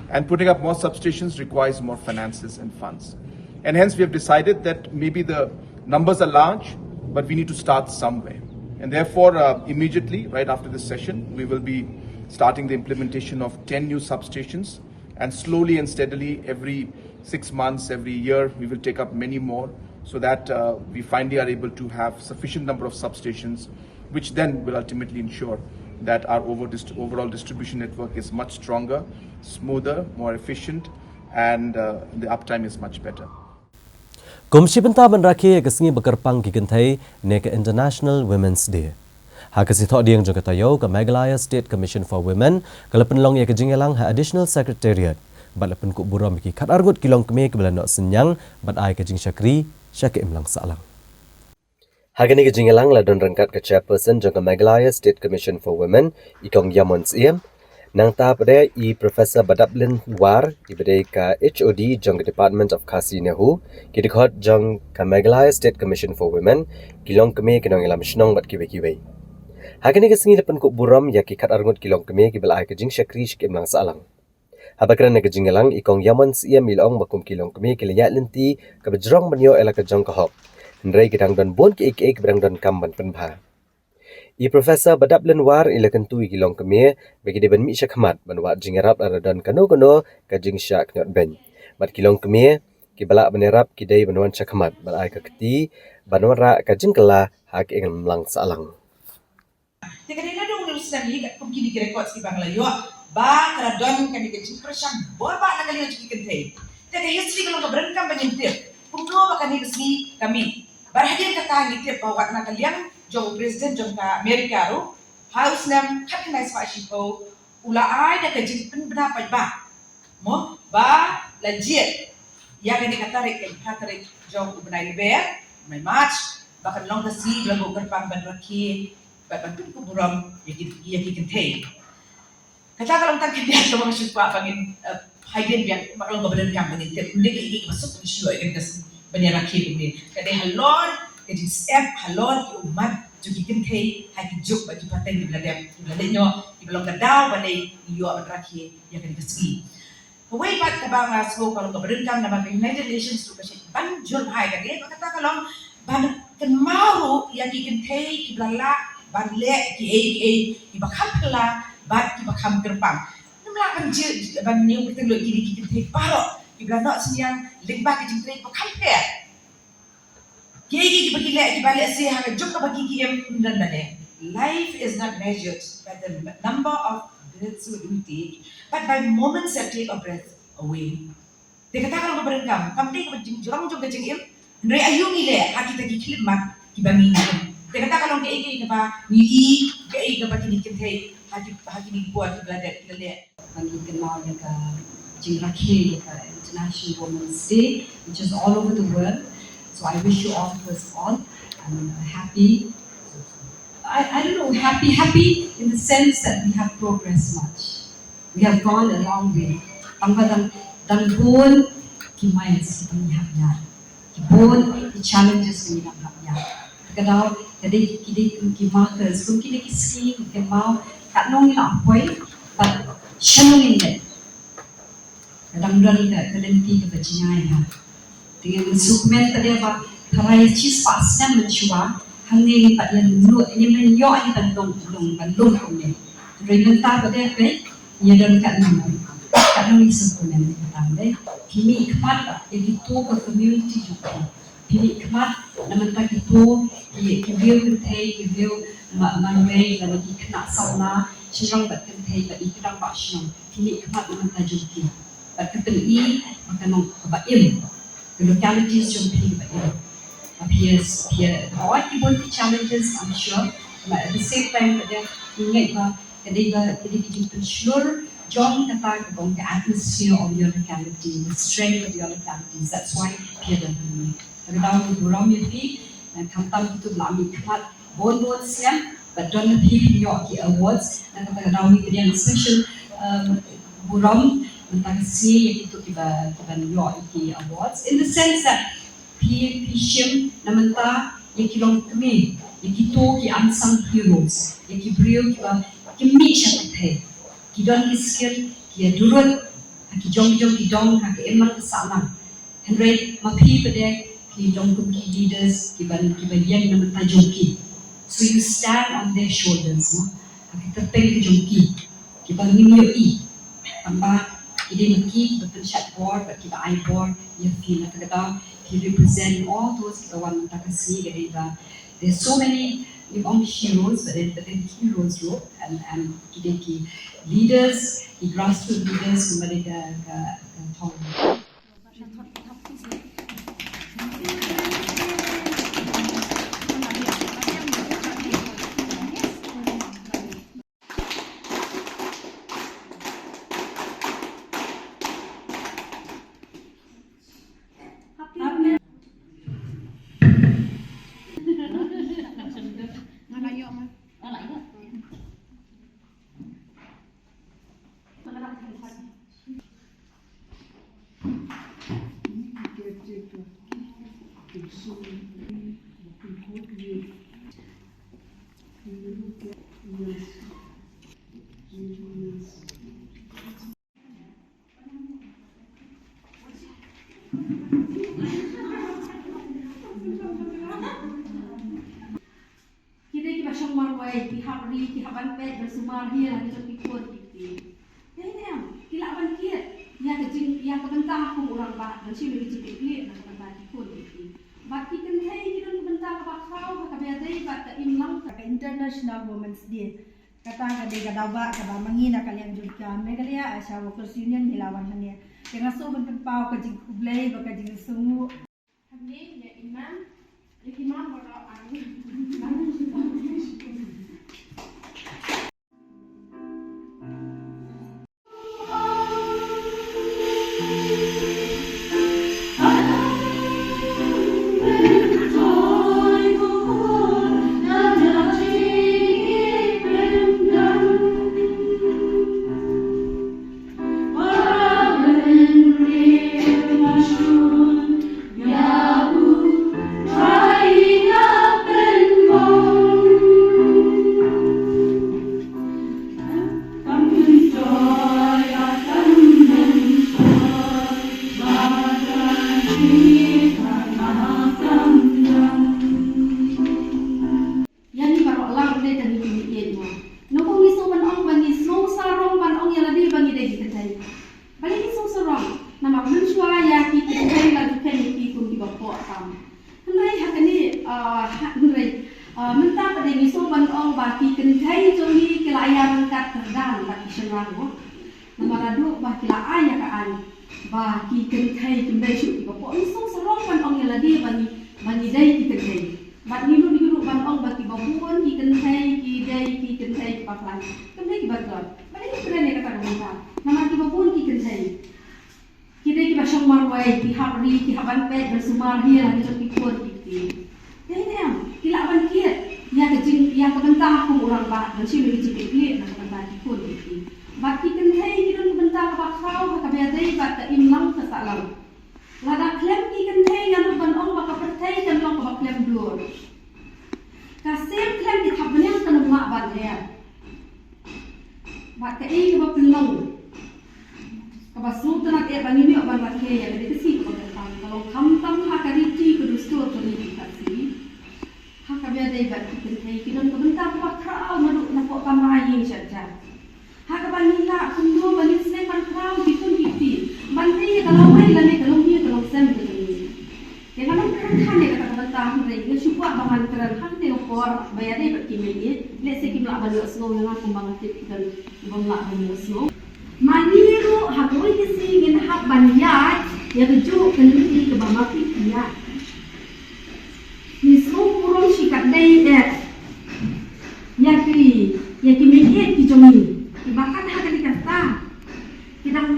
And putting up more substations requires more finances and funds. And hence, we have decided that maybe the numbers are large, but we need to start somewhere. And therefore, uh, immediately, right after this session, we will be starting the implementation of ten new substations. And slowly and steadily, every six months, every year, we will take up many more so that uh, we finally are able to have sufficient number of substations, which then will ultimately ensure that our over dist- overall distribution network is much stronger, smoother, more efficient, and uh, the uptime is much better. Kum shi bynta ban rakhe ïa ka sngi ba kyrpang ki kynthei ne ka International Women's Day. Ha ka sngi Thohdieng jong ka taïew, ka Meghalaya State Commission for Women ka la pynlong ïa ka jingïalang ha Additional Secretariat bad la pynkup burom ïa ki khatar ngut ki longkmie kiba la noh synñiang bad ai ka jingshakri sha ka imlang sahlang. Ha kane ka jingïalang la don ryngkat ka chairperson jong ka Meghalaya State Commission for Women, i Kong Ïamon Syiem. Nangta pat de i Professor Badaplin War, iba dei ka H O D jong ka Department of Khasi NEHU, ki dkhot jong ka Meghalaya State Commission for Women, ki longkmie, ki nongïalam shnong bad kiwei kiwei. Ha kane ka sngi la pynkup burom ïa ki khatar ngut ki longkmie kiba la ai ka jingshakri sha ka imlang sahlang. Haba kren ha ka jingïalang, i Kong Ïamon Syiem i la ong ba kum ki longkmie ki la ïaid lynti kaba jrong ban ïoh ïa la ka jong ka hok. Hynrei ki dang don bun kiei kiei kiba dang donkam ban pynbha. I Professor Badaplin War i la kyntu ïa ki longkmie ba ki dei ban mih shakhmat ban wad jingïarap lada don kano kano ka jingshah kynnoh beiñ. Bad ki longkmie kiba lah ban ïarap ki dei ban wan shakhmat ban ai ka kti ban wanrah ka jingkylla ha ka imlang sahlang. Te ka dei naduh une u snem hi katkum kine ki records kiba nga la ïoh ba ka la don kane ka jingpyrshang bor ba na ka liang jong ki kynthei. Te ka history ka long kaba ryngkam ba ngin tip kumno ba kane ka sngi ka mih. Bad hadien kata ngi tip ba wat na ka liang jong u President jong ka America ruh ha u snem khatkhyndai spah shiphew u la ai da ka jingpynbna paidbah mo ba la jied ïa kane ka tarik, ka phra tarik jong u bnai Lber, u bnai March, ba kan long ka sngi ba la buh kyrpang ban rakhe bad ban pynkup burom ïa ki, ïa ki kynthei. Kata ka long tang khyndiat kaba nga shu kwah ba ngin, eh, hadien biang ba ka long kaba ryngkam ba ngin tip. Ym dei kaei kaei kaba suk ba ngi shu ïoh ïa kane ka sngi ban ïa rakhe kumne. Ka dei halor ka jingsyep, halor ki ummat jong ki kynthei ha ki juk bad ki pateng kiba la dep, kiba la leit noh, kiba long ka daw ba dei ngi ïoh ban rakhe ïa kane ka sngi. Kawei pat kaba nga sngew ka long kaba ryngkam namar ka United Nations ruh ka shait ban jur bha ïa kane, ba kata ka long ban kynmaw ruh ïa ki kynthei kiba la lah ban leh kiei kiei kiba kham phylla bad kiba kham kyrpang. Ngim lah ban jur ban ñiew kyrteng lut ïa kine ki kynthei baroh kiba la noh synñiang lyngba ki jingtrei kiba kham pher. Kiei kiei kiba ki leh, kiba lehse ha ka juk kaba ki, ki im, ym don ba leh. Life is not measured by the number of breaths we take, but by moments that take our breath away. Te kata ka long kaba ryngkam, kam dei kaba jingjrong jong ka jingim, hynrei aïu ngi leh ha kita ki khyllipmat kiba ngi im. Te kata ka long kaei kaei kaba ngi i, kaei kaba kine ki kynthei ha ki, ha kine ki por kiba la dep ki la leh. Ba ngi kynmaw ïa ka jingrakhe ïa ka N T International Women's Day, which is all over the world. So I wish you all, first of all, um, a happy, I, I don't know, happy, happy in the sense that we have progressed much. We have gone a long way. Tang ba dang, dang bun ki miles ki dang hap ïaid. Ki bun ki challenges ki dang hap ïaid. Ka daw, ka dei, ki dei ki markers, kum ki dei ki sngi, ki maw, katno ngi la poi, but shano ngin leit. Ka dang don ka, ka lynti kaba jngai ha. Te ngan sngewkmen pat de ba tharai shispah snem mynshuwa, hangne ngin pat ïa nud, ngin ïoh ïa ban long, long, ban long kumne. Hynrei mynta pat de peit, ïa don katno, katno ngi sngewkmen ïa kata de. Phi mih khmat ïa kito ka community jong phi. Phi mih khmat na mynta kito ki, ki riew kynthei, ki riew ma, marwei, lane ki khynnah samla, shynrang bad kynthei, bad ki khynnah ba shnong. Phi mih khmat na mynta jong ki. Bad ka pyni ba ka long kaba im. Ka localities jong phi kaba im. Ba phi ïa, phi ïa, ba ki bun ki challenges, I'm sure. But at the same time, ka dei, ngi ngeit ba ka dei ba, ka dei ka jingpynshlur jong kata ka bong, the atmosphere of your locality, the strength of your localities. That's why phi ïa don hangne. Te ka daw ngi burom ïa phi, eh, khamtam kito ba la mih khmat bun bun snem, bad don na phi phin ïoh ki awards, na kata ka daw ngi pdiang special, um, burom mynta ka sngi ïa kito kiba, kiban ïoh ïa ki awards. In the sense that phi, phi shim na mynta ïa ki longkmie, ïa kito ki unsung heroes, ïa ki briew kiba kim mih sha pyrthei. Ki don ki skill, ki ïa durut ha ki jong jong ki dong, ha ka imlang ka sahlang. Hynrei ma phi pat de phi long kum ki leaders kiban, kiba ïeng na mynta jong ki. So you stand on their shoulders, no? Ha ki kyrteng ki jong ki, kiba ngim ïohi. Tangba ki dei ma ki kiba pynshait bor bad kiba ai bor ïa phi. Na kata ka daw phi represent all those kiba wan mynta ka sngi. Ka dei ba there's so many, ngim ong heroes, but there, but there are heroes ruh, and, and ki dei ki leaders, ki grassroots leaders, kumba dei ka, ka, ka thong. Ki dei kiba shong marwei, ki hap ri, ki hap ban peit, ban sumar hi ha ki jong ki khun ki kti. Dei ne em, ki lah ban kit ïa ka jing, ïa ka bynta kum u rangbah, ban shim ïa ka jingkitkhlieh na ka bynta ki khun ki kti. Bad ki kynthei ki don ka bynta kaba khraw ha kaba ïadei bad ka imlang ka International Women's Day. Kata ka dei ka daw ba kaba ma ngi na ka liang jong ka Meghalaya Asha Workers Union ngi la wan hangne. Te nga sngewbha ban pynpaw ka jingkhublei bad ka jingsngew. Hangne ïa i mam, ïa ki mam baroh ar. Ïa ngi baroh lang dei tang ngi ki ïeit mo. Nongkong ngi sngewbha ban ong, ba ngi sngewsarong ban ong ïa lade ba ngi dei ki kynthei. Balei ngi sngewsarong? Namar mynshuwa ïa ki kynthei la ju khein ïa ki kum kiba poh tam. Hynrei ha kane, ah, ha, hynrei, ah, mynta pat de ngi sngewbha ban ong ba ki kynthei jong ngi ki la ïa ryngkat kyrdan bad ki shynrang mo. Namar haduh ba ki la ai ïa ka aiñ ba ki kynthei kim dei shuh kiba poh. Ngi sngewsarong ban ong ïa lade ba ngi, ba ngi dei ki kynthei. Bad ngi nud ngi ruh ban ong ba kiba bun ki kynthei ki dei ki kynthei kiba khlaiñ. Kynthei kiba khlaiñ. Balei ngi kren ïa kata ka bynta? Namar kiba bun ki kynthei ki dei kiba shong Wei, ki hap ri, ki hap ban peit, ban sumar hi la ki jong ki khun ki kti. Te ne em, ki lah ban kit ïa ka jing, ïa ka bynta kum u rangbah, ban shim ïa ka jingkitkhlieh na ka bynta ki khun ki kti. Bad ki kynthei ki don ka bynta kaba khraw ha kaba ïadei bad ka imlang ka sahlang. Lada khlem ki kynthei ngan hap ban ong ba ka pyrthei kan long kaba khlem dur. Ka sem khlem ki thapniang kan ym lah ban her. Bad kaei kaba pynlong kaba sngewtynnat eh ba ngim ïoh ban rakhe ïa kane ka sngi kaba kyrpang ka long khamtam ha ka riti ka dustur ka ri ka Khasi. Ha kaba ïadei bad ki kynthei ki don ka bynta kaba khraw naduh napoh kamra ïing shatja. Ha kaba ngi lah kumno ba ngin sdang ban khraw ki khun ki kti ban tei ïa ka lawei lane ka longmih ka longsem ka jong ngi. Te ngan ym kren khan ïa kata ka bynta hynrei nga shu kwah ba ngan kren ha kane ka por ba ïadei bad ki mei ïeit, lehse kim lah ban ïohsngew ïa nga kumba nga tip ki don bym lah ban ïohsngew. Ma ngi ruh ha kawei ka sngi ngin hap ban ïaid ïa kajuh ka lynti kaba ma phi phi ïaid. Ngi sngewburom shikatdei eh ïa ki, ïa ki mei ïeit ki jong ngi kiba kat ha kane ka rta. Ki dang,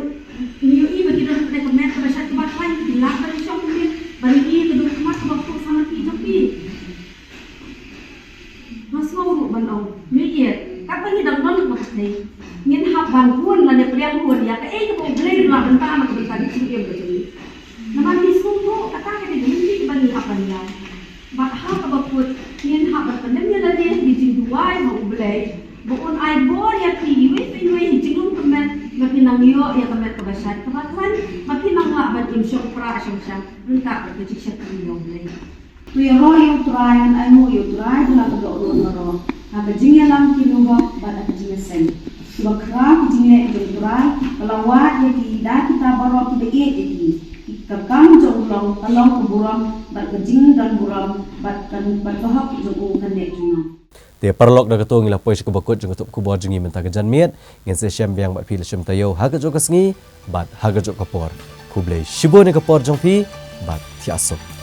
ngi ïohi ba ki don ha kane ka met kaba shait kaba khlaiñ, ki lah ban shong kumne ban ïohi ka duk khmat kaba khuid ha lynti jong ki. Nga sngew ruh ban ong, mei ïeit, katba ngi dang don ha ka pyrthei ngin hap ban hun lane pdiang hun ïa kaei kaba U Blei u la bynta na ka bynta ka jingim ka jong ngi. Namar ngi sngewthuh kata ka dei ka lynti kaba ngi hap ban ïaid. Bad ha kaba kut ngin hap ban pyndem ïa lade ha ki jingduwai ha U Blei ba un ai bor ïa phi iwei pa iwei ha jinglong ka met ba phin nang ïoh ïa ka met kaba shait kaba khlaiñ, ba phin nang lah ban im shongpra shongshang ryngkat bad ka jingshakri ïa U Blei. To ïaroh ïa U Trai, ngan ainguh ïa U Trai ba la ka dohnud baroh ha ka jingïalam ki riewbok bad ha ka jingïaseng. Kiba khraw ki jingleh jong U Trai, ba la wad ïa ki da kita baroh kiba ïeit ïa ki. Ki, ka kam jong u long, ka long ka burom bad ka jingdon burom bad ka, bad ka hok jong u kan leh junom. Te paralok, da kato ngi la poi sha kaba kut jong ka tup khubor jong ngi mynta ka janmiet. Ngin sa ïashem biang bad phi la shim taïew ha kajuh ka sngi bad ha kajuh ka por. Khublei shibun ïa ka por jong phi bad thiah suk.